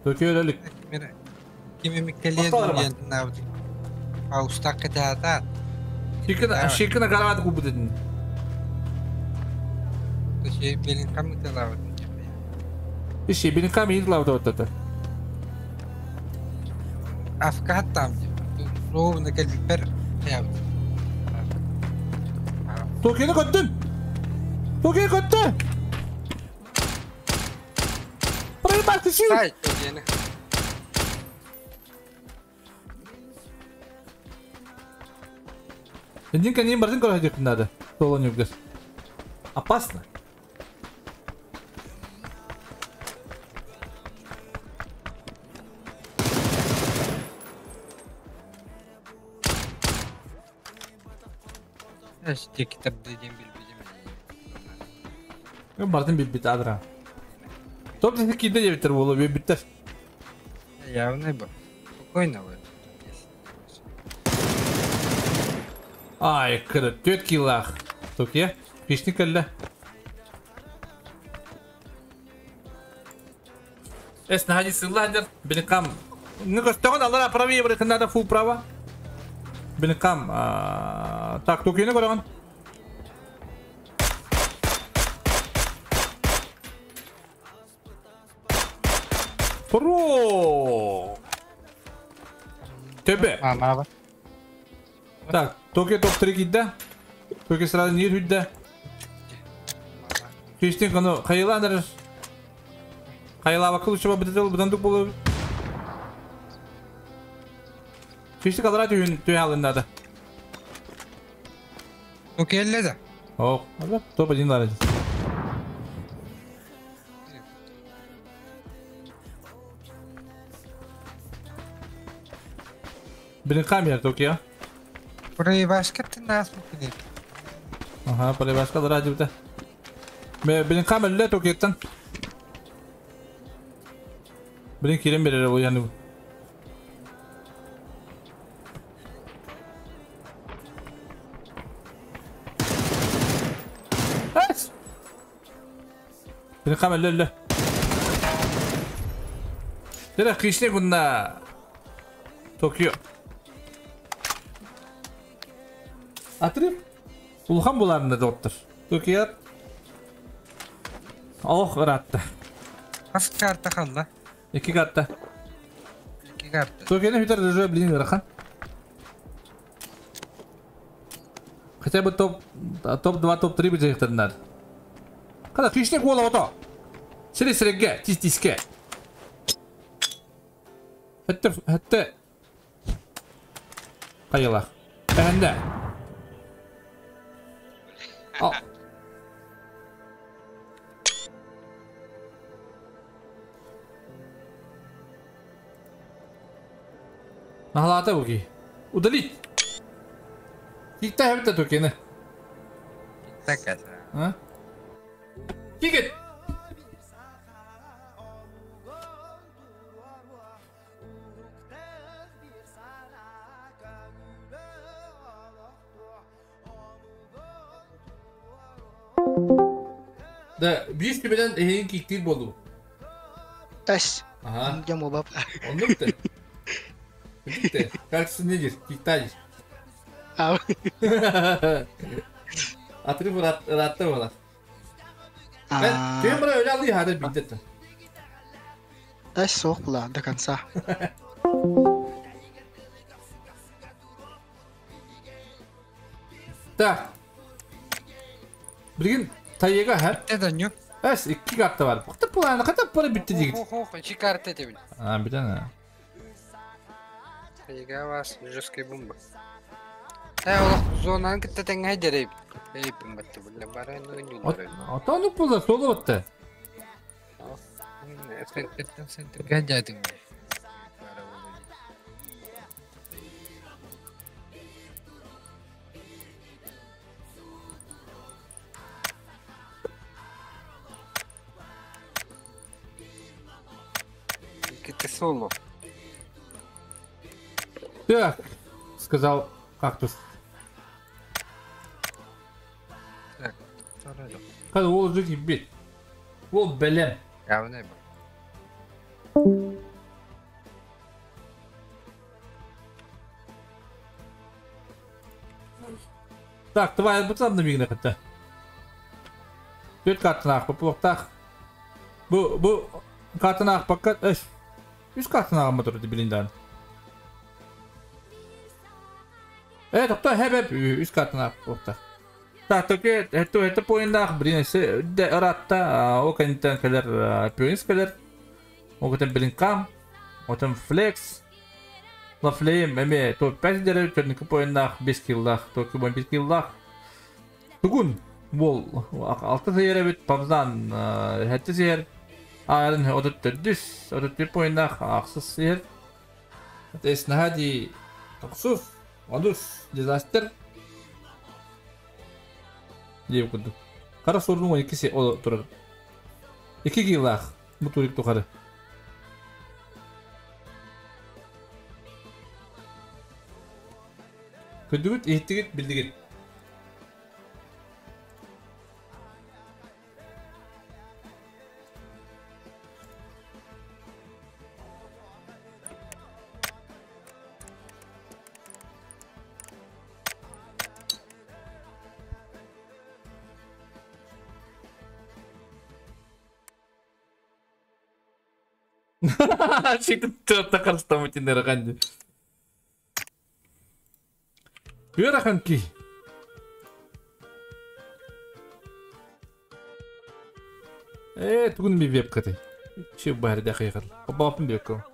Токио өлөлүк. Кими миккелен диэн Аустак кытаата. Шикына карават кубут дедин. Белинкам ыталаабыт. Иши, Белинкам иин лавда оттата. Афка там. Ровно кэлбиппэр хаябыт. Токиону көттүм! Токио көттү! Проебать, ты Сай, Токиону. Един канин бардын көрөдүк надо. Соло не Опасно. Бардын билбит адра. Топ десе кийде жебиттер болу биттер. Явно бу. Спокойно вы. Ай, кыры, 4 килах. Токия, пишник әллә. Эс находи сылла Белинкам. Ну көстөгөн алара правее бір надо фул право. Белинкам. Так, Токионы көрөгөн. Про. Төбе. Мама. Так, Токио топ-3 кидде. Токио сразу не хүдде. Кештен кону хайыланыр. Хайыла вакыл учуба бітетел бұдандық болу. Кешті қалара түйін түй алынады. Токио элле да. Ок, топ-1 лар. Білін камер Токио. Проебашка нас мукинет. Ага, проебашка радио. Білін камер ле Токиоттан. Білін кирен берер ол яны. Білін камер ле ле. Дere kişne kunna Токио. Атырып. Улхан буларында доктор. Токио. Ох, ыратты. Хас карта халла. 2 карта. 2 карта. Токионы хүтер уже блин ырахан. Хотя бы топ топ-2, топ-3 бітер Kada kişne kola ото. Сире сиреге, тис тиске. Хәтте, хәтте. Кайылах. Әһәндә. Ал. Нахалата буки. Удалить. Кикта хәбитә токены. Так это. А? Кикет. Да, бис түбеден эһин киктир болду. Тас. Ага. Жам бап. Оннукты. Битте. Как не дир, киктадир. Ау. Атырып ратты болар. Мен бара öyle алый хады биддет. Тас соқ була до конца. Так. Билгин тайыга ха. Это не. Эс 2 карта бар. Бакты планы ката пара битти дигит. Хо хо, 2 карта дебин. А, битен. Тайга вас жесткая бомба. Та олох зонаны кытта тэҥҥэ дерей. Эй, бымбатты булла бара ну не Ата ну пула соло батты. Центр гадятым. Это соло. Так, сказал кактус. Так, второй. Kada ол жик бит. Ол белем. Явно был. Так, давай бутан на мигна хатта. Түөрт картаны аахпыт буолуохтаах. Бу бу картаны аахпакка өс үс картаны ааҕыммыт турар билин даҕаны. Э тохтоо хэп хэп үс картаны аахпыт буолуохтаах. Так, токи это это поиндаах блин өссө ыраатта ол кэнниттэн кэлэр пионис кэлэр. Ол кэтэн блинкам, отон флекс, Лафлейм эмиэ топ 5 дэрэ төрнүкү поиннаах 5 киллаах, токи 5 киллаах. Тугун буол алта сыйар эбит Павзан хэттэ сыйар Аарын 34 34 поиннаах ахсыс сыйар. Эснаһа ди тохсус, онус дизастер диэбит курдук. Хара суордун 12 ол турар. Икки килаах бу турик тухары. Көрдүгүт, иһиттигит, билдигит. Чик Ыарахан киһи. Ээ, тугун ми вебкатай. Че баар дахайгар. Баапын бекко.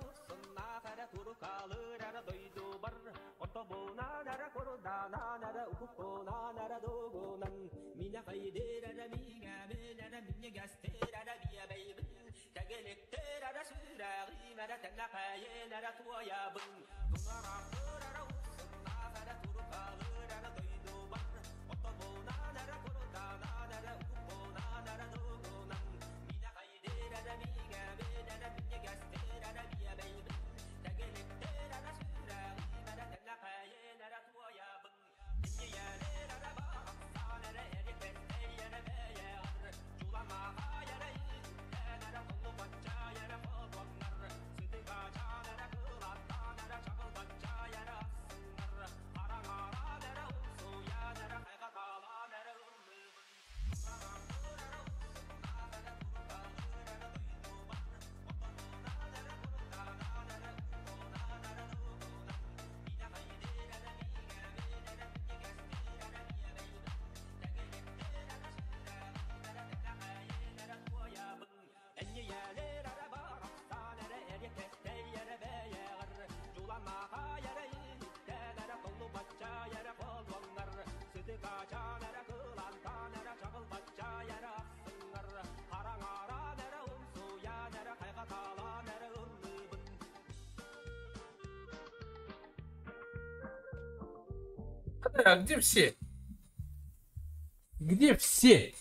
А где все? Где все?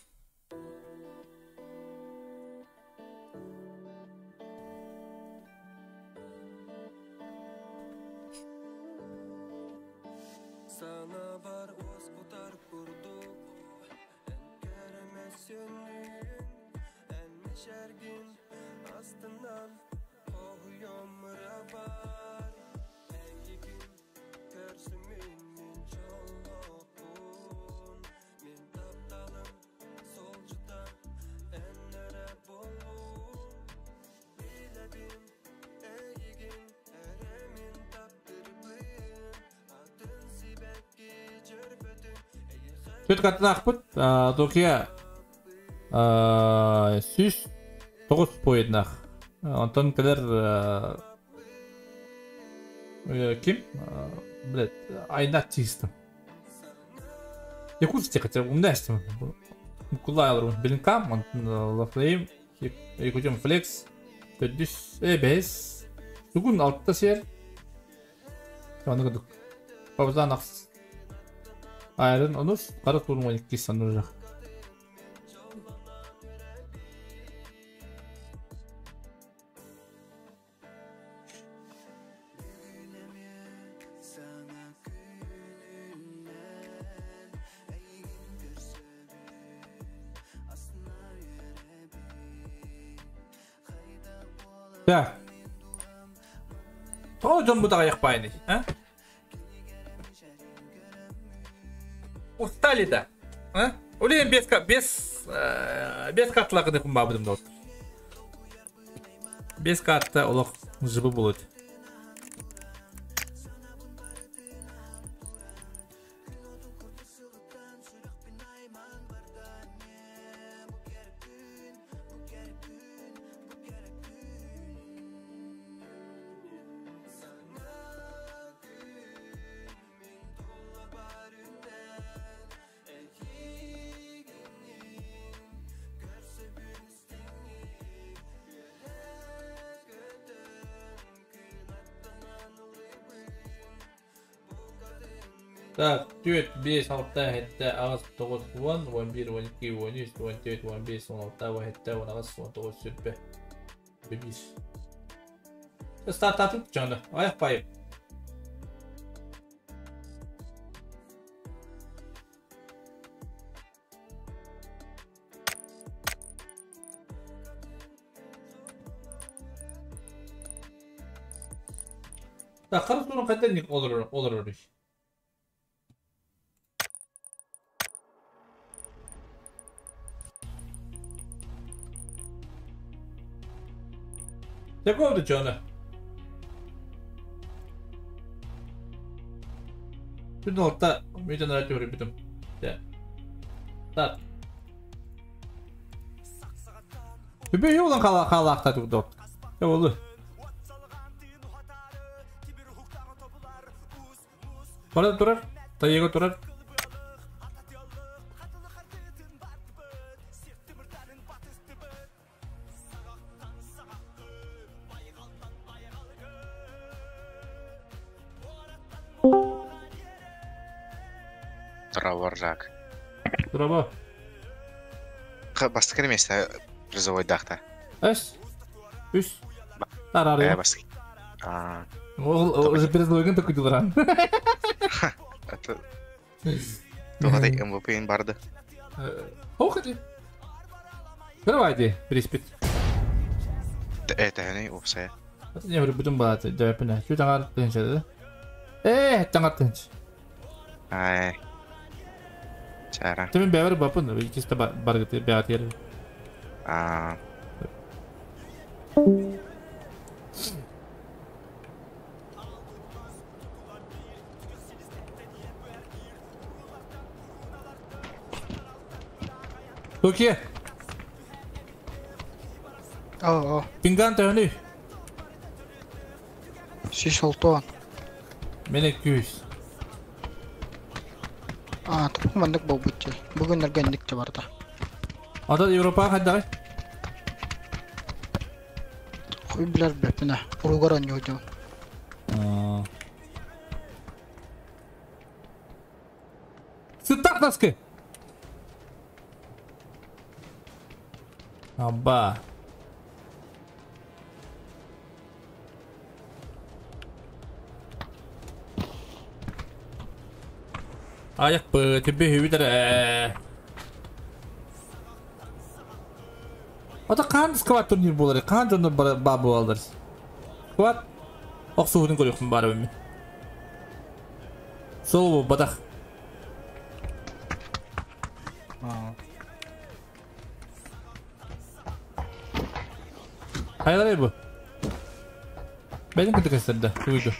Түт каттаахпыт Токио 109 поеднаах. Онтон кэлэр ким? Блядь, айнат чистым. Якутский хотя бы умнястым. Кулай Белинкам, онтон Лафлейм, Якутим Флекс, Төдүс, Эбес, Тугун алтта сер. Аны кыдык. Павзан ахс. Айрын онус, қара турун 12 сануржақ. Так. Тоҕо дьон бу даҕайахпайный, а? Устали да? А? Улин без, без Бес карталарга кым бабыдым да. Бес карта олох жыбы болот. Так, 4, 5, 6, 7, 8, 9, 10, 11, 12, 13, 14, 15, 16, 17, 18, 19, 20. 1. Стартатып жаны. Аяқ байып. Так, қара қайдан olur olur. Oldu canı. Bir nokta bir tane bütün. Ya. Так. Bir yoldan kala kala aktadı bu Ya oldu. Bana durar. Tayıga durar. Траваржак. Драба. Бастыкыр месте призовой дахта. Эс. Үс. Тарары. Бастык. А. Ол уже перезлойган такой дуран. Это Тоғадай МВП-ин барды. Охоти. Давайте, приспит. Это не опция. Не говорю, будем бати, давай пена. Чуть аңар тынчы, да? Таңар тынч. Ай. Чара. Ты мен бәбір бапын, чисто баргыты бәгат ер. А. Токе. О. Пинган тәуні. Сис олтуан. Мене күйіс. А, тук мандык болбут. Бүгүн эргенник те барда. Ата Европа кайдагы? Хуй билер бепине. Уругар ойнойду. Сыттак наскы. Аба. Аяк бы, түбі хүбідір. Ата қан скват турнир болар, қан жонор ба болар. Скват оқсуғының көрекін бары бі. Сол бадақ. Hayır bu. Benim kötü gösterdi. Duydu.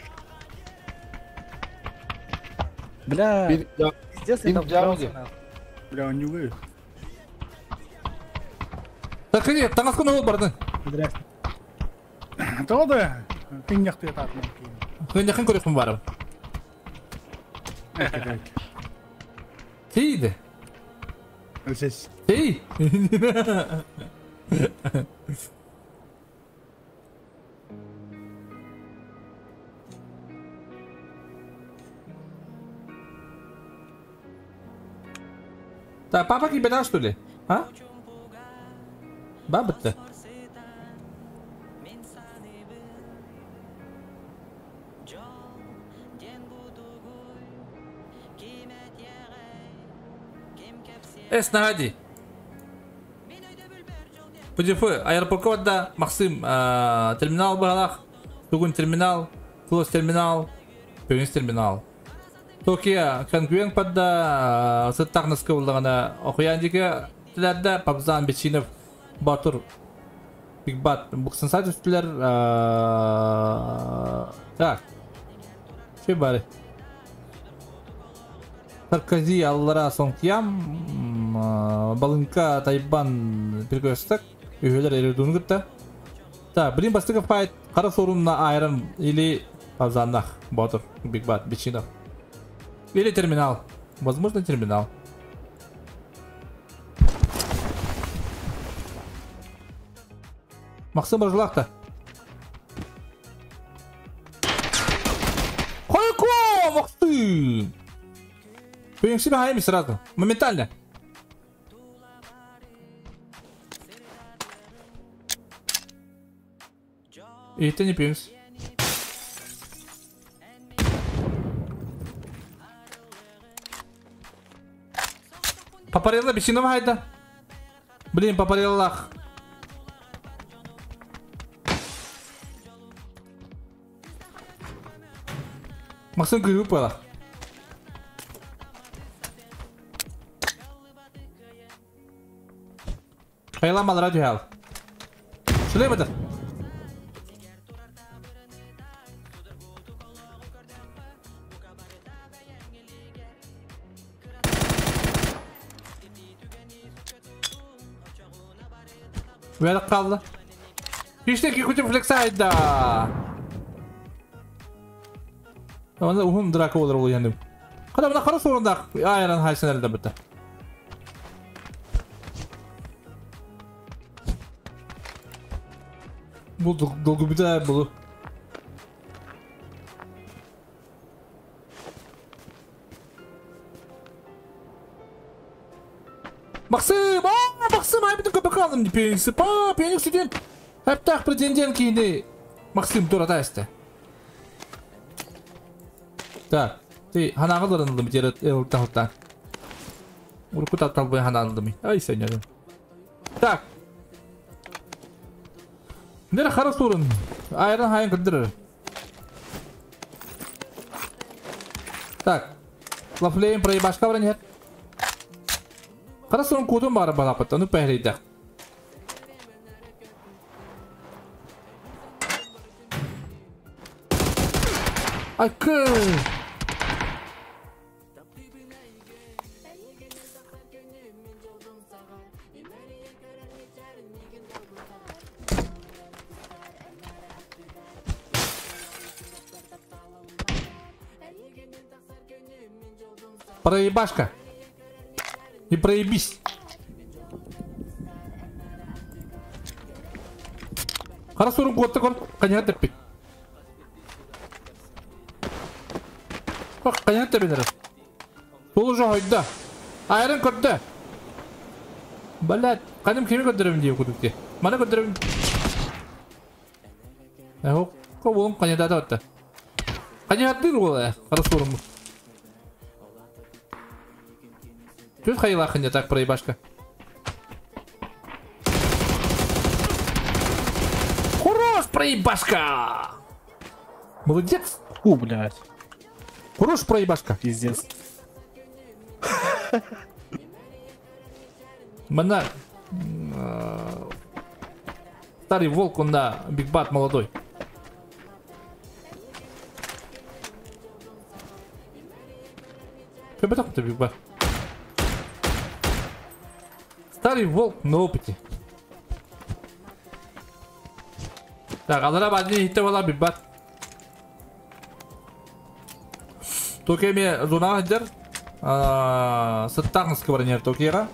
Бля, пиздец, я там дрался. Бля, он не вы. Так, иди, таңасқын ол бардың. Здрасте. Тоды, кынняқты етатын. Кынняқын көрекпін барым. Тейді. Өсес. Тей. Так, папа кибета, что ли? А? Баба-то. Эс, нагади. ПДФ, аэропортка Максим, терминал бағалақ, бүгін терминал, клосс терминал, пөңіз терминал. Токия, конкурент падда, сыттақ ныскы болдағана, оқиян деке, Тилерде Пабзан Бечинов Батур Бигбат Буксансай түстүлэр. Так. Şey bari. Саркози аллара Сонгтиям Балынка Тайбан перекресток Үһүлэр Эрудун кытта. Так, блин бастакы файт Кара Сорунна Айрон или Павзаннах Батур Бигбат Бечинов. Или терминал. Возможно, терминал. Максим Бажлахта. Хайко, Максим! Пенсия хайми сразу. Моментально. И это не пинс. Папарелла бесинова хайда. Блин, папареллах. Максим күйіп бала. Хайла мал радио хал. Шулей бата. Вера қалды. Иште ки күтіп флексайда. Онда ухум драка olur ол енді. Қада мына қара сорында айран хайсын әлді бітті. Бұл долгу біте бұл. Максим! А, Максим, ай бүтін көпек алдым пенсі. Па, пенсіден. Әптақ претендент кейінде Максим тура тайсты. Так, ты ханағыларынылдым жері элтахта. Урку таттал бой ханағылдым. Ай, сен Так. Нere хара сурын. Айран хайын кырдырыр. Так. Лафлейм проебашка баран нет. Хара сурын кутун бары балапыт. Оны пәхрейді. Айкы! Проебашка. Не проебись. Хорошо, руку вот такой, конечно, ты. Конечно, ты Сол уже ойда. Айран көрді. Блядь, қаным кеме көндіремін дейіп күдікте. Мана көндіремін. Әу, қо болым қанеда да өтті. Қанеда ол, хорошо орын. Тут хайла не так проебашка. Хорош, проебашка! Молодец! Фу, блядь. Хорош, проебашка. Пиздец. Мана... Старый волк, он на Биг Бат молодой. Как бы так-то Биг Бат? Старый волк на опыте. Так, алара бадни хитте вала Биг Бат. Токеме зона хадер. Саттарнс кварнер Токера.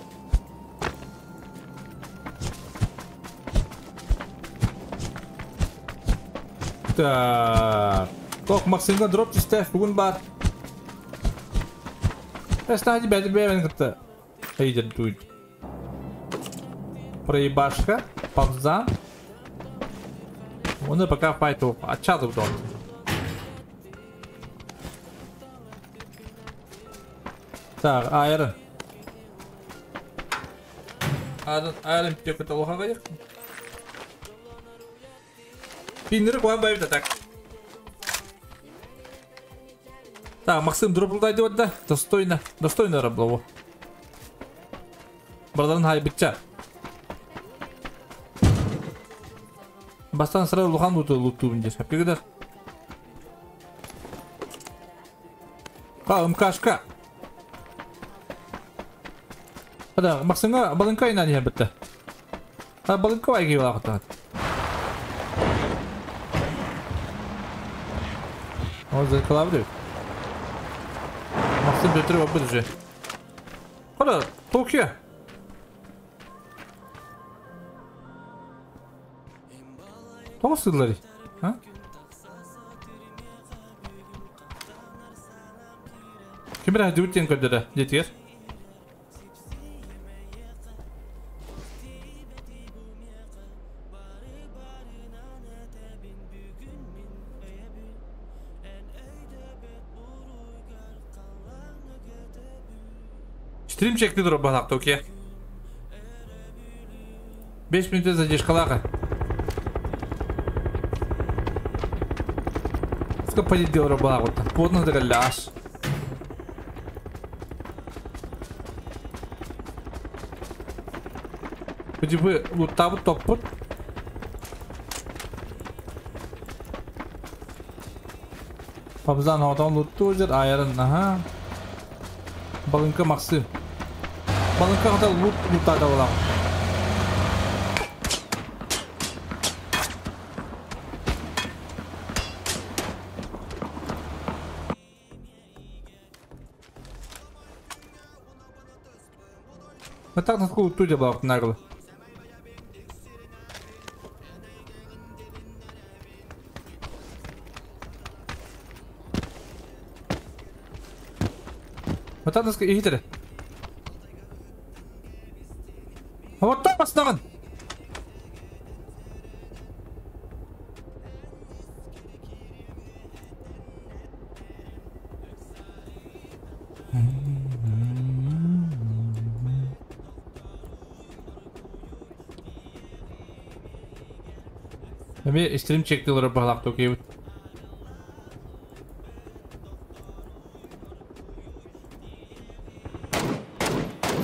Так. Ток Максимга дроп тесте бүгін бар. Эстади бәді бәрін кітті. Эйден туйд. Проебашка, павза. Оны пока файту отчадып дон. Так, айрын. Айрын, айрын пітек өте лоха қайық. Пиннері қуан байып так. Так, Максим дроплдай деп да. Достойно, достойно раблово. Бардан хайбытча. Бастан сразу лухан луту здесь. Апкегдар. Ка, МКшка. Ада, Максимга балынка инан я битте. А балынка вайги вакыт. О, закалавды. Максим бөтүрүп алып уже. Кара, Токио. Тоғыз? А? Ким бир дүртен көдөрө, жетигер. Стрим чекти туруп балак Токио. 5 минут задержкалага. Сколько полетел рыбалку? Плотно ляж. Типа лутабы топпут. Пабзан отан лутту жер айырын, ага. Балынка Максим. Балынка ката лут лутада болам. Вот так насколько тудя была нагло. Вот так насколько игры. Вот так основан. Эми стрим чектилер баглак токебит.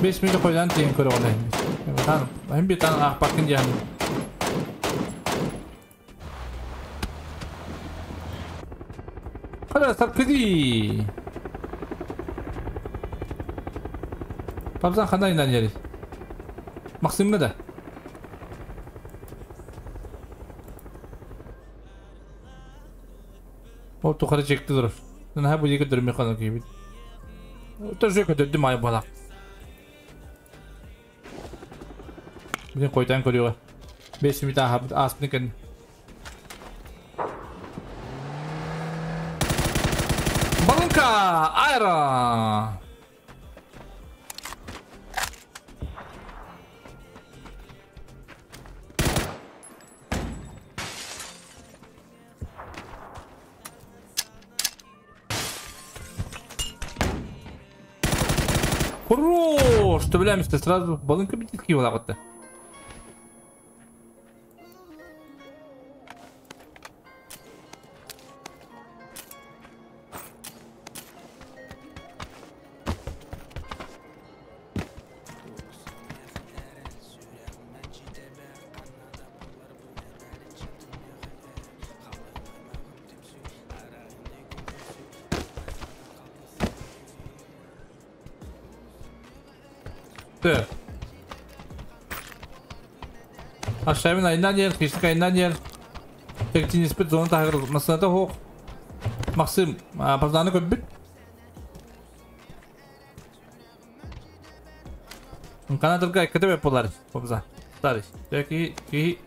5 минут койдан тиен көрө олай. Тан, эми бир тан ак бакын жан. Кара саркыди. Пабзан кандай инан жери? Максимга да. Ол тухары чекти туруп. Нана бу жеке дөрмө кана кийбит. Тоже көтөдү май бала. Билин койтан көрүгө. 5 минут аспын экен. Балынка айра. Хорош! Что билемизде сразу балынка битит кийип алат. Aşağı ayından yer, kışlık ayından yer. Tek nispet zona tahir masada hoq. Максим, пазаны көпбүт. Канадырга кетебе болар, бобза. Тарих. Теки ки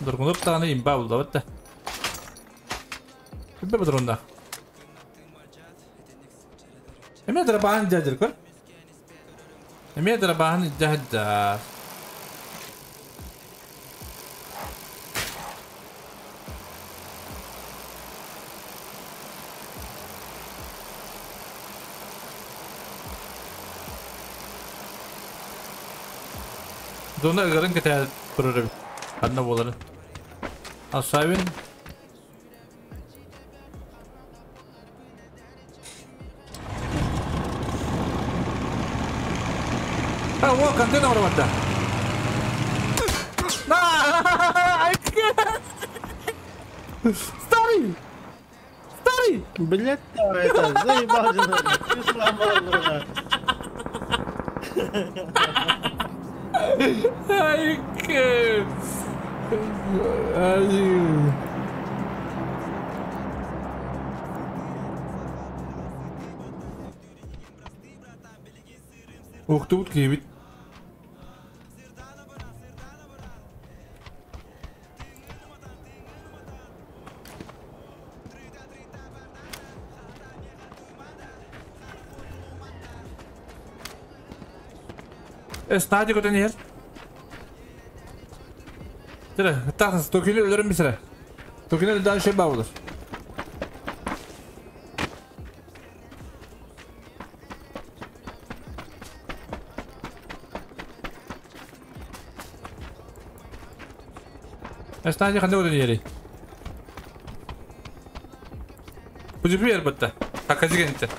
дургунуп таганы имба булды битте. Битте бутурунда. Эме драбаан жажыр көр. Эме драбаан жажыр. Зона ыгырын кете турur. Adına bolары. Aşağı А, о, контейнер барда. На! Старый! Старый! Блять, это, заебал же, ты сломал, блядь. Ай, кэт. Ай. Ух ты, утки ведь. Стадик өтөн иһэр. Тире, тахас токини өлөрүм бисере. Токини өлдөн şey бар olur. Стадик ханды өтөн иһери. Бу жипи elbette. Takacı gençler.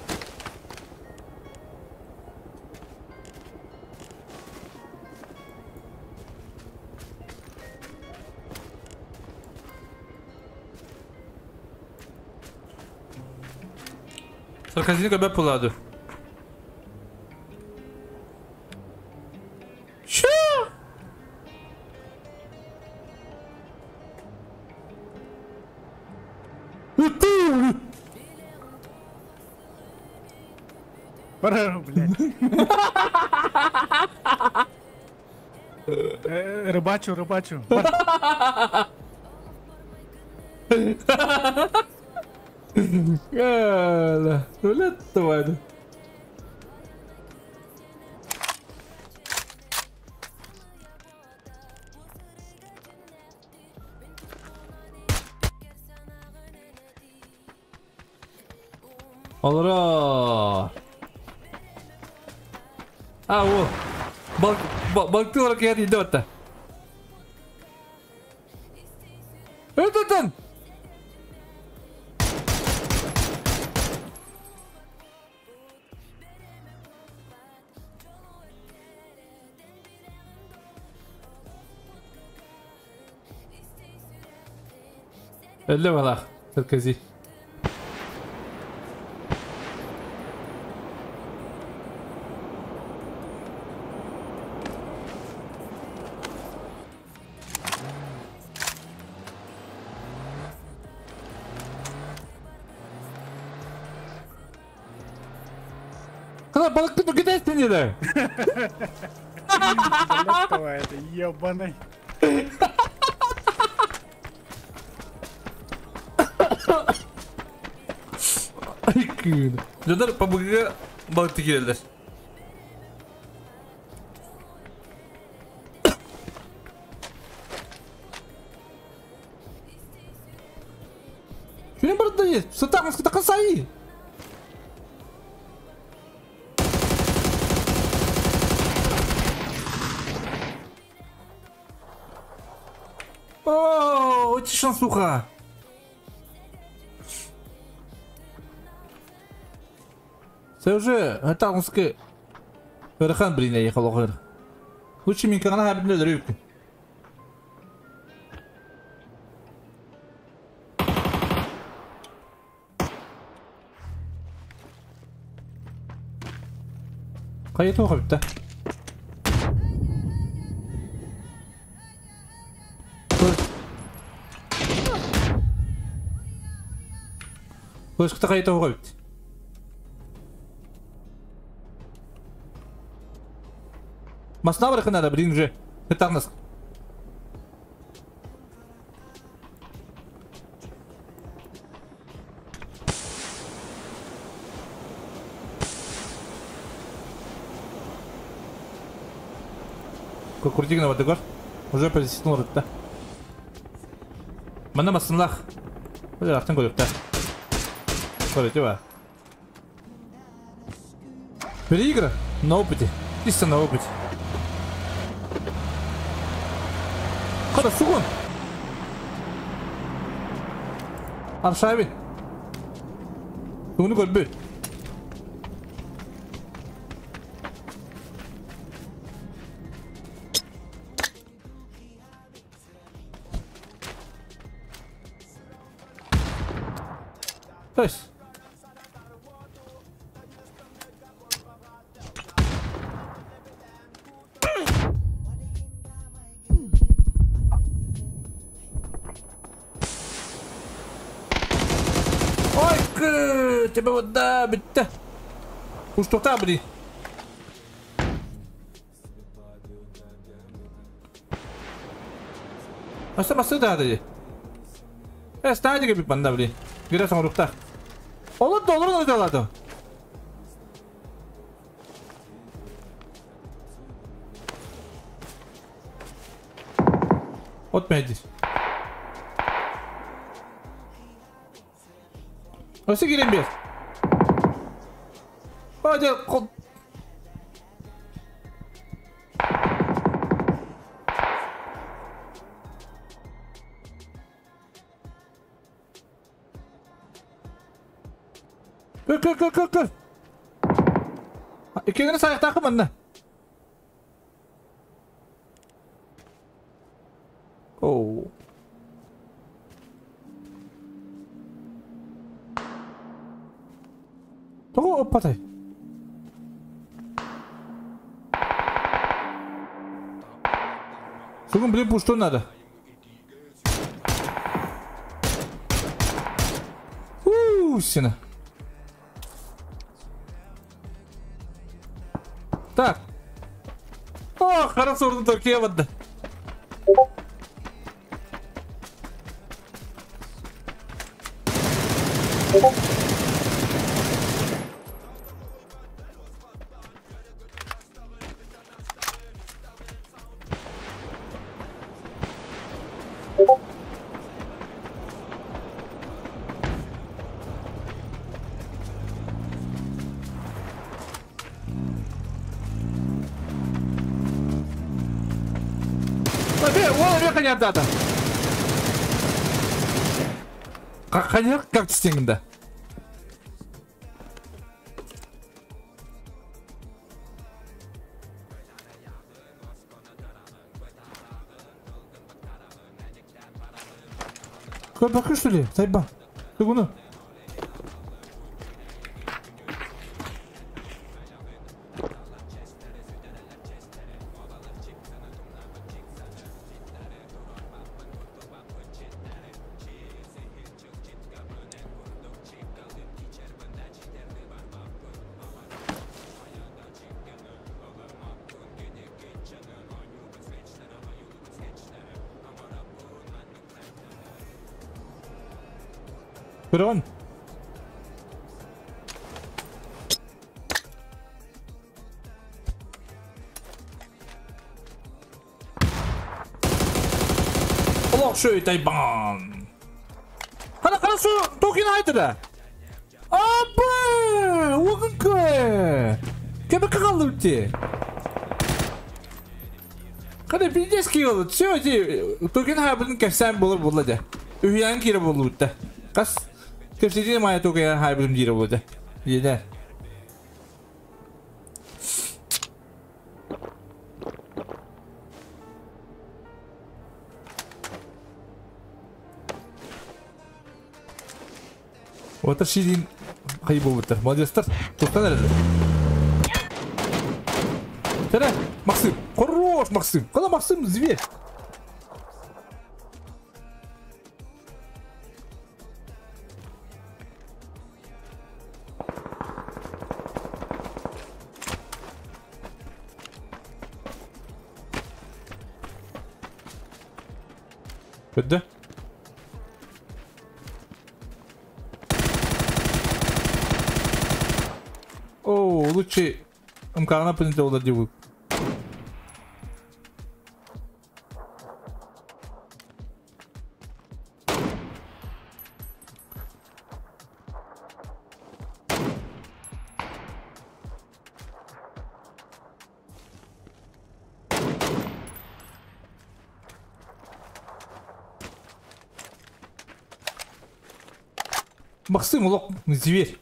Sarkazini köpek puladı. Şu! Бара, блядь. Рыбачу, рыбачу. Өлөттү. Олоро. А, о. Балыкты olarak yer indi hatta. Öldürdün. Öldü valla. Sarkozy. Kadar balıklı gidersin yine. Давай, это ебаный. Ay kıyın. Döner pabuga balıklı girerler. Şunu burada Сатан, ската О, очень шансуха. Це вже гатаунське Верхан, блин, я їхав лохер. Лучше мені канал хаб не рюкку. Кайы тоғы бітті. Көшкіті қайы тоғы бітті. Масна бар надо, блин, уже. Это нас. Крутигна вот такой. Уже пересекнул рыт, да. Мана масынлах. Бля, артын көріп та. Көріп, ба. Переигра на опыте. Чисто на опыте. Қара, сугун. Аршабин. Сугуну көрбөйт. тебе вода, битте. Пустота, блин. Аса масы да dedi. Стадия gibi banda блин. Biraz sonra Olur da olur da olur. От медис. Nasıl gireyim bir? Hadi kol. Kır kır kır kır kır. İki sayık takım anne. Oo. Тоҕо оппатай? Сугун блин пуштун надо. Усина. Так. О, хорошо, ордун Туркия бадды. Как түстеңінде? Бакы что ли? Сайба. Ты гуну. Перон. Олох шөй тайбан. Хана хорошо, токен айтыда. Абы, оғынкы. Кебі қалды өте. Қане пиздецкий oldu. Все, токен хайбын кәсән болыр болады. Үйән кері болу өтті. Қас кепсетин мая токен хайбын дире болды. Деді. Отыр шидин қайып болып. Молодецтар. Тоқтан әрі. Тәрі, Максим. Хорош, Максим. Қала Максим, зверь. Бітті. О, лучше МК-на принять олар деп. Максим, лох, зверь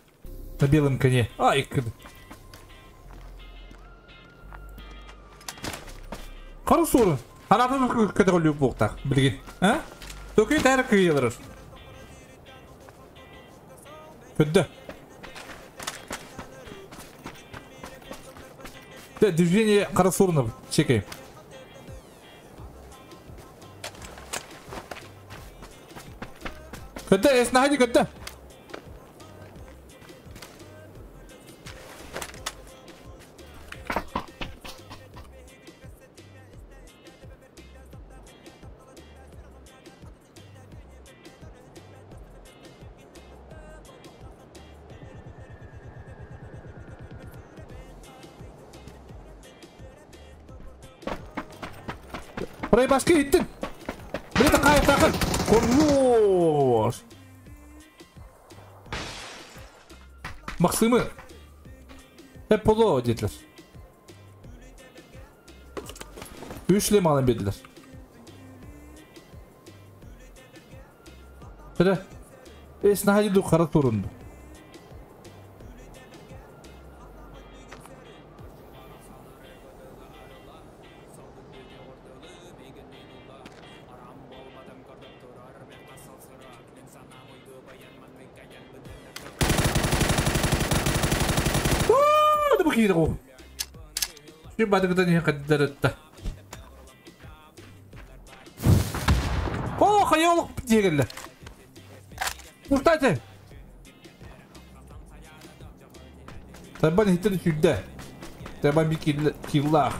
на белом коне. Ай, Қару Анатын көтөрүлүү буктак билген. А? Төкөй тәрі кыйылыр. Көдді. Движение Карасурнов. Чекай. Көдді, эснаһади көдді. Проебашка иттин. Блин, такая такая. Хорош. Максимы. Эполо dediler. Үш лем dediler. Şöyle. Esna hadi kara sorundu. Şu badıgıdan kadar О, хайолық дегелі. Куртайте. Табан хитер сүрдэ. Табан би киллах.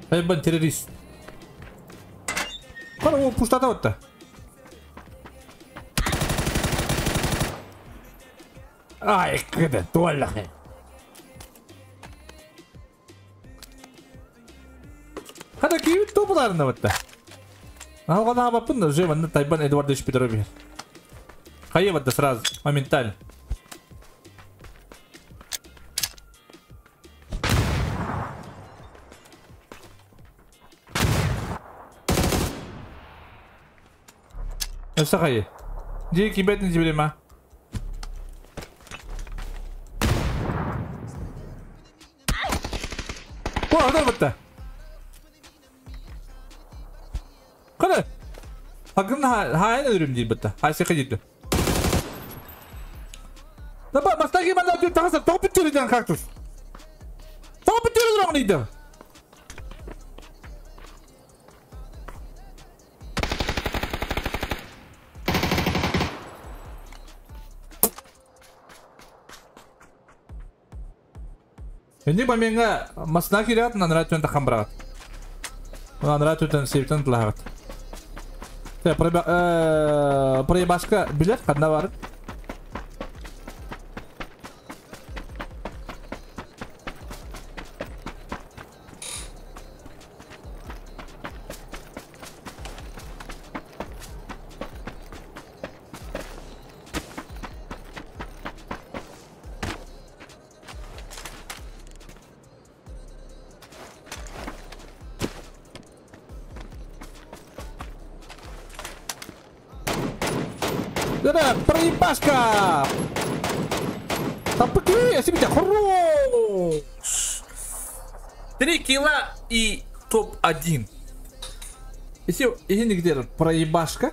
Тайбан террорист. О, пустота вот-то. Ай, когда туаллахе. Хада кийбит топуларына вот-то. Алгана бапын уже ванна Тайбан Эдуардович Петрович. Хайе вот сразу, моментально. Сахай. Где кибет не тебе ма? О, да вот-то. Када? Хагын хай өрүм дейт битта. Хай сеха дейт. Даба мастаги манда түр тагаса топ бүтүрден кактус. Топ бүтүрден дейт. Ini паменга масна кирят на нратюн тахамбрат. На нратюн септен тлагат. Те проебашка билет кадна бар. Да, проебашка! Тапыки, себе хорош! 3 килла и топ-1. Если где проебашка.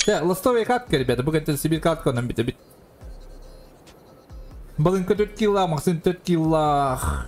Да, ластовая катка, ребята, бүгін себе катка нам бит. Балынка 4 килла, Максим 4 килла.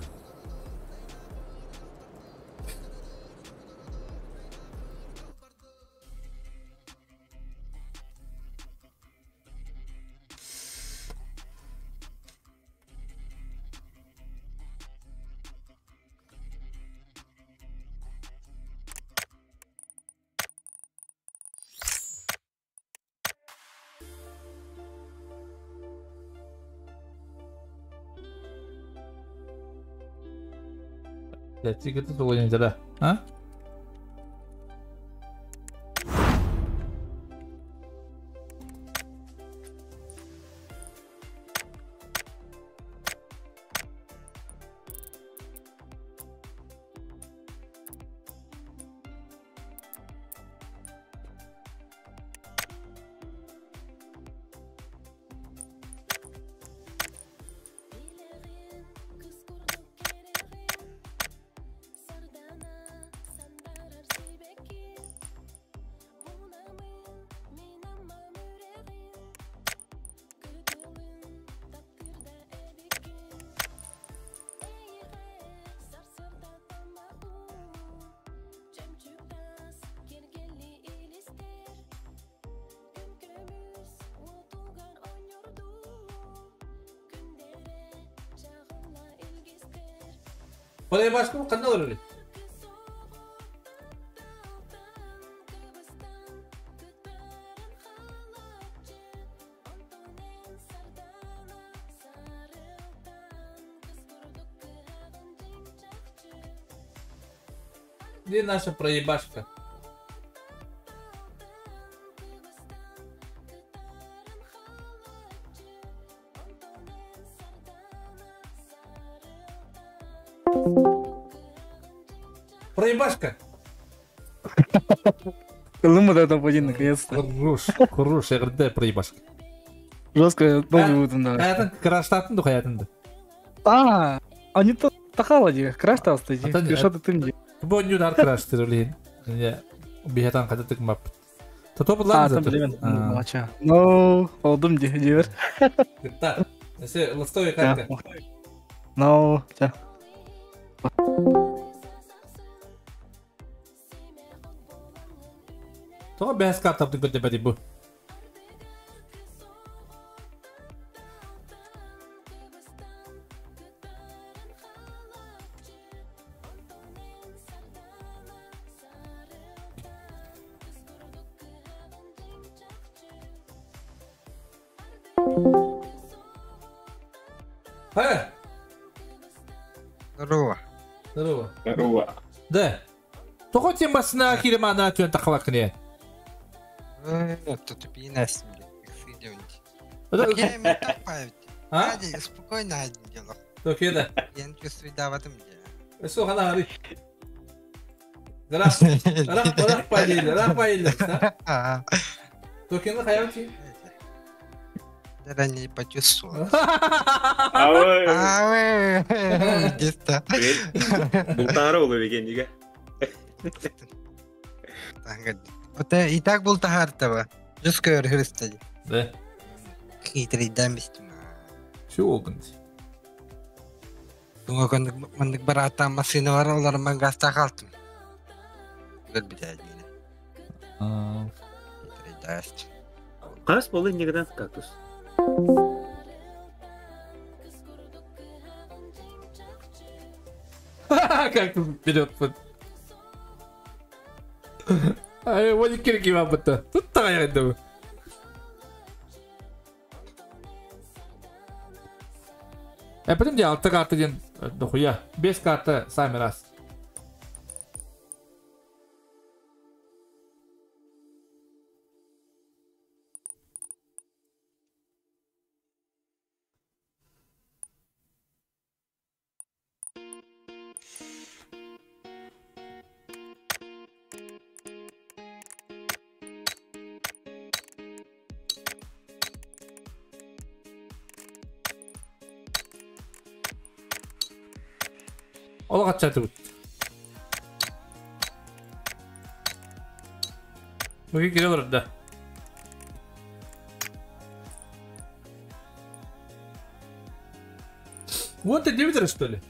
Блядь, это долго да? А? Проебашка ханна олорор? Где наша проебашка? Проебашка! Лымы да топ-1, наконец-то. Хорош, хорош, РД проебашка. Жестко долго будет, да. Хаятын краштатын ду хаятын А, они то тахала ди, краш там стоит. Что ты ты Бу ню дар краш тиролин. Не, бихатан кататык мап. Тото А, будлан там блин, молча. Ну, олдум ди, дивер. Так. Если ластовый карта. Ну, ча. Тоҕо бэһэс картабытын көрдөбөтүй бу? Э! Здорово. Здорово. Здорово. Да. Тоҕо тем басына киремана түөн тахалаккыне? Тут пинас, блядь, Это- Я им так память. А? Ади, спокойно, Ади, дело. Токеда. Я не чувствую, да, в этом деле. Что, хана, ари. Рах, рах, рах пайли, рах пайли. Токена хаялчи. Даже не почувствовал. Ой. А, Где-то. Бултара олу беген диге. Вот и так был тахартова. Жестко христали. Да. Хитрый дамист. Şu olgun. Туга мандык барата машина бар, олар мен гаста калтым. Гөл бит әдейін. Хитрый дамист. Кас болы негеден кактус. Как тут вперед. Ай, вот и кирки вам это. Тут такая думаю. А потом делал алты карта ден дохуя. Без карты сами раз. Олох атчаты бут. Бүгін келе олар да. Вот ты девятер, что ли?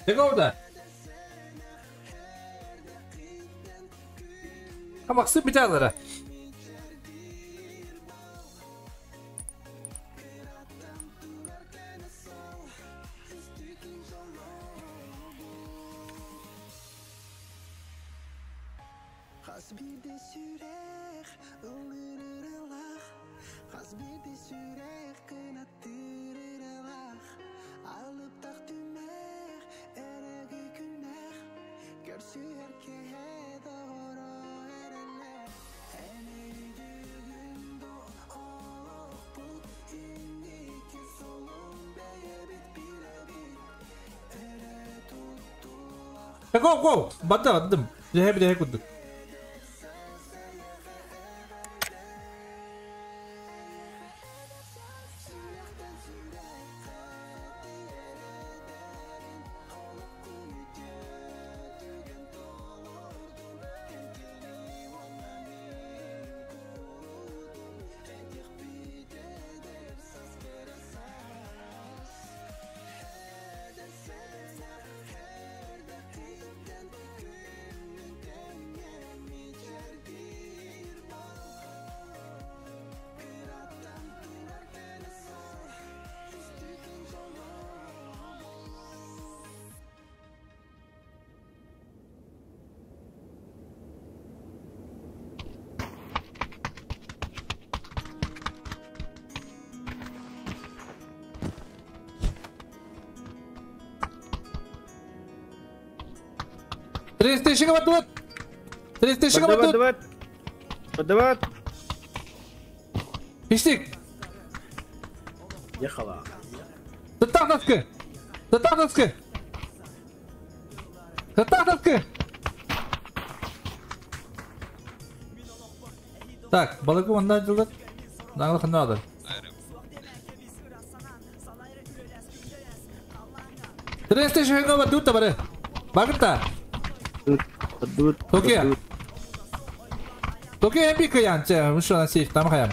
Теговда. Хамаксы биталара. Go go! Баддым. Дьэһэ курдук. Трестейшига батуат! Трестейшига батуат! Подават! Пиштик! Ехала. Татахновка! Татахновка! Татахновка! Так, балыгы онда жылдыр. Даңлы ханна алыр. Трестейшига батуат бары. Багырта! Токио. Токио MP кыян, че, мушу на сейф, там хаям.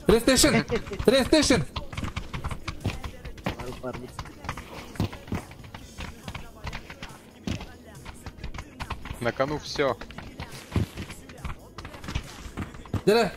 PlayStation! PlayStation! На кону все. Дере.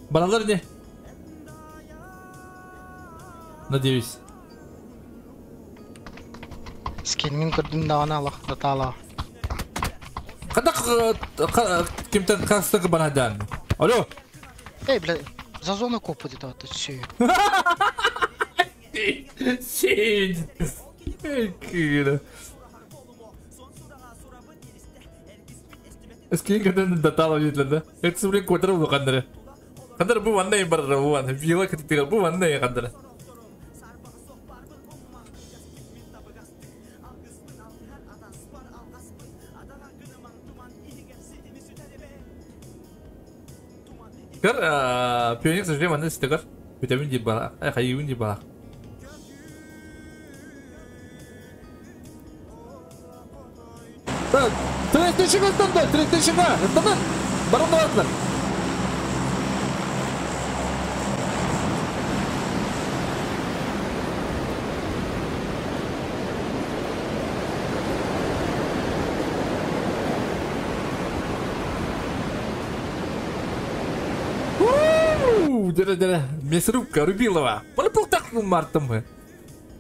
Балалар не? Надеюсь. Скинмин көрдүм да ана Аллах таала. Кадак кимтен кастык банадан. Алло. Эй, бля, за зону копы это вот все. Сень. Эй, Скин каден датала видно, да? Это блин квартира улукандыры. Кандыр бу ванна бар бу ванна. Вила кытыгар бу ванна кандыр. Көр, пионер сожрем ванна стегар. Витамин ди бара. Ай хайюн ди бара. Так, 3000 стандар, 3000 стандар. Барон даватлар. Дере-дере, мясорубка, Рубилова. Полпултах мартом мы.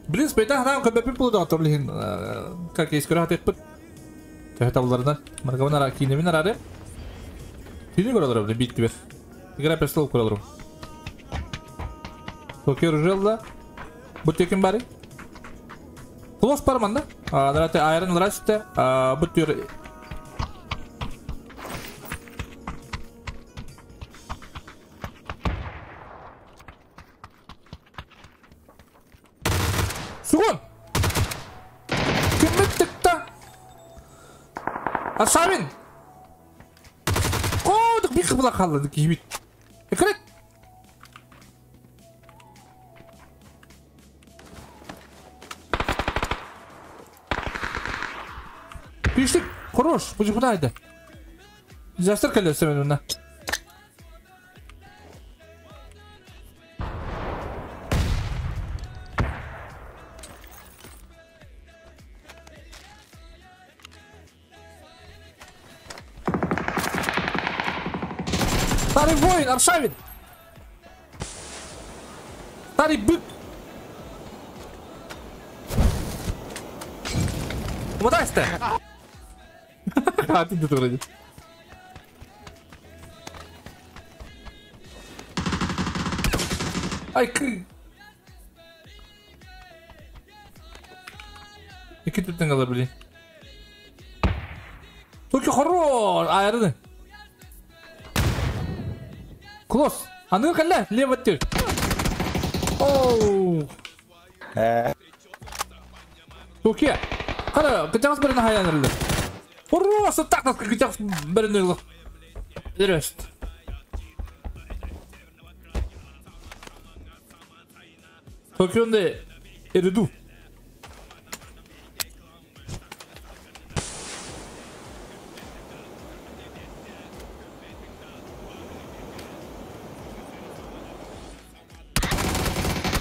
Блин, спайда нам когда пипл да блин, как есть курат пыт. Тахталларна, маргавна кинемин араре. Кини көрөлөр, блин, бит бер. Игра престол көрөлөр. Токер желла. Бу текин бары. Клос парманда. А, нарате айрон лрасте, а бу тюр Сугон! Киммиттикта! Аршавин! О, бих була қалды киімит. Экрет! Пиштик, хорош, бу жухнайды. Жастар келесі мен онна. Старый воин, Аршавин! Старый бык! Умотайся! А, ты тут вроде. Ай, кы! Екі түптен қала білей. Только хорош! Айырды. Клосс! Аны калла, лево тир. Оу. Токе. Кара, кычагыс біріне хаянырылды. Хорош, так так кычагыс біріне ылық. Рест. Токионда эриду.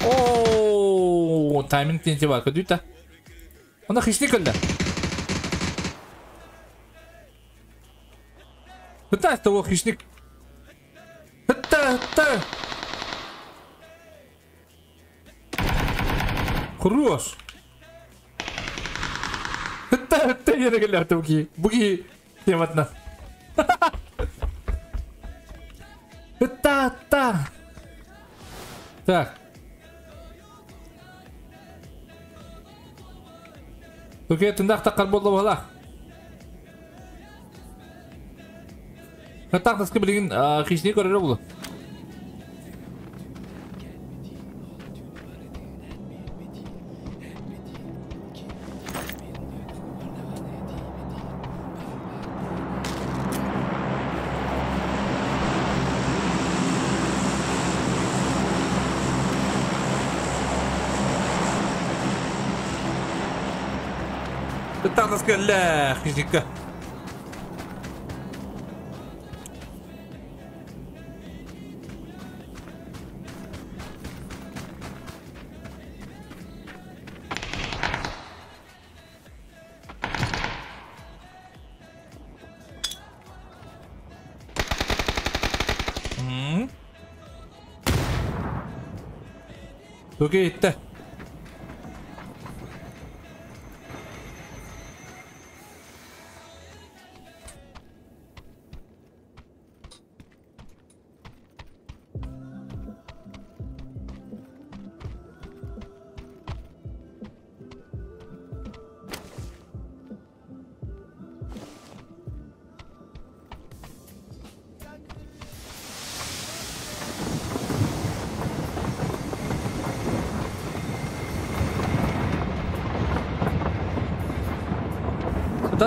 О, тайминг тенте бар, көдүйті. Оны хищник өлді. Пытайся того хищник. Хытта, хытта. Хорош. Хытта, хытта, ері келді буги. Буги тематына. Хытта, хытта. Так. Төке тындақта қар болды бала. Хаттақ тасқы білген хищник көрері болды. Тағдас хищникка. Төке етті.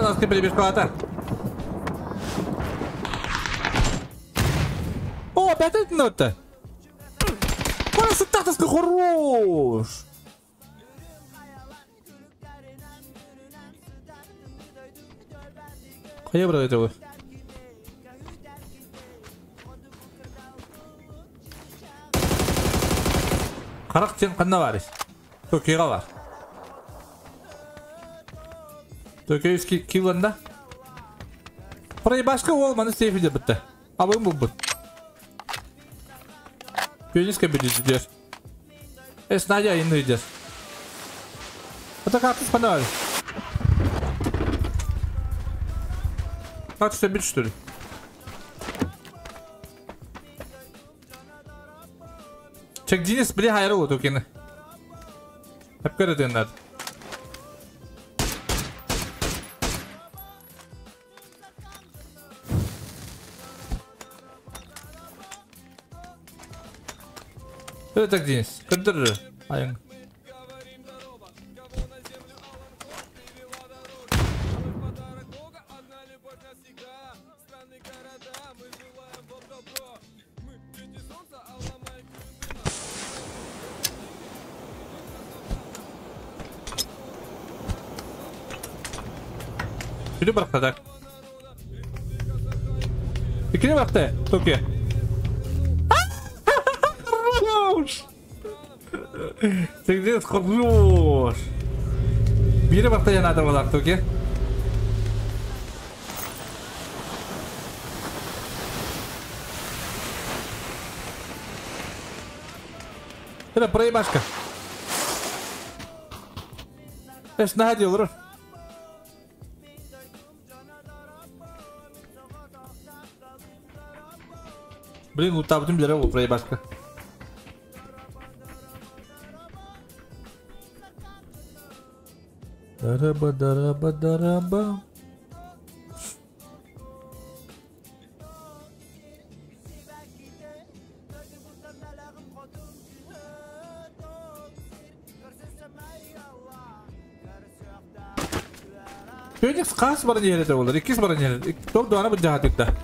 Нас перебежкалата. О, опять это нота. Просто так хорош. Қая брат это Қарақ сен қанда бар? Төкеға бар. Төкеюс киланда. Прай башка ол маны сейфиде бітті. Абын бұл бұт. Пионистка бітті. Эс Надя инны идет. Это как ты фонарь? Как ты бить, что ли? Чек Денис, бля, хайру токены. Апкарады надо. Это так, Денис. Көндір. Айың. Сүрү барахта так. Иккини барахта, Токио. Хорош! Ты хорош! Бири барахта янада болар, Токио. Это проебашка. Эш, нагадил, ру. Блин, лутабдым билер ол проебашка. Дараба, дараба, дараба. Феникс қас бар жерде олар, иккис бар жерде. Топ дуана бір жаһат икта.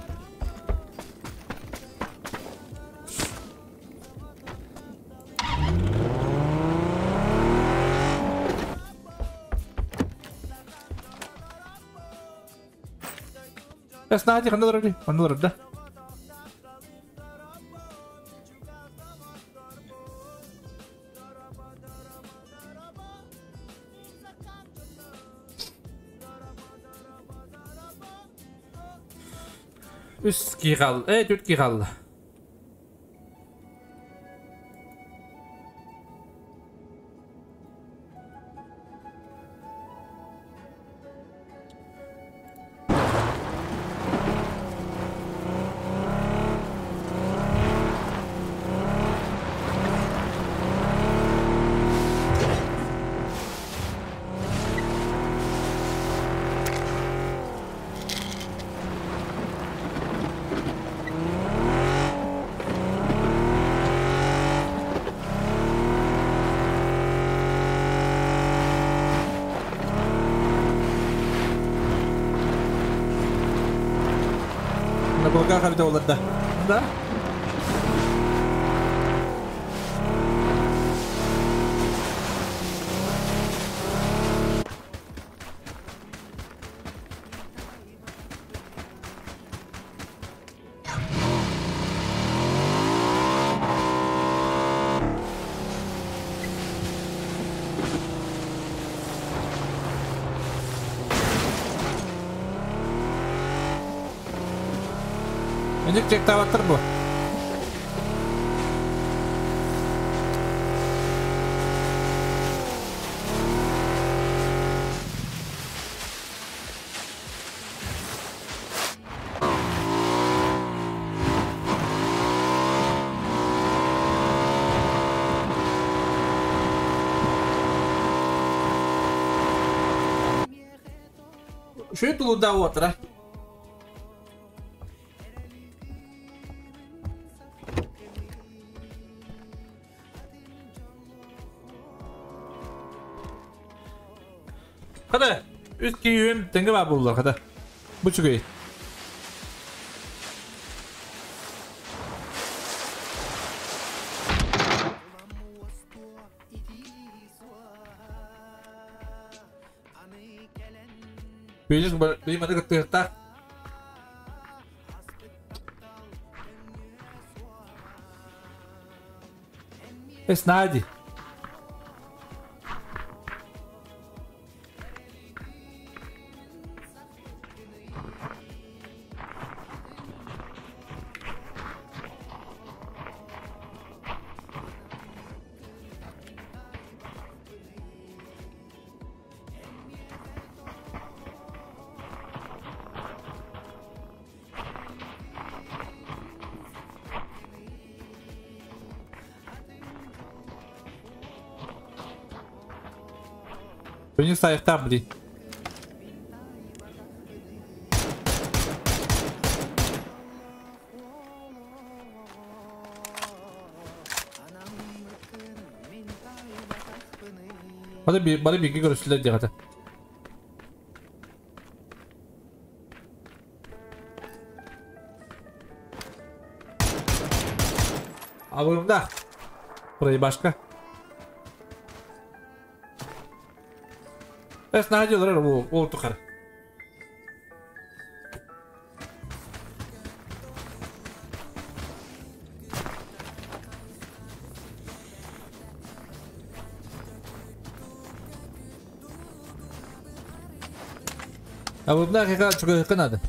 Эс нахати ханда дыры, ханда дыры да. Үс киғал, төрт киғал. Болгар хабита оларда. Да? Önce чектаваттыр бу. Şu тулуда отра. Хада, үс кийим теңге бар булдылар, хада. Бу чүгей. Билис бир мата кыттыгта. Эс нади. Феникс аяқтар блин. Бары биге көрүстүлөр дегата. Абымда. Burayı başka. Эс находил ол тухар. А вот на какая чугайка надо.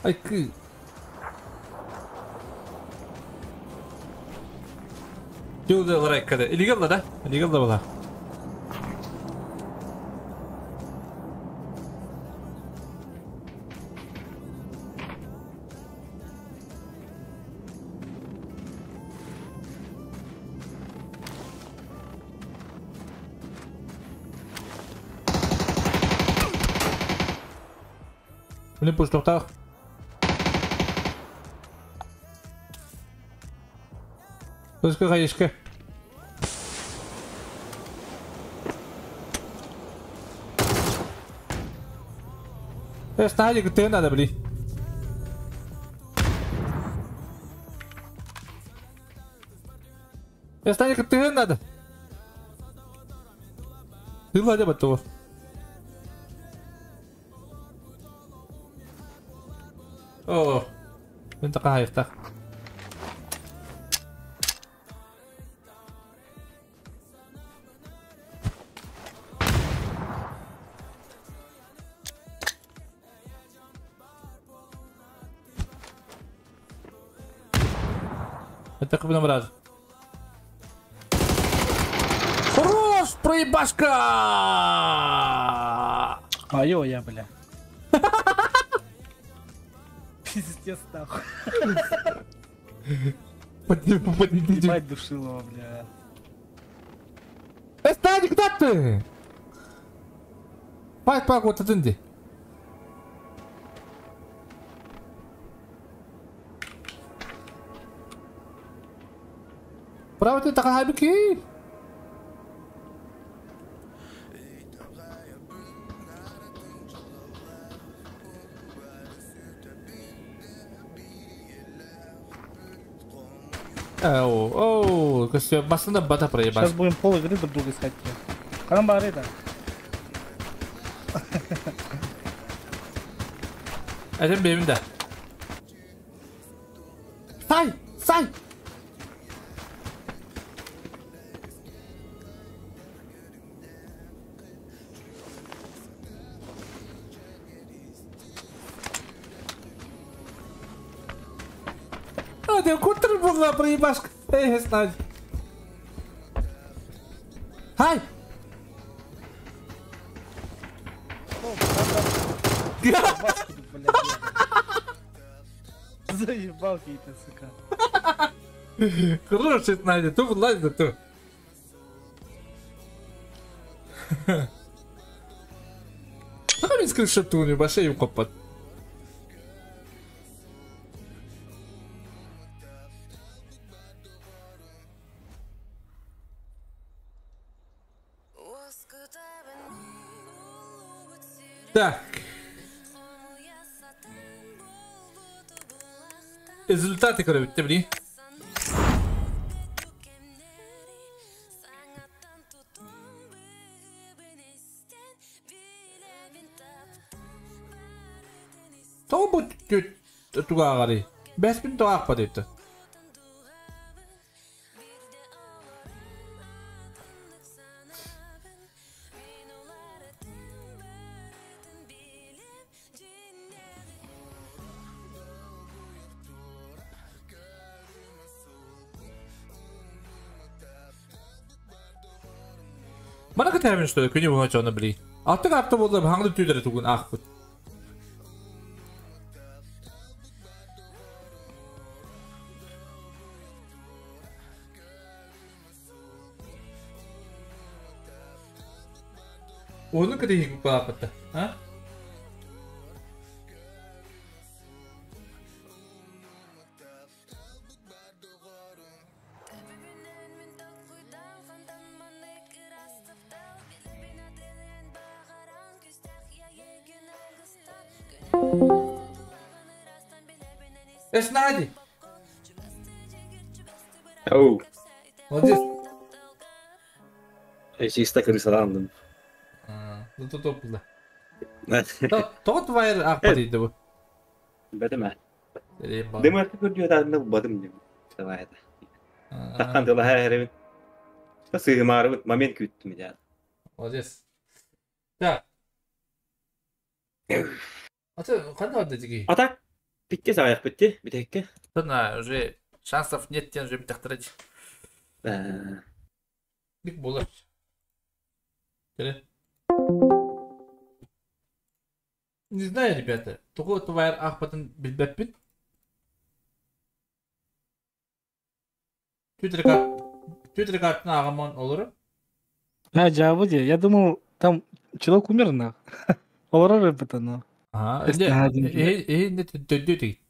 Ай, кы. Юлда ларайкада. Illegal да? Illegal да была. Блин, пусть тоқтақ. Көзгі қайышқы. Стадик, ты надо, блин. Стадик, ты надо. Ты владя батов. О, انت قايفتك. انت قبل مراد. Хорош, проебашка! Айо, я, бля. Пиздец, нахуй. Ебать душило, бля. Эстадик, куда ты? Пай, пай, вот это. Право ты такая хабики. Оу, оу, басында бата проебать. Сейчас будем пол игры друг друга искать. Карамбары, да. Это бейм, да. Сай, сай. А, ты контр была проебашка. Эй, знать. Хай! Заебал какие-то, сука. Хороший, Надя, ту влазь, ту. Там скриншотуни, башей копат. Так. Результаты, короче, ты блин. Тоҕо тугааҕарый? Бэспин тоҕаахпат эбитэ. Мана кытарабын что күнү буга чону били. Аттык арты болду хаңды түйдөрө тугун ахпыт. Оны кыды хигип баапытта, а? Эснади! Оу. Молодец. Я чисто крысаландым. Ну то топ, да. Тоҕо твайр аахпат ыйды бу? Бэтим ээ. Дымарты көрдүө таатында булбатым дим. Давай это. Таххан тылаһа эребин. Сыһымаарыбыт момент күүттүм дьаа. Молодец. Так. Аты ханна барда дигий? А так битте саҕайах битте бүтэһикке. На уже шансов нет тен уже бүтәхтэрэ ди. Бик болар. Кere. Не знаю, ребята. Тугу твайр аахпатын билбэппин. Твиттер картын ааҕаммын олорор. А, дьаабы дии. Я думал, там человек умер нах. Олорор эбит оно. Ага. Э, төддү тигит.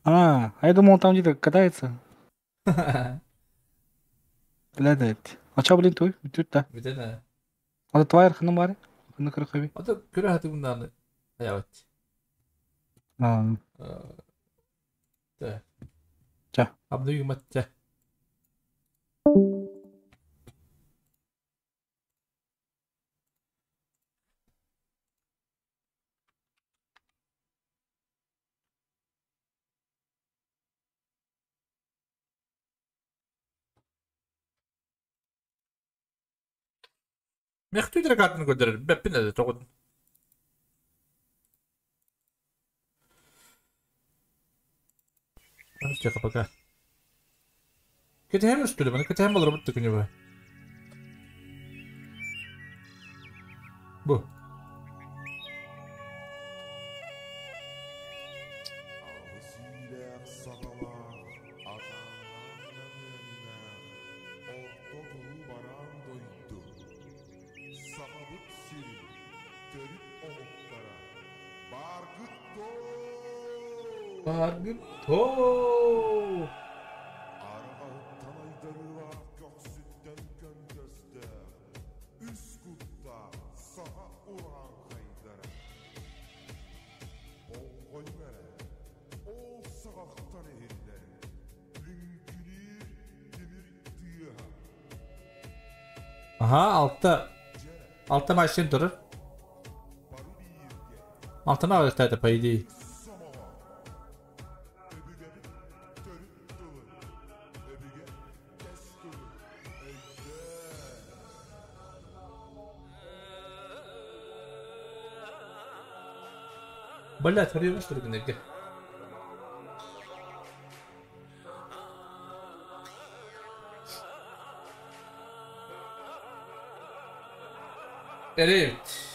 А, а я думал, он там где-то катается. Бля, да. А чё, блин, туй? Бүтүт да. Бүтэн ээ. Ата твайр ханна бары? Ханна көрөхөбүй? Ата көрө хатыгын дааны. Аябат. А. Да. Ча. Абды юмат ча. Мехтүдер картын көрдөрөр. Бэппин эдэ тоҕун. Аны пока. Кэтэһэм что ли? Маны кэтэһэм олоробут күнү бу. Бу. Баргыт то. Аха, алта. Алта машин турар. Алтаны аҕыйахтаата, по идее. Блять, хоруйбут что ли гынарга? Evet.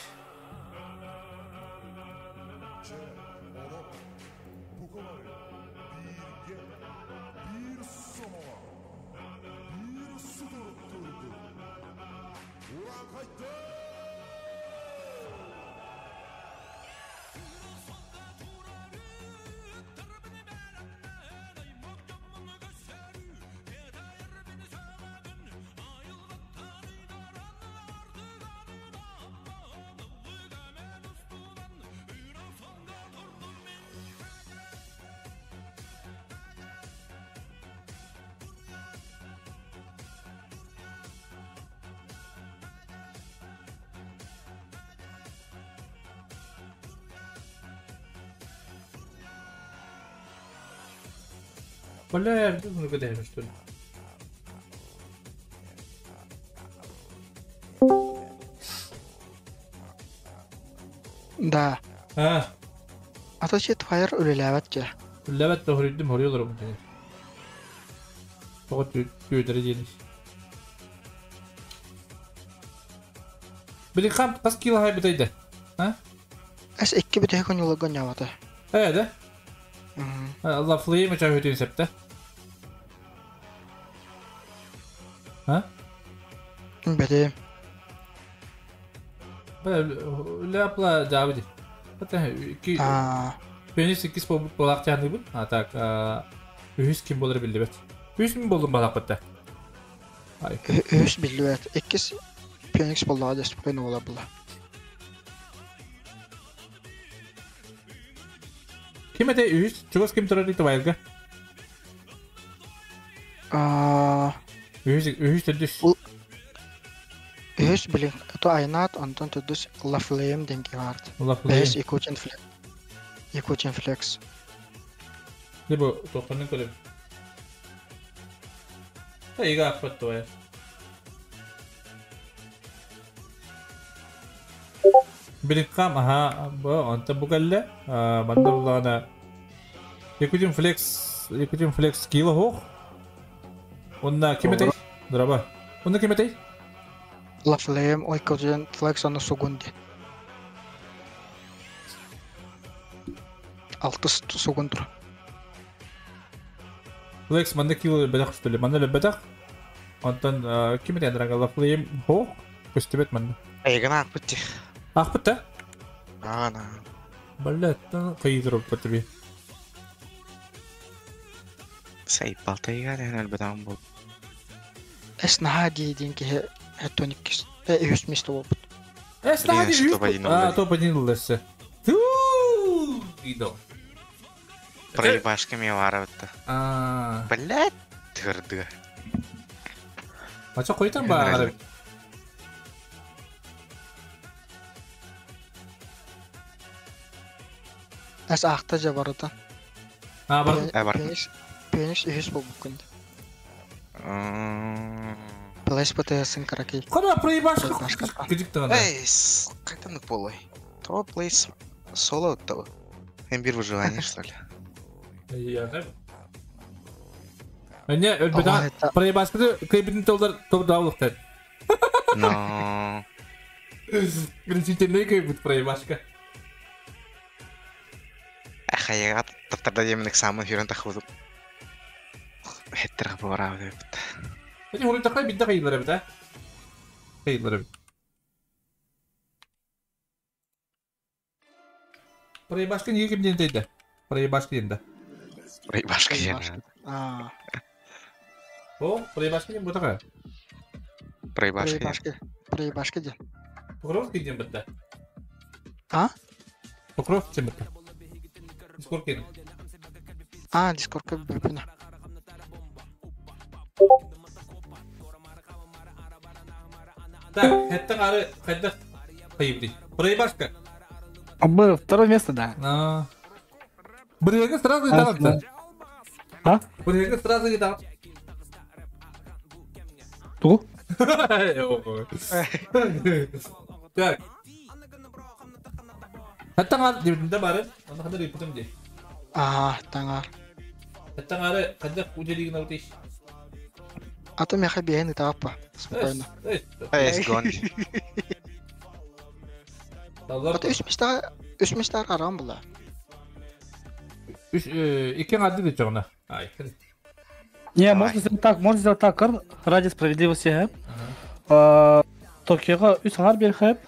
Бля, ну куда что ли? Да. А. А то че твайр үлэлээбэт дьэ. Үлэлээбэт да хоруйдум хоруй олоробун дии. Тоҕо түөтэрэ диэн. Били хам хас кило хайбытайда? А? Эс икки бүтэһик онньууларга онньообото. Ээ да? Лафлы мача хөтүн септе. А? Бэтим. Ляпла дабди. Это ки Пенис иккис болак тяны А так, үһүс ким болар биллибет. Үһүс мин болдум балак битте. Үһүс биллибет. Иккис Пеникс боллаҕа дьэ спокойно буолар була. Ким этэй үһүс? Чугас ким турар Твайрга? Үһүс үһүс төрдүс. Үһүс билин то Айнаат, онтон төрдүс Лафлейм диэн киһи баарт. Лафлейм. Бэһис Якутин Флекс. Якутин Флекс. Не бу туохханын көрөбүн. Ыйга аппат туойа. Биликкам аха бу онтон бу кэллэ. Манна буллаҕына Якутин Флекс Якутин Флекс кило хоох. Онна ким этэй? Драба. Онна ким этэй? Лафлейм Якутин Флекс онно сугун ди. Алтыс сугун тур. Флекс манна кило бэлэх что ли? Манна лөббэтэх. Онтон ким этэй андрага Лафлейм хоох көстүбэт манна. Эйгин аахпыт ти. Аахпыт да? Аана. Баллеттан кыйдырыппыт би. Сайпалтайга дehen өлбөтөҕүм буол. Эс наһаа дии диэн киһи хэттон иккис үһүс место буолбут. Эс наһаа дии үһүс. А, топ-1 ылласы. Туу! Идо. Проебашка мне варабытта. Блядь, тырды. Ача койтан баар. Эс аахта дьэ барыта. А, бар. Бар. Пенис үһүс буолбуккун. Плейс ПТС-ын каракей. Кана проебашка. Кыжык тагана. Эй, қайтан болой. То плейс соло того. Эмбир выживание, что ли? Я Не, өлбөтө проебашканы кыйбытын толдар тобдаулыктар. Но. Гринчительный кыйбыт проебашка. Ахаяга таптарда демен экзамен хүрен тахыбыт. Хеттер бора деп. Эти хүрен тахай бидде кыйлар бит, а? Кыйлар бит. Проебашка неге кимден тейді? Проебашка енді. Проебашка енді. А. О, проебашка ден бутаға. Проебашка. Проебашка ден. Покровский ден бітті. А? Покров ден бітті. Дискорд ден. А, Дискордка бөпіні. Так, хеттің ары қайда қайып дейді. Проебашка. Был второе место, да. Біреге сразу италапты. А? Біреге сразу италап. Ту? Так. Хаттаңар дебитинде бары. Аны кандай репутум ди. А, таңар. Хаттаңары кандай уделигин аутиш. А то меха биэн итапа. Спокойно. Эй, гон. Ата үс местар арам була. Үс иккен ады деп жогуна. Ай. Не, можно сделать так, можно сделать так, ради справедливости, Токиоға үс аңар берхеп,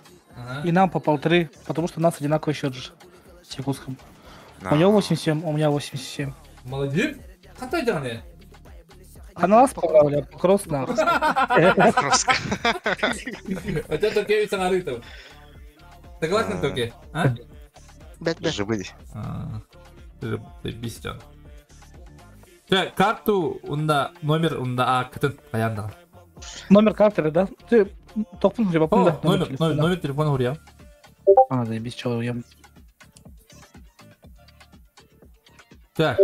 и нам по полторы, потому что у нас одинаковый счет же с Якутском. У него 87, у меня 87. Молодец. Қандай жағын А на нас поправили, а Покровск на. Покровск. Хотя Токио үс аңар итіп. Согласен, Токио? А? Бет, бет. Жыбы. Бистен. Так, карту унда номер унда а кытын баяндаган. Номер карты, да? Ты топун хурия, да? Номер, номер телефона хурия. А, заебись, чё, я... Так.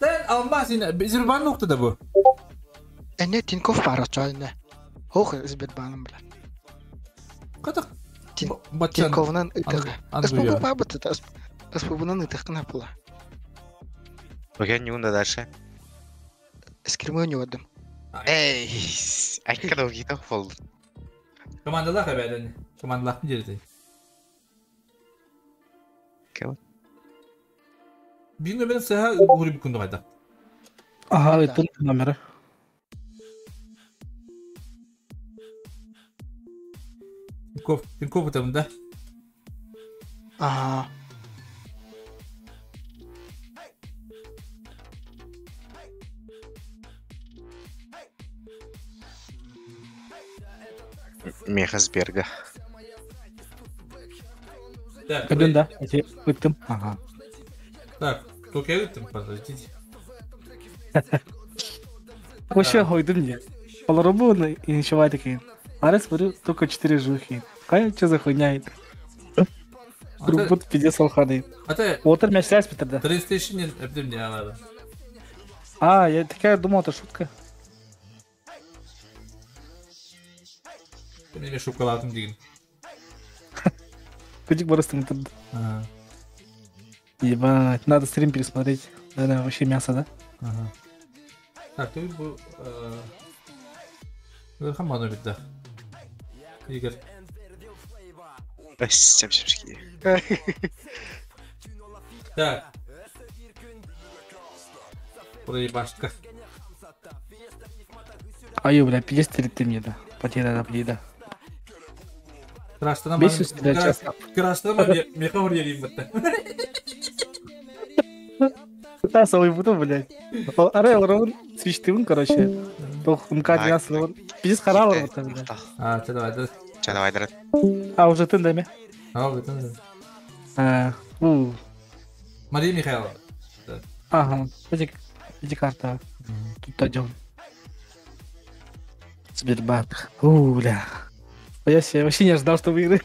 Sen алмаз ина Сбербанк нокта бу. Эне Тинькофф бар чоо эне. Хох Сбербаным бля. Катак. Тиньковнан ытык. СПБ бабыт это СПБнан ытык була. Окей, не унда дальше. Эскирме ойнодум. Эй, айкада угитов болду. Командалах эбеден. Командалах жерде. Кем? Бир нөмерин сыха угури бүкүндү кайда. Ага, это номеры. Тинькофф, Тинькофф там, да? Ага. Мехасберга. Так, Один, да? Ыттым. Ага. Так, только я ыттым, подождите. Вообще, ойдым не. Олоробун и ничего такие. А раз смотрю, только 4 живых. Кай, что за хуйня это? Группа пиздец алханы. А ты... Уотер мяч связь тогда. PlayStation эптим не надо. А, я такая думал, это шутка. Ты мне шоколадом деген. Кудик барыстым тут. Ага. Ебать, надо стрим пересмотреть. Да, вообще мясо, да? Ага. Так, ты был... Хаману ведь, да. Игорь. Так. Проебашка. Аю, бля, пиздец ты мне, да. Потеря, да, блин, да. Крашты Бесишь тебя, честно. Крашты меха урьерим бітті. Да, свой буду, блядь. Аре, Рован, свечтывын, короче. Тох, МК-12, пиздец харал, вот там, блядь. А, че давай, да. Че давай, давай. А, уже ты, да, А, уже ты, да. Мария Михайловна. Ага, эти карта. Тут идем. Сбербанк. У, бля. Я себе вообще не ожидал, что выиграю.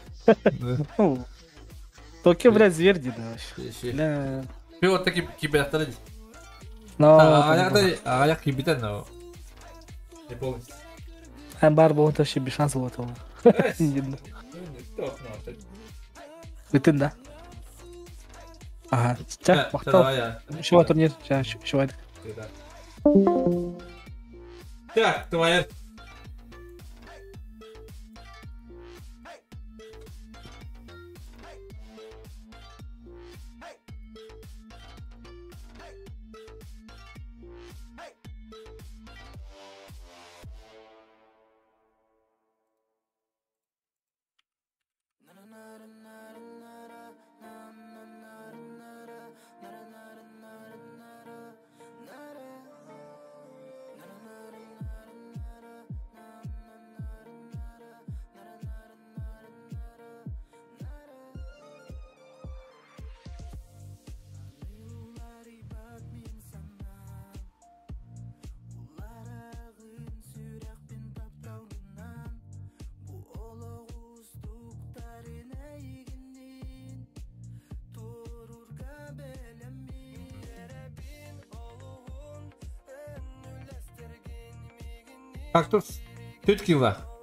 Токио, блядь, зверди, да, вообще. Бля. Пи вот такие киберторы. Но... Аяк кибитен, но... Не полностью. Амбар был вообще без шансов этого. Бүтін, да? Ага, ча, мақтал. Еще турнир, сейчас, еще. Так, твоя... Кактус. Төрт килла.